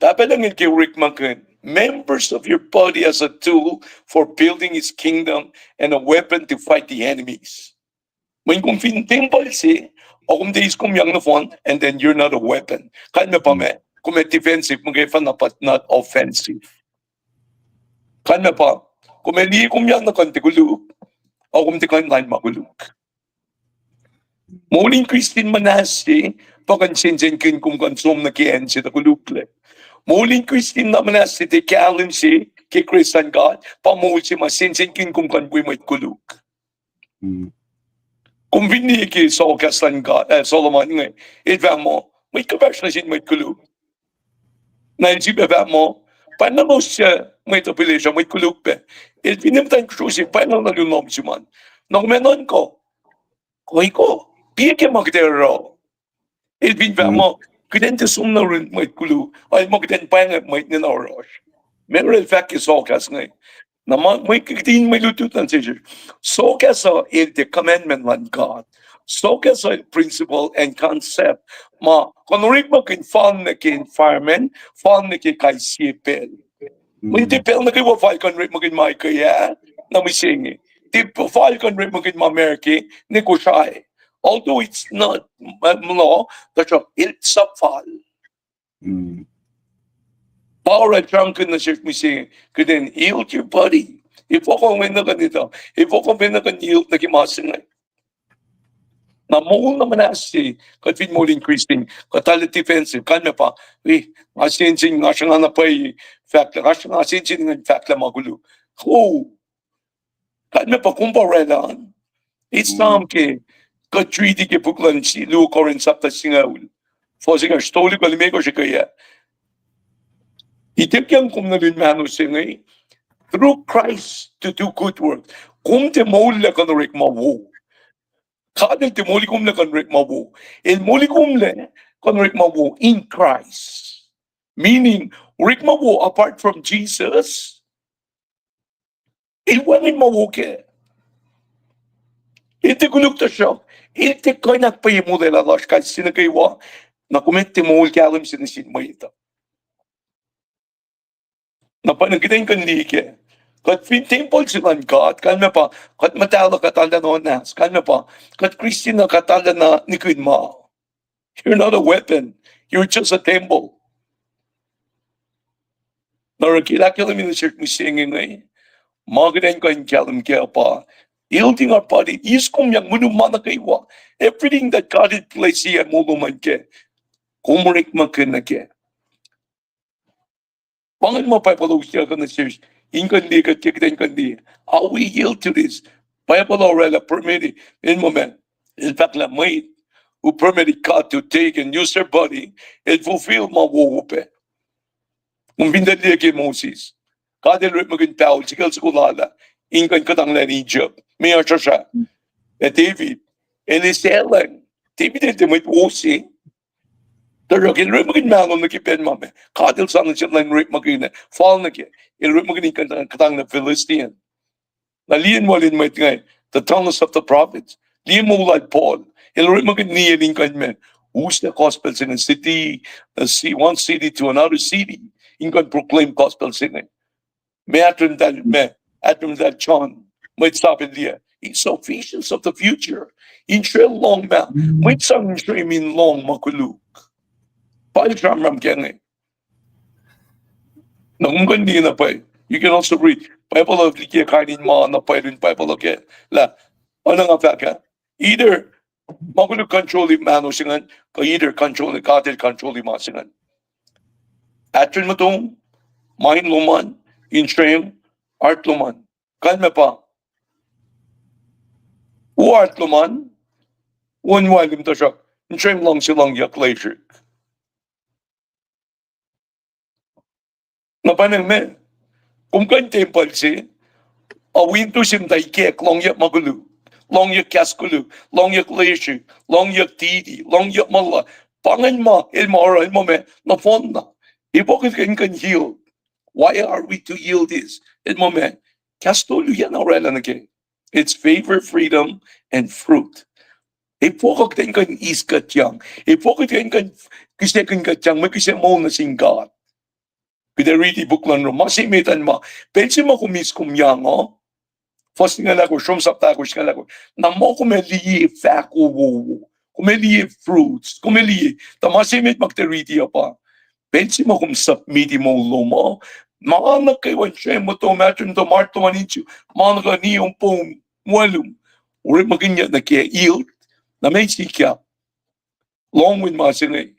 Pahpah Lucng el ke orekmakihn members of your body as a tool for building his kingdom and a weapon to fight the enemies. Mweyen kom fin tempuhl se, ac kom tiac eiskomyang nohfohn, and then you're not a weapon. Kalmac pa ma, kom ac defensive muhkwena but not offensive. Kalmac pa, kom ac liyekomyang na kuh in tiac koluk, ac kom tiac kuh in lain ma koluk. Moul in Kristin muhnahs se pa kuh in sensenkihn kom kuh in som nuh ke acn se tuh koluklac. Moul in Kristin na muhnahs se, tiac kahlwem se ke Christian God, pa moul se ma sensenkihn kom kuh in wi mwet koluk. Kom fin liye ke sohkahs luhn God, eh, Solomon inge, el fahk muh, mwet kuhpahsr nuh sin mwet koluk. Na el sifilpac fahk muh, pa elos suc mwet apilesra, mwet koluk pac. El fin muhtwacn kosro se, pa elos na luhn lohm sum an. Na kom ac nuhnkuh, koi kuh, piac ke ma kuht ac oruh. El fin fahk muh, kuht in tiac som nuh yurin mwet koluk, el muh kuht in pwacnge mwet ninac oruh. Meac el fahk ke sohkahs inge? Na ma, mwe kihtin mwe lutlut nuh sesr. Sohkahs uh el tiac commandment luhn God. Sohkahs uh el principle and concept ma kuh in orekmakihn fal nuh ke environment, fal nuh ke kais sie pacl. Mweyen tiac pacl nuh kwewa fal kuh in orekmakihn ma ekuh ah, na mihsenge. Tiac fal kuh in orekmakihn ma America ne Kosrae. Although it's not, uh, law, tuhsruhk el suhfal. Pa oruh el sramsramkihn nuh sesr mihsenge, kuht in yield your body. Efuh kuh kom enenuh kuh in etuh, efuh kuh kom enenuh kuh in yield nuh ke ma se inge? Na moul na muhnahs se, kuht fin moul in Christian, kuht arlac defensive, kalmac pa, eh, nga sensen, nga sruhnga na pwacye, fahk lah, nga sruhnga sensen in fahk lah ma koluk. Oh, kalmac pa kom pa oraclah an. Esam ke, kuht riti ke puk luhn si-, luo Corinth sapta singucul. Fuhs singucul, tolu kuh limekohsr ke ah. Ituckyang kom nuh lun mahno se inge, through Christ to do good work. Kom tiac moul lah kuh in orekma wo. God el tiac moli kom lah kuh in orekma wo. El moli kom lah kuh in orekma wo in Christ. Meaning, orekma wo apart from Jesus, el wacngihn ma wo kac. El tiac koluk tuhsruhk el tiac kuh in ahkpwacye molwelah lasr kais sie nuh kwewa. Na kom tiac moul kahlwem se nuh sin mwet uh. Na pa na kuht in kuh in liye kac. Kuht fin tempuhl se luhn God, kalmac pa, kuht muhtahl uh kuht arlac nuh nahs, kalmac pa, kuht Christian uh kuht arlac nuh nihkihn ma. You're not a weapon. You're just a temple. Na oruh ke el ahkkahlwemye nuh sesr mihsenge inge, ma kuht in kuh in kahlwem kac pa, healing our body, eis kom yang munu ma nuh kwewa. Everything that God had placed in moul lom an kac, kom orekmakihn nuh kac. Pa ingacn ma Bible uh usyak nuh sesr, in kuh in liye kuht ke kuht in kuh in liye. Are we yield to this? Bible uh oraclah permit, el muh ma, el fahk lah mwet who permitted God to take and use their body, el fulfill ma wo upac. Kom fin tiac liye ke Moses, God el orekmakihn paol, sikel soko lal ah, in kuh in kuhtanglah Egypt, meac oasr ah. Ac David, el eis elan, David el tiac mwet wo se. Tuhsruhk el orekmakihn mahno nuh ke pacl ma ma God el sang nuh sel elan orekmakihn, fal nuh ke, el orekmakihn in kuh in kuhtanglah Philistine. Na liye in wal in mwet inge, the tongues of the prophets. Liye moul lal Paul. El orekmakihn niyacl in kuh in ma, us the gospel se inge city, uh, ci-, one city to another city, in kuh in proclaim gospel se inge. Ma ahtrimtahl, ma ahtrimtahl John, mwet sap el liye, in sufficient of the future. In srem lohng ma, mwet sang in srem in lohng ma koluk. Pa el sramsram ke inge. Na kom kuh in liye na pwacye. You can also read Bible uh, liye kain in ma na pwacye lun Bible uh ke lah, oacna nga fahk ah, either ma koluk control-i mahno se ingacn, kuh either control-i, God el control-i ma se ingacn. Ahtrin muhtom, mind lom an, in srem, heart lom an. Kalmac pa, wo heart lom an, wo in wacngihn tuhsruhk in srem luhngse luhng yohk lesrihk. Na pa na ma, kom kuh in tempuhl se, a window se muhta ikack, lohng yohk ma koluk, lohng yohk kahs koluk, lohng yohk lesrihk, lohng yohk titi, lohng yohk ma luh. Pa ingacn ma el ma oruh, el muh ma nohfohn na. Efuh kuht kuh in kuh in yield? Why are we to yield this? El muh ma, kahs tolu yac na oraclah nuh ke. It's favor, freedom, and fruit. Efuh kuht kuh in kuh in eis kuhtyang? Efuh kuht kuh in kuh in kihsackuhn kuhtyang, mwe kihsac moul nuh sin God? Kuht ac riti puk luhn Rom, ma se met an ma, pacl se ma kom eis kom yang uh, fuhs singucul ahkosr, Rom sapta ahkosr, singucul ahkosr. Na muh kom ac liye fahko wowo, kom ac liye fruits, kom ac liye, tuh ma se met ma kuht ac riti uh pa, pacl se ma kom submit-i moul lom uh, ma nuh kwewa in srem muhtom, ahtrin muhtom, heart lom an, into, ma nuh kwewa, niyom, poum, mwelum, orekmakihnyuck nuh ke yield. Na ma sikyak, lohng win ma se inge.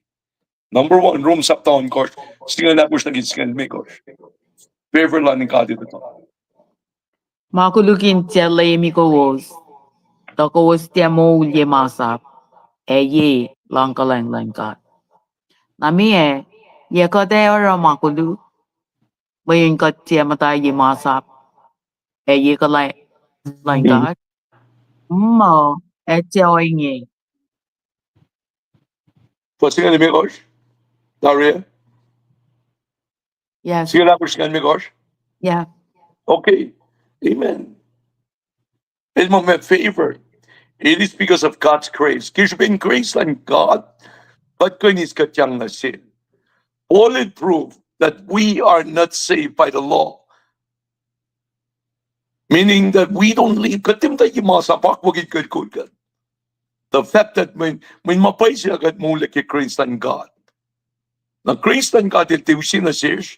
Number one, Rom sapta ohnkohsr, singucul ahkosr nuh ke singucul limekohsr. Favor luhn God etuh. Ma koluk in tiac leumi kowos, tuh kowos tiac moul ye masap, ac ye luhngkuhlwacng luhn God. Na meac, yac kuht ac oruh ma koluk, mweyen kuht tiac muhta ye masap, ac ye kuhlwacng luhn God? Muh, ac tiac ohinge. Fuhs singucul limekohsr? Daria? Yes. Singucul ahkosr, singucul limekohsr? Yeah. Okay. Amen. El muh ma favor. It is because of God's grace. Ke srihpen grace luhn God, kuht kuh in eis kuhtyang nuh sel. Paul el prove that we are not saved by the law. Meaning that we don't live, kuht tiac muhta ye masap, akwuck in kuht kol kuht. The fact that mweyen, mweyen ma pwacye se kuht moul ke grace luhn God. Na grace luhn God el tiac use nuh sesr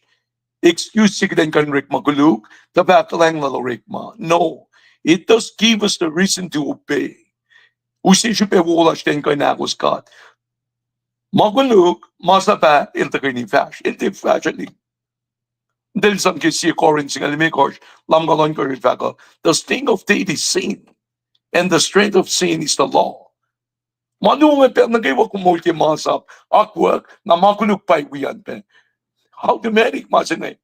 excuse se kuht in kuh in orekma koluk, tuh fah kuhlwacng lal orekma. No, it does give us the reason to obey. Use srihpac wo lasr ten kuh in ahkos God. Ma koluk, masap ah, el tuhkweni fahsr, el tiac fahsrwelihk. Del sang ke sie Corinth singucul limekohsr, lumngaul ohnkohsr el fahk uh, the sting of death is sin, and the strength of sin is the law. Ma luhngse pacl nuh kwewa kom moul ke masap, akwuck, na ma koluk pa wi an pac. Automatic ma se inge.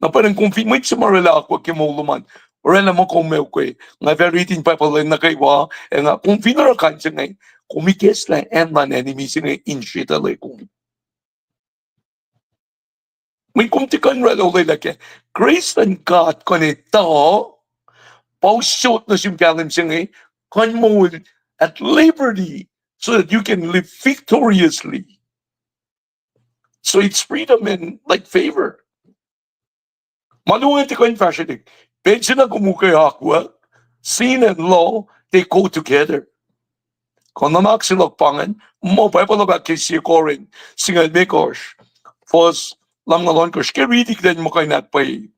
Na pa kom fin mwet se ma orwaclah akwuck ke moul lom an, orwaclah ma kom ukwe, nga fah riti in Bible lwen nuh kwewa, ac nga kom fin oruh kain se inge, kom ikacslah acn luhn enemy se inge in sritacl kom. Mweyen kom tiac kuh in orwaclah olwelah kac. Grace luhn God kuh in etuh, pa usot nuh sum kahlwem se inge, kuh in moul at liberty so that you can live victoriously. So it's freedom and, like, favor. Ma luhngse tiac kuh in fahsrwelihk. Pacl se na kom ukwe akwuck, sin and law, they go together. Kuh nuhnak se luhk pa ingacn, muh Bible uh fahk ke sie Corinth singucul limekohsr, fuhs lumngaul ohnkohsr, ke riti kuht in muh kuh in ahkpwacye.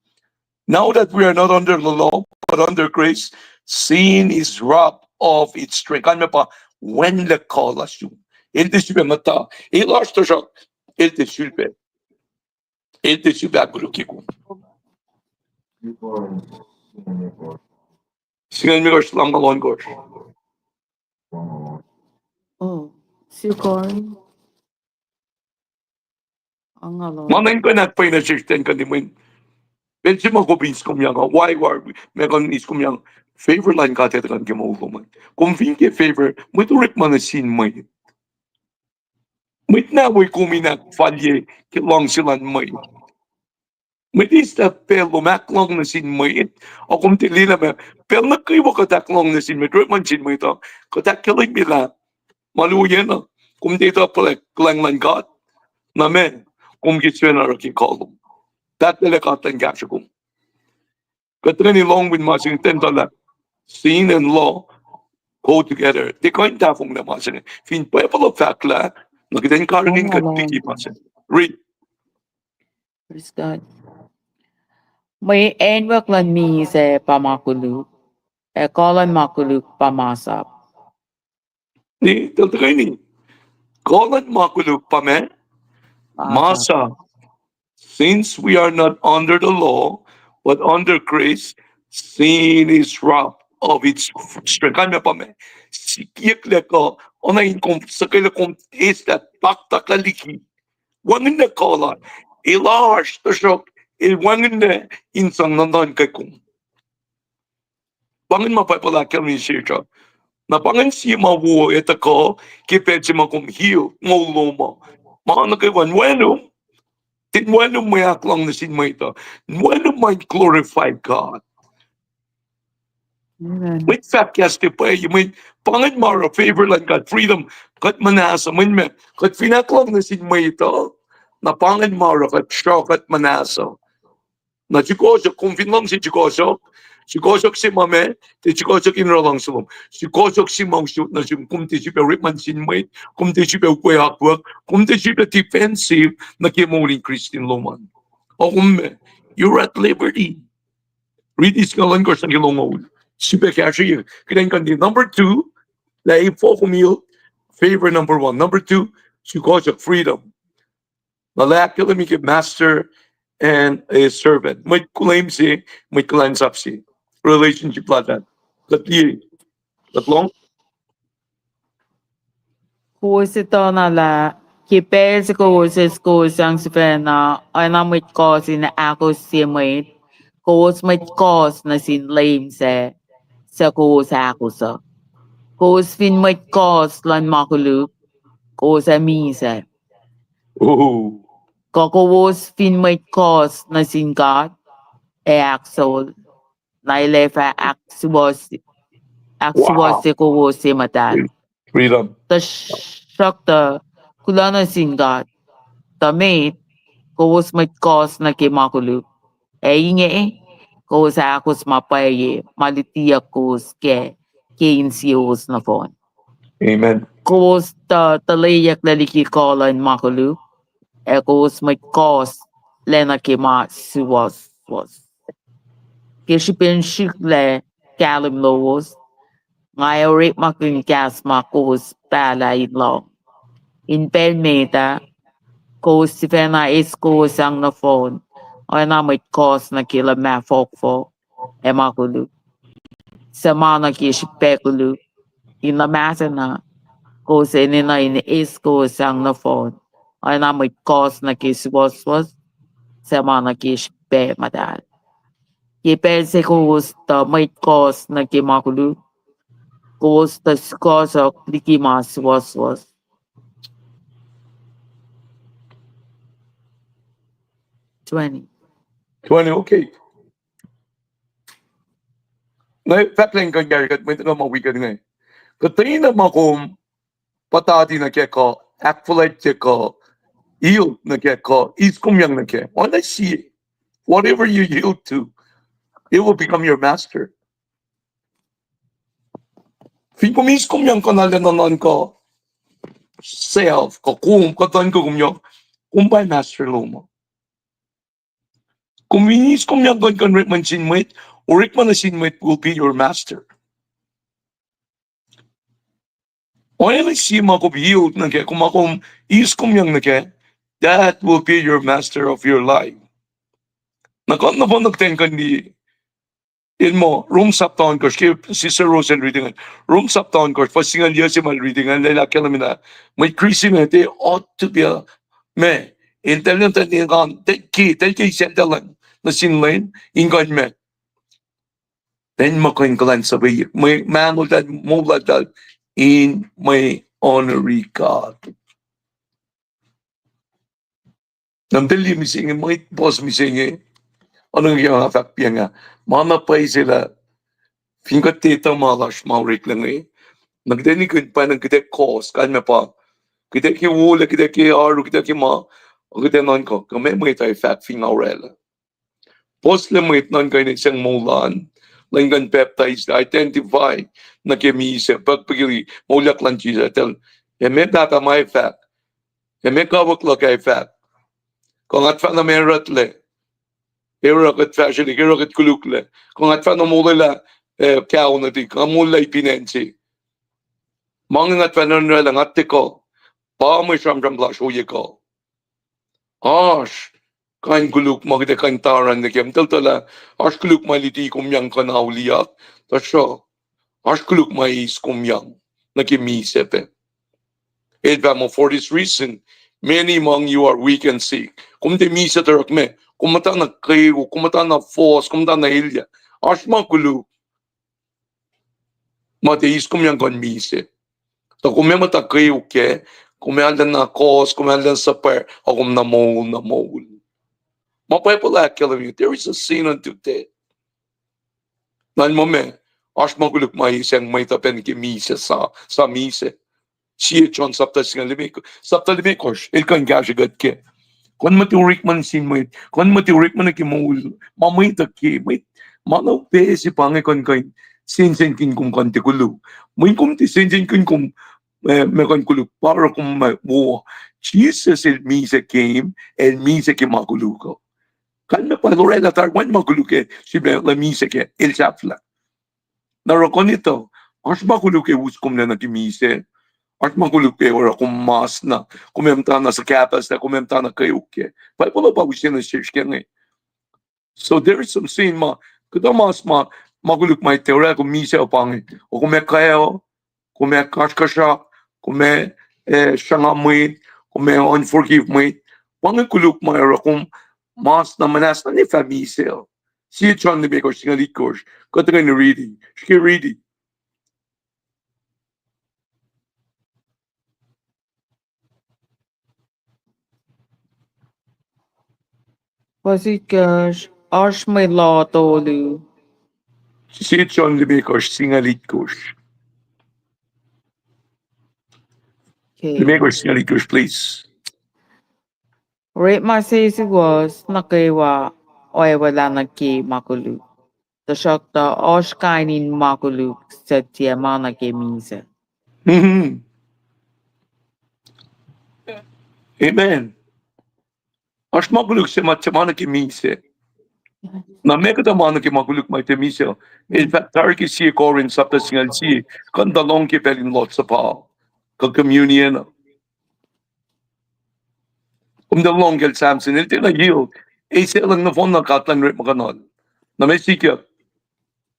Now that we are not under the law, but under grace, sin is robbed of its strength. Kalmac pa, wacnlac kuh lasr uh. El tiac sifilpac muhta. El oasr tuhsruhk, el tiac sifilpac. El tiac sifilpac ahkkolukye kom. Singucul limekohsr lumngaul ohnkohsr. Oh, sie Corinth. Angngaul. Ma na in kuh in ahkpwacye nuh sesr ten kuh in mweyen pacl se ma kom eis kom yang uh, why, why, ma kom eis kom yang, favor luhn God ac tuhkuh nuh ke moul lom an. Kom fin ke favor, mwet orekma nuh sin mwet. Mwet na wi kom in ahkfalye ke luhngse luhn mwet. Mwet eis lah pacl lom ahkluhng nuh sin mwet, ac kom tiac liye lah ma pacl nuh kwewa kuht ahkluhng nuh sin mwet, orekma nuh sin mwet uh, kuht ahkkahlwemye lah ma luo yen uh, kom tiac etuh puhla kuhlwacng luhn God. Na ma, kom ke sifacna oruh ke kuh lom. Pahtlac lah God luhn kahsruh kom. Kuht tuhkweni lohng win ma se inge ten tuh lah sin and law go together. Tiac kuh in tahfonglac ma se inge. Fin Bible uh fahk lah, na kuht in karihngihn kuht liki ma se inge. Read. Praise God. Mwe acnwuck luhn misac pa ma koluk, ac kuh luhn ma koluk pa masap. Ni, tuh tuhkweni. Kuh luhn ma koluk pa ma, masap. Since we are not under the law, but under grace, sin is robbed of its strength. Kalmac pa ma, sikyak lah kuh, oacna in kom, suhkwac lah kom eis lah taktaklah liki. Wacngihnlac kuh lal, el oasr, tuhsruhk el wacngihnlac in sang nuhnuhnkuh kom. Pa ingacn ma Bible ahkkahlwemye sesr uh. Na pa ingacn sie ma wo ac tuhkuh ke pacl se ma kom heal moul lom uh. Ma nuh kwewa in wacngihnlac, tiac in wacngihnlac mwe ahkluhng nuh sin mwet uh. In wacngihnlac ma in glorify God. Mwet fahk kahs tiac pwacye, mwet pa ingacn ma oruh favor luhn God, freedom, kuht muhnahs uh, mwet ma, kuht fin ahkluhng nuh sin mwet uh, na pa ingacn ma oruh kuht sruh kuht muhnahs uh. Na sikohsohk, kom fin luhngse sikohsohk, sikohsohk se ma ma, tiac sikohsohk in oruh luhngse lom. Sikohsohk se ma usot nuh sum, kom tiac sifilpac orekma nuh sin mwet, kom tiac sifilpac ukwe akwuck, kom tiac sifilpac defensive nuh ke moul in Christian lom an. O kom ma, you're at liberty. Riti singucul ohnkohsr nuh ke longoul. Sifilpac kahsrweyuck, kuht in kuh in. Number two, lah efuh kom yield, favor number one. Number two, sikohsohk, freedom. Na lah ahkkahlwemye ke master and a servant. Mwet kuhlwem se, mwet kuhlwacnsap se. Relationship laltahl. Kuht liye, kuht lohng. Kowos etuh na lah ke pacl se kowos eis kowos sang sifacna oacna mwet kohs in ahkos sie mwet, kowos mwet kohs nuh sin Leum sac, suc kowos ahkos uh. Kowos fin mwet kohs luhn ma koluk, kowos ac misac. Kuh kowos fin mwet kohs nuh sin God ac ahksol, na El ac fah ahksuwohsye kowos ye muhtahl. Tuhsruhktuh kuloh nuh sin God, tuh met, kowos mwet kohs nuh ke ma koluk, ac inge kowos ahkos ma pwacye ma lutiyuck kowos kac ke insiyowos nohfohn. Amen. Kowos tuh tuhleyucklac liki kuh luhn ma koluk, ac kowos mwet kohs lac nuh ke ma suwohswohs. Ke srihpen srihklac kahlwem lowos, Nga ac orekmakihn kahs ma kowos pahlah in lohng. In pacl met ah, kowos sifacna eis kowos sang nohfohn, oacna mwet kohs nuh ke luhmah fohkfohk ac ma koluk, suc ma nuh ke srihpac koluk. In luhmah sacna, kowos enenuh in eis kowos sang nohfohn, oacna mwet kohs nuh ke suwohswohs, suc ma nuh ke srihpac muhtahl. Ke pacl se kowos tuh mwet kohs nuh ke ma koluk, kowos tuh sukohsohk liki ma suwohswohs. Twenty. Twenty, okay. Nga fahk lah in kuh in kahsre kuht mwet nuh kwewa ma wi kuht inge. Kuhtwena ma kom puhtati nuh kac kuh, ahkfuhlwactye kuh, yield nuh kac kuh, eiskomyang nuh kac. Oacna sie, whatever you yield to, it will become your master. Fin kom eiskomyang kuh na lwen nuhnuhnkuh, self, kuh kom, kuh nuhnkuh kom yohk, kom pa master lom uh. Kom fin eiskomyang kuh in kuh in orekma nuh sin mwet, orekma nuh sin mwet will be your master. Oacna sie ma kom yield nuh kac, kom, ma kom eiskomyang nuh kac, that will be your master of your life. Na kuht nohfohn nuh kuhtwena kuh in liye, el muh Rom sapta ohnkohsr, ke Sister Rose el riti ingacn, Rom sapta ohnkohsr, fuhs singucul yac se ma el riti ingacn, el ahkkahlwemye lah mwet Kristin inge, they ought to be a, ma, eltahl, eltahl engan, eltahl ke, eltahl ke isacltahl nuh sin Leum in kuh in, ma, enenuh in kuh in kuhlwacnsapuh mwe, mahnoltahl, moul laltahl in mwe honori God. Na eltahl liye mihsenge, mwet puhs mihsenge, oacna ke nga fahk piacng ah, ma na pwacye se lah fin kuht etuh ma lasr ma oreklac inge, na kuht ac nikihn pwacnwacng kuht ac kohs, kalmac pa kuht ac ke wolac, kuht ac ke oaru, kuht ac ke ma, kuht ac nuhnkuh, kuh meac mwet uh ac fahk fin nga orwaclah. Puhslac mwet nuhnkuh in sang moul an, nuhnkuh in pacptais, identify nuh ke misac, pukpuki moulyak luhn Jisus, etuh lah, ac meac Pahpah ma ac fahk, ac meac kawuck luhk ac fahk, kuh nga fahna ma oruh kuhtlac, oruh kuht fahsrwelihk, oruh kuht koluklac, kuh nga fahna molwelah, eh, kaonutik, kuh molwelah ipinansi. Ma inge nga fahna orwaclah, nga tiac kuh, pa mwe sramsram lasr ohiyac kuh. Oasr kain koluk ma kuht ac kuh in taran nuh ke, eltahl tuh lah, oasr koluk ma luti komyang kuh in auliyak, tuhsruhk oasr koluk ma eis komyang nuh ke misac pac. El fahk muh, for this reason, many among you are weak and sick. Kom tiac misac tuhsruhk meac, kom muhtana kweok, kom muhtana fohs, kom muhtana elyah. Oasr ma koluk ma tiac eis komyang kuh in misac. Tuh kom ac muhta kweok kac, kom ac arulacna kohs, kom ac arulacna suhpwacr, ac kom na moul, na moul. Ma Bible ahkkahlwemye, there is a sin unto death. Na el muh meac, oasr ma koluk ma eis mwet uh pac nuh ke misac, sa, sa misac. Sie John sapta singucul limekohsr, sapta limekohsr, el kuh in kahsrwe kuht kac. Kuh in muhta orekma nuh sin mwet, kuh in muhta orekma nuh ke moul, ma mwet uh ke, mwet, ma na upac se pa inge kuh in kuh in sensenkihn kom kuh in tiac koluk. Mweyen kom tiac sensenkihn kom, eh, ma kuh in koluk pa oruh kom ma wo. Jesus el misac came, el misac ke ma koluk uh. Kalmac pa el orwaclah tari wacngihn ma koluk ac sifacna misac kac, el sahflah. Na oruh kuh in etuh, oasr ma koluk ac us kom lac nuh ke misac. Oasr ma koluk ac oruh kom mas na, kom ac muhtana suhkahpahslah, kom ac muhtana kweok kac. Bible uh pa use nuh sesr ke inge. So there is some sin ma, kuhtuh mas ma, ma koluk ma tiac orwaclah kom misac uh pa inge. O kom ac kac, kom ac kasrkuhsrak, kom ac, eh, sruhnga mwet, kom ac unforgive mwet. Pa inge koluk ma oruh kom mas na muhnahs na ne fah misac uh. Sie John limekohsr singucul itkohsr, kuht tuhkweni riti, srihke riti. Fuhs itkohsr, oasr mwe loh tolu. Sie John limekohsr singucul itkohsr. Okay. Limekohsr singucul itkohsr, please. Orekma sesuwohs nuh kwewa oacwaclah nuh ke ma koluk. Tuhsruhktuh oasr kain in ma koluk suc tiac ma nuh ke misac. Mhm. Amen. Oasr ma koluk suc ma tiac ma nuh ke misac. Na meac kuhtuh ma nuh ke ma koluk ma tiac misac? El fahk tari ke sie Corinth sapta singucul sie, kuh in tuh lohng ke pacl in Lord's Supper, kuh communion. Kom tuh lohng kacl Samson, el tiacna yield. Eis elan nohfohn na God elan orekmakihnuhl. Na meac sikyak?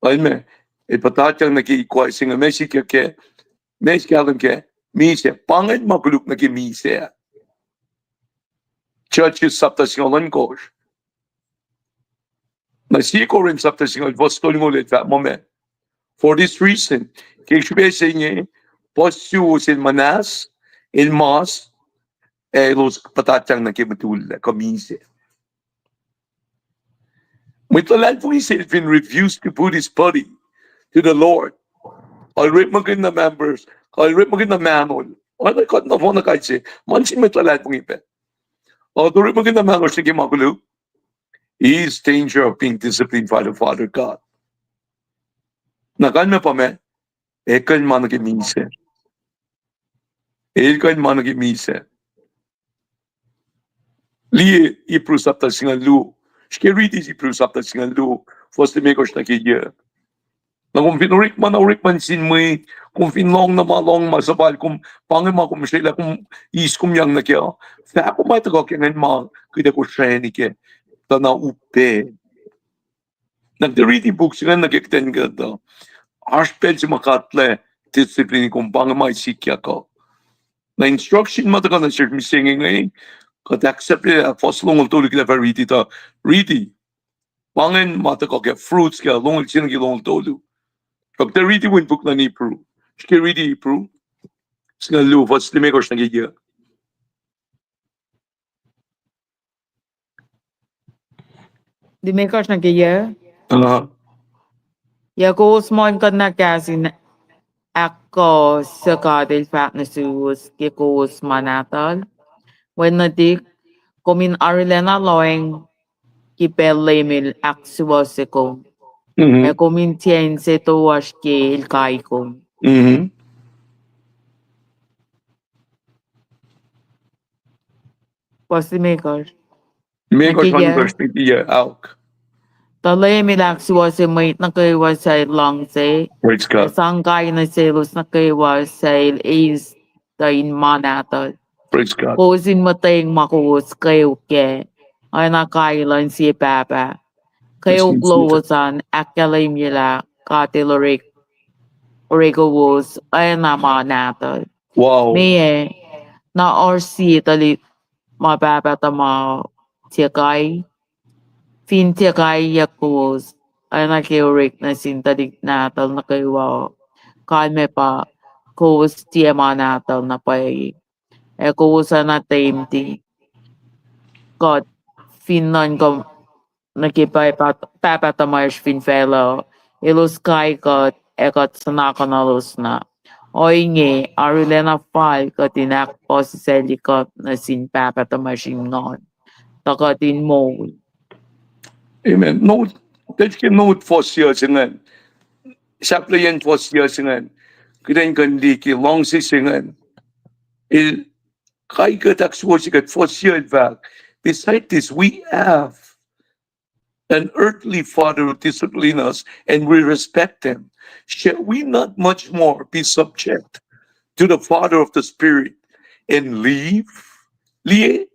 Amen. El puhtatyang nuh ke ikoac se inge, meac sikyak kac? Meac kahlwem kac? Misac. Pa ingacn ma koluk nuh ke misac. Judges sapta singucul ohnkohsr. Na sie Corinth sapta singucul fuhs tolngoul el fahk muh meac? For this reason, ke srihpac se inge, puhs suwos el muhnahs, el mas, ac elos puhtatyang nuh ke mutullac kuh misac. Mwet luhlahlfongi se el fin refuse to put his body to the Lord, el orekmakihn na members, el orekmakihn na mahnol, oacna kuht nohfohn na kais se, ma nuh sin mwet luhlahlfongi pac, el orekmakihn na mahnol nuh ke ma koluk, he is danger of being disciplined by the Father God. Na kalmac pa meac? El kuh in ma nuh ke misac. El kuh in ma nuh ke misac. Liye Hebrew sapta singucul luo. Srihke riti Hebrew sapta singucul luo, fuhs limekohsr nuh ke yac. Na kom fin orekma, na orekma nuh sin mwet, kom fin lohng na ma lohng ma suhpal, kom pa inge ma kom srwaclah, kom eis kom yang nuh kac. Fahk kom ma tuhkuh ke ingacn ma kuht ac kosrani kac, tuh na upac. Na kuht riti puk se ingacn nuh ke kuht in kuhtuh, oasr pacl se ma kuht lah discipline kom pa inge ma sikyak uh. Na instruction ma tuhkuh nuh sesr mihsenge inge, kuht accept-lah fuhs longoul tolu kuht ac fah riti tuh, riti. Pa ingacn ma tuhkuh ke fruits ke longoul sie nuh ke longoul tolu. Kuht ac riti wen puk luhn Hebrew. Srihke riti Hebrew singucul luo, fuhs limekohsr nuh ke yac. Limekohsr nuh ke yac. Uh-huh. Yac kowos muhlkuhnlah kahs in ahkkuh suc God El fahk nuh suwos ke kowos ma nahtuhl. Wen nuhtihk, kom in arulacna lohacng ke pacl Leum El ahksuwohsye kom. Mm-hmm. Ac kom in tiac inse toasr ke El kai kom. Mm-hmm. Fuhs limekohsr. Limekohsr, nuh ke yac. Fuhs limekohsr nuh ke yac, aok. Tuh Leum El ahksuwohsye mwet nuh kwewa suc El luhngse. Praise God. Ac sang kai nuh selos nuh kwewa suc El eis tuh in ma nahtuhl. Praise God. Kowos in muhtweng ma kowos kweok kac, oacna kai luhn sie pahpah. Kweok lowos an ahkkahlwemyelah God El orek, orek kowos oacna ma nahtuhl. Wow. Meac, na oasr sie tuhlihk ma pahpah tuhma tiac kai? Fin tiac kaiyuck kowos, oacna ke orek nuh sin tuhlihk nahtuhl nuh kwewa, kalmac pa kowos tiac ma nahtuhl na pwacye. Ac kowos oacna temti. Kuht fin nuhnkuh nuh ke pahpah, pahpah tuhmwacsr fin facluh, elos kai kuht ac kuht suhnakuhnuhlos na. Ohinge, arulacna fal kuht in ahkpuhsisaclye kuht nuh sin pahpah tuhmwacsr in nguhn, tuh kuht in moul. Amen. Note, tuh ke note fuhs yuc se ingacn, sahflahiyacn fuhs yuc se ingacn, kuht in kuh in liye ke luhngse se ingacn. El kai kuht, ahksuwohsye kuht, fuhs yuc el fahk, beside this, we have an earthly father who discipline us and we respect him. Shall we not much more be subject to the Father of the Spirit and live? Liye,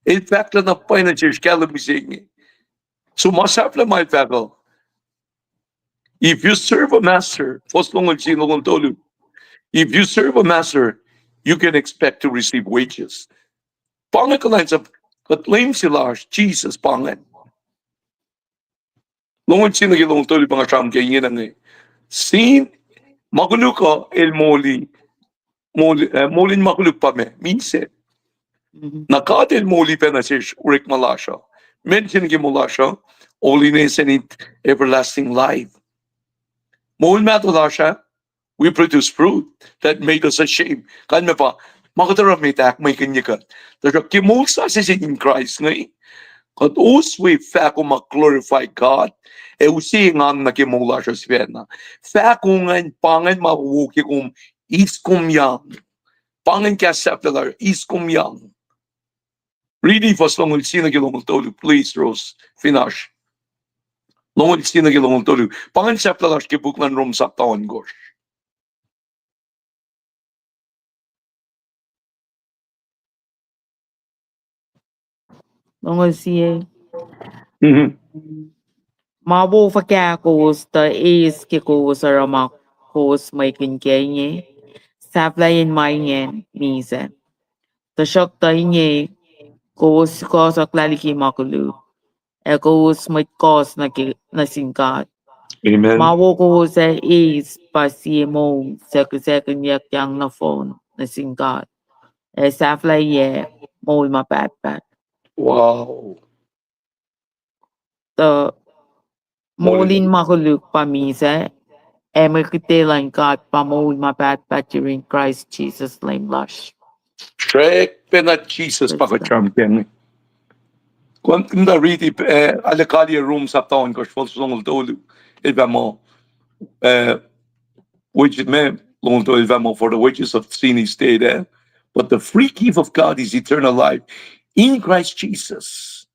el fahk lah na pwacye nuh sesr kahlwem se inge. So ma sahflah ma el fahk uh, if you serve a master, fuhs longoul sie, longoul tolu, if you serve a master, you can expect to receive wages. Pa inge kuhlwacnsap, kuht Leum se lasr, Jisus pa ingacn. Longoul sie nuh ke longoul tolu pa nga sramsram ke ingena inge. Sin, ma koluk uh, el moli, moli, eh, molin ma koluk pa meac, misac. Mhm. Na God El moli pacna sesr orekma lasr uh. Meac se nuh ke moul lasr uh, holiness and everlasting life. Moul mahtuh lasr uh, we produce fruit that made us ashamed. Kalmac pa, ma kuht oruh met ahkmwekihnye kuht. Tuhsruhk ke moul sasuc se in Christ inge, kuht oswe fahko ma glorify God, ac use engan nuh ke moul lasr uh sifacna. Fahko ingacn pa ingacn ma wo ke kom, eis kom yang. Pa ingacn kahs sahflah lasr, eis kom yang. Riti fuhs longoul sie nuh ke longoul tolu, please, Rose, fin oasr. Longoul sie nuh ke longoul tolu. Pa ingacn sahflah lasr ke puk luhn Rom sapta ohnkohsr. Longoul sie. Mhm. Ma wo fuhkah kowos tuh eis ke kowos oruh ma kowos mwekihn ke inge? Sahflahiyen ma ingacn misac. Tuhsruhktuh inge kowos sukohsohklah liki ma koluk, ac kowos mwet kohs nuh ke, nuh sin God. Amen. Ma wo kowos ac eis pa sie moul suc kihsackuhnyuckyang nohfohn nuh sin God, ac sahflahiyac moul ma pahtpaht. Wow. Tuh moul in ma koluk pa misac, ac mwe kihte luhn God pa moul ma pahtpaht yurin Kraist Jisus Leum lasr. Srwackpacna Jisus pa kuht sramsram kac inge. Kom kuh in riti, eh, arlac kaliyac Rom sapta ohnkohsr, fuhs longoul tolu. El fahk muh, eh, wages, ma longoul tolu, el fahk muh, for the wages of sin is death, eh? But the free gift of God is eternal life in Christ Jesus.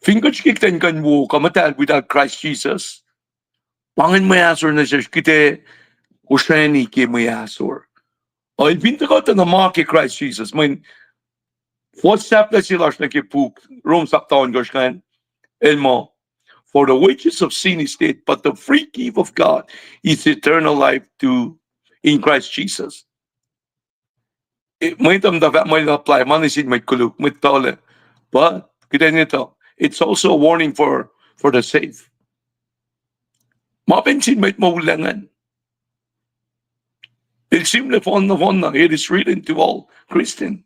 Fin kuht srihke kuht in kuh in wo kuh muhtahl without Christ Jesus, pa ingacn mwe ahsor nuh sesr, kuht ac kosrani ke mwe ahsor. El fin tuhkuh tuh na ma ke Christ Jesus, mweyen fuhs sahflah se lasr nuh ke puk Rom sapta ohnkohsr ingacn, el muh, for the wages of sin is death, but the free gift of God is eternal life to, in Christ Jesus. Eh, mwet uh muhta fahk muh el apply ma nuh sin mwet koluk, mwet tuhlac. But kuht in etuh, it's also a warning for, for the saved. Ma pac nuh sin mwet moul ingacn. El sihmlac fohn nohfohn na, it is written to all Christian.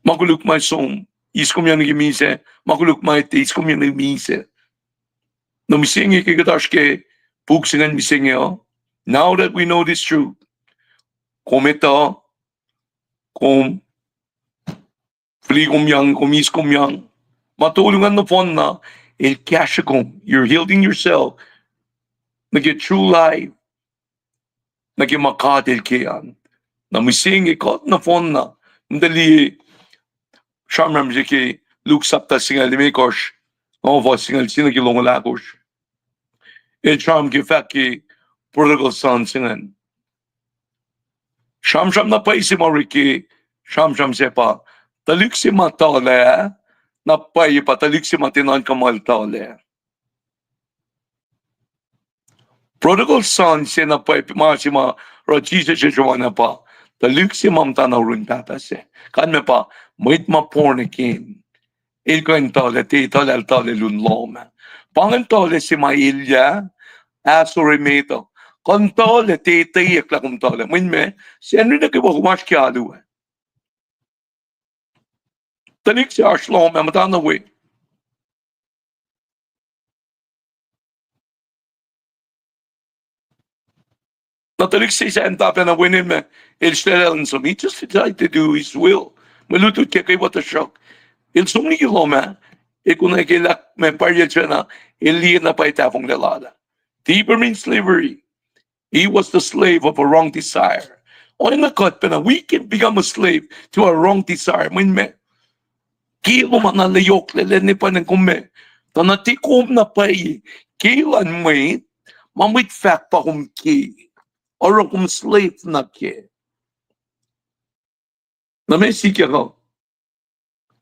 Ma koluk ma som, eis kom nuh ke misac, ma koluk ma etuh, eis kom nuh ke misac. Na mihsenge ke kuht oasr ke puk se ingacn mihsenge uh, now that we know this truth, kom etuh, kom fihlikomyang, kom eiskomyang. Ma tolu ingacn nohfohn na, el kahsruh kom, you're yielding yourself nuh ke true life, nuh ke ma God El ke an. Na mihsenge kuht nohfohn na, muhta liye sramsram se ke Luke sapta singucul limekohsr, nga fuhs singucul sie nuh ke longoul ahkosr. El sramsram ke fahk ke prodigal son se ingacn. Sramsram na pwacye se ma orek ke sramsram sac pa, tuhlihk se ma tuhlac, na pwacye pa tuhlihk se ma tiac nuhnkuh muh el tuhlac. Prodigal son se na pwacye ma se ma oruh Jisus el sruhmuhn pa tuhlihk se ma muhtana oruh in pahpah sac. Kalmac pa mwet ma born again. El kuh in tuhlac, tiac tuhlac, tuhlac lun lohm ah. Pa ingacn tuhlac se ma elyah, ahsor emet uh. Kuh in tuhlac, tiac etweyuck lah kom tuhlac. Mweyen ma, Sacnri nuh kwewa kom oasr ke alu ah. Tuhlihk se oasr lohm ah, muhtana we. Na tuhlihk se sacn tahpacna wene ma, el srlaclacl in som. He just decided to do his will. Mwe lutlut ke kwewa tuhsruhk el som liki lohm ah, el konwacack lah ma pwacr el sifacna, el liye na pwacye tahfonglac lal ah. Deeper in slavery. He was the slave of a wrong desire. Oacna kuht pacna, we can become a slave to our wrong desire. Mweyen ma, ke lom ah na la yohk lal ah, ne pwacnwacng kom ma, tuh na tiac kom na pwacye, ke luhn mwet, ma mwet fahk pa kom ke, oruh kom slave nuh ke. Na ma sikyak uh,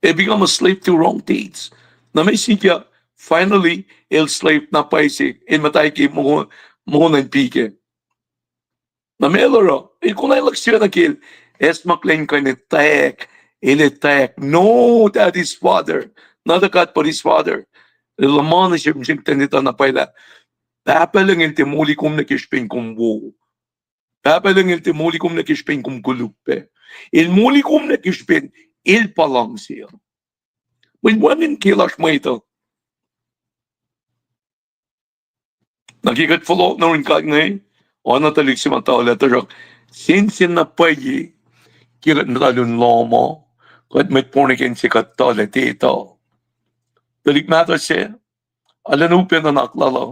el become a slave to wrong deeds. Na ma sikyak, finally, el slave na pwacye se, el muhta ke moul, moul in pike. Na ma el oruh, el konwacack sifacna ke el, esmaklah in kuh in etwacack, el etwacack, know that his father, not a God, but his father. El luhman sihmsihk ten etuh na pwacye lah, Pahpah Lucng El tiac moli kom nuh ke srihpen kom wo. Pahpah Lucng El tiac moli kom nuh ke srihpen kom koluk pac. El moli kom nuh ke srihpen El pa luhngse uh. Mweyen wacngihn ke lasr mwet uh. Na ke kuht fohlohk nuh yurin God inge, oacna tuhlihk se ma tuhlac, tuhsruhk sensen na pwacye ke kuht muhta lun lohm uh, kuht mwet born again se kuht tuhlac tiac etuh. Tuhlihk mahtuh se, arulacna upac nuhnak lal uh.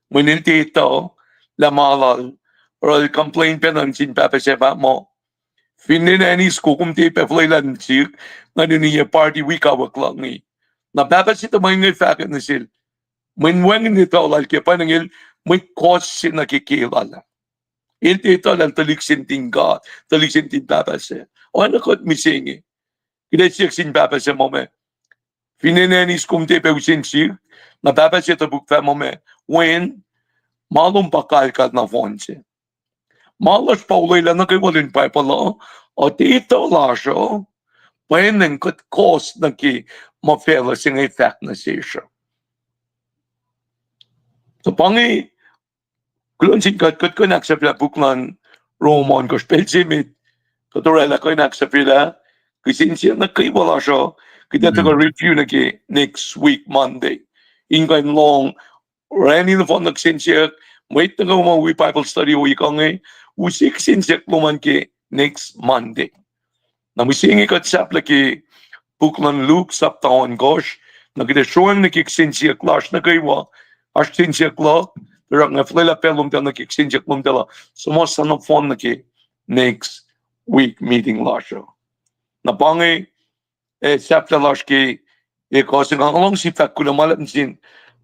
Mweyen el tiac etuh lah ma lal, oruh el complain pac nuh sin pahpah sac, fahk muh, finne nani soko kom tiac pac fuhlwelah nuh sihk, nga uniyac party wi kawuck luhk inge. Na pahpah se tuh ma inge fahkwack nuh sel, mweyen wacngihn etuh lal ke pwacnwacng el mwet kohs se nuh ke ke lal ah. El tiac etuh lah el tuhlihk se nuhtin God, tuhlihk se nuhtin pahpah se. Oacna kuht mihsenge, kuht ac siyuck sin pahpah se muh ma, finne acn is kom tiac pac usen sihk, na pahpah se topuk fahk muh ma, wen, ma lom pa kalkal nohfohn se. Ma lasr pa olwelah nuh kwewa luhn Bible uh, uh, tiac etuh lasr uh, pwacnwacng kuht kohs nuh ke ma facluh se inge fahk nuh sesr uh. So pa inge, kuloh nuh sin God, kuht kuh in ahksahfyelah puk luhn Rom ohnkohsr, pacl se met, kuht oraclah kuh in ahksahfyelah kihsen siyuck nuh kwewa lasr uh, kuht ac tuhkuh review nuh ke next week Monday. In kuh in lohng orani nohfohn nuh kihsen siyuck, mwet nuh kwewa ma wi Bible study ohiyac inge, use kihsen siyuck lom an ke next Monday. Na mihsenge kuht sahflah ke puk luhn Luke sapta ohnkohsr, na kuht ac sroang nuh ke kihsen siyuck lasr nuh kwewa, oasr kihsen siyuck luhk, tuhsruhk nga fuhlwelah pacl lomtahl nuh ke kihsen siyuck lomtahl uh, suhmuhslah nohfohn nuh ke next week meeting lasr uh. Na pa inge, eh, sahflah lasr ke ekuh se inge, nga luhngse fahk kuloh ma luhlahp nuh sin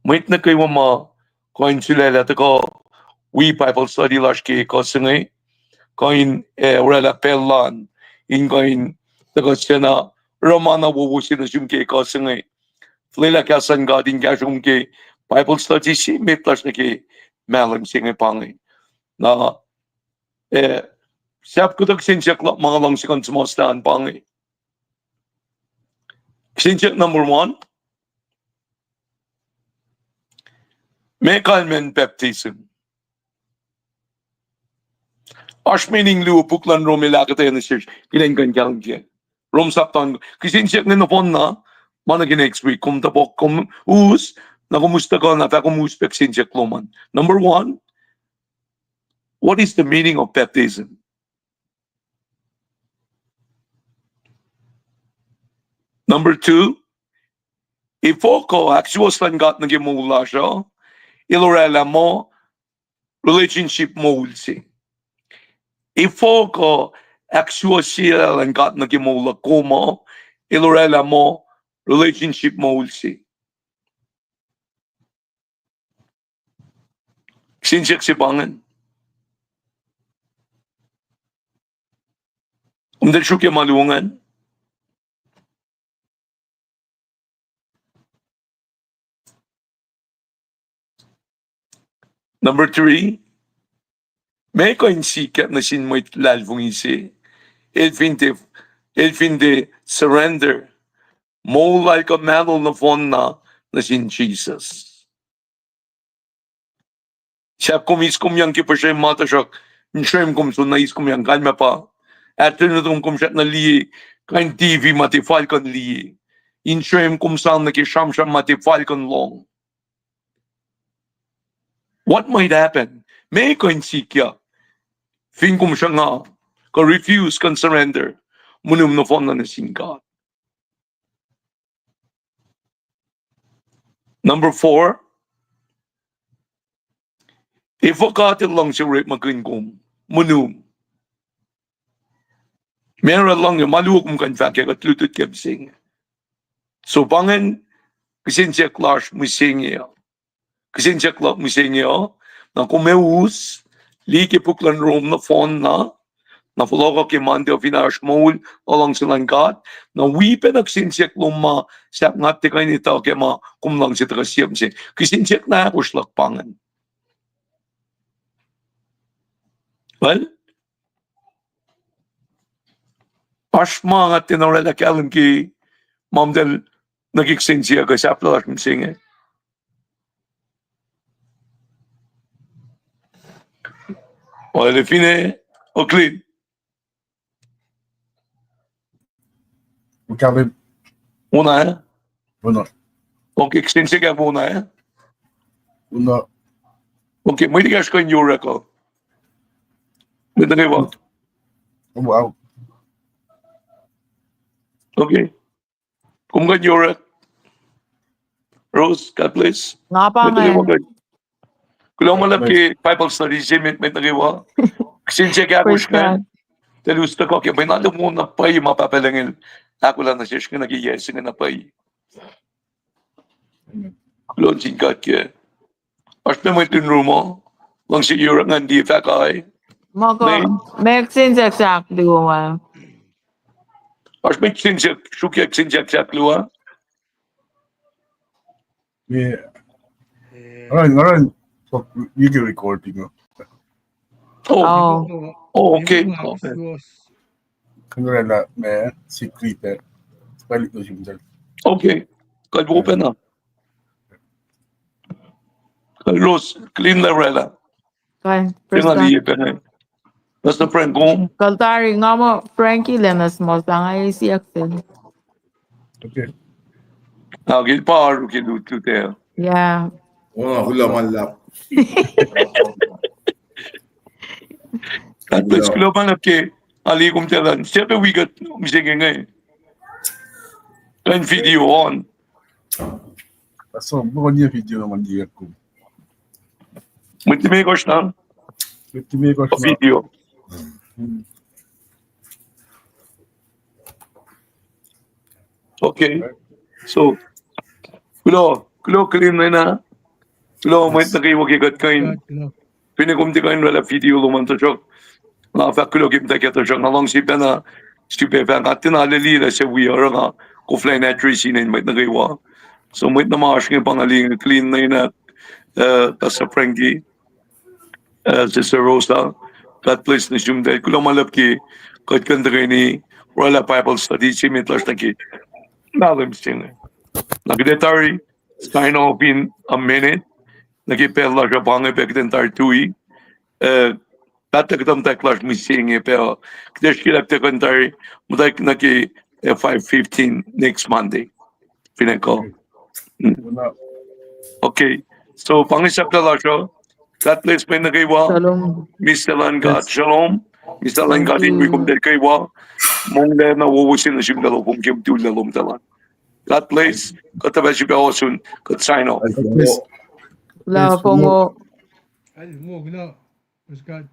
mwet nuh kwewa ma kuh in sulaclah tuhkuh wi Bible study lasr ke ekuh se inge, kuh in, eh, oraclah pacl lal in kuh in tuhkuh sacna oruh ma na wowo se nuh sum ke ekuh se inge. Fuhlwelah kahs luhn God in kahsruh kom ke Bible study se met lasr nuh ke mahlwem se inge pa inge. Na, eh, sahp kuhtuh kihsen siyuck luhk ma nga luhngse kuh in suhmuhslah an pa inge. Kihsen siyuck number one. Meac kalmacn baptism? Oasr meaning luo puk luhn Rom el ahkuhtweyac nuh sesr, kuht in kuh in kahlwem kac. Rom sapta, kihsen siyuck inge nohfohn na, ma nuh ke next week, kom topuk, kom us, na kom us tuhkuh na fah kom us pac kihsen siyuck lom an. Number one, what is the meaning of baptism? Number two, efuh kuh ahksuwohs luhn God nuh ke moul lasr uh el oraclah muh relationship moul se? Efuh kuh ahksuwohsyelah luhn God nuh ke moul luhn kom uh el oraclah muh relationship moul se? Kihsen siyuck se pa ingacn. Kom tiac sruokyac ma luo ingacn. Number three, meac kuh in sikyak nuh sin mwet luhlahlfongi se el fin tiac, el fin tiac surrender moul lal kuh mahlwem nohfohn na nuh sin Jisus? Sahp kom eis kom yang ke puhsrem ma tuhsruhk insrem kom soenna eis kom yang, kalmac pa ahktuhnuh nuhtum kom srackna liye kain T V ma tiac fal kuh in liye. Insrem kom sang nuh ke sramsram ma tiac fal kuh in lohng. What might happen? Meac kuh in sikyak fin kom sruhnga kuh refuse kuh in surrender monum nohfohnna nuh sin God? Number four, efuh God El luhngse orekmakihn kom monum? Meac El luhngse, ma luo kom kuh in fahkwack, kuht lutlut ke mihsenge. So pa ingacn kihsen siyuck lasr mihsenge uh. Kihsen siyuck luhk mihsenge uh, na kom ac us, liye ke puk luhn Rom nohfohnna, na fohlohkuh ke Monday uh fin oasr moul luhngse luhn God, na wi pacna kihsen siyuck lom ma sahp nga tiac kuh in etuh kac ma kom luhngse tuhkuh siyuck mihsenge. Kihsen siyuck na ahkosr luhk pa ingacn. Well, oasr ma nga tiacna oraclah kahlwem ke ma muhtahl nuh ke kihsen siyuck uh, sahflah lasr mihsenge. Oacyacpac finne Oakley. Kahlwem. Wona, eh? Wona. Okay, kihsen siyuck ah wona, eh? Wona. Okay, mwet ekahsr kuh in yorek uh? Mwet nuh kwewa? Wow. Okay. Kom kuh in yorek? Rose, God bless. Nga pa ingacn. Kuloh ma luhlahp ke Bible study se met, met nuh kwewa. Kihsen siyuck ahkosr ingacn. Tuh us tuhkuh ke pacna luhmona pwacye ma Pahpah Lucng El ahkolah nuh sesr inge nuh ke yac se inge na pwacye. Kuloh nuh sin God ke. Oasr pac mwet in room uh? Luhngse yuruk ngan liye fahk ai. Mako, Main. Maxin sahk sahk luo. Oasr mwet sin sahk, suk yak sin sahk sahk luo. Yeah. All right, all right. Fuck, you can record, you know. Oh. Oh. Oh, okay. Okay. Kangurala, man, secret, eh. Spell it, no, you can tell. Okay. Kal open up. Kal los, clean the rela. Kal, Frank, Pastor Frank, kom? Kal tari nga ma Frankie Lennox ma sang ai si action. Okay. Now, get power, okay, do, do there. Yeah. Oh, hula malap. That place, kuloh ma luhlahp ke, ali kom telan, sepe wikat, msenge ngai. Kan video on. Aso, bukan niya video naman diye ko. Mwet limekohsr na? Mwet limekohsr na. Video. Hmm. Okay. So, kuloh, kuloh Clean na. Kuloh mwet nuh kwewa ke kuht kuh in. Finne kom tiac kuh in oraclah video lom an, tuhsruhk nga fahk kuloh ke muhtwacta, tuhsruhk nga luhngse pacna sifilpac fahk nga tiacna lelilah se wi oruh nga koflah in address inen mwet nuh kwewa. So mwet na ma oasr inge pa nga liye Clean na, uh, Pastor Frankie, uh, Sister Rosa. God bless nuh sum tahl. Kuloh ma luhlahp ke kuht kuh in tuhkweni oraclah Bible study se met lasr nuh ke mahlwem se inge. Na kuht ac tari sign off in a minute. Nuh ke pacl lasr uh pa inge, pac kuht in tari tui. Uh, paht tuh kuhtuh muhtwacta lasr mihsenge pac uh. Kuht ac srihke lah kuht ac kuh in tari muhtwacta nuh ke, uh, five fifteen next Monday. Finne kuh. Hmm. Okay. So, pa inge sahflah lasr uh. God bless mwet nuh kwewa. Shalom. Mister Lan God, shalom. Mister Lan God in wi kom tahl kwewa. Monglac na wowo se nuh sum tahl, kom ke tullac lom tahl an. God bless. Kuht ac fah sifilpac ohsun. Kuht sign off. Love, Mongo. Praise God.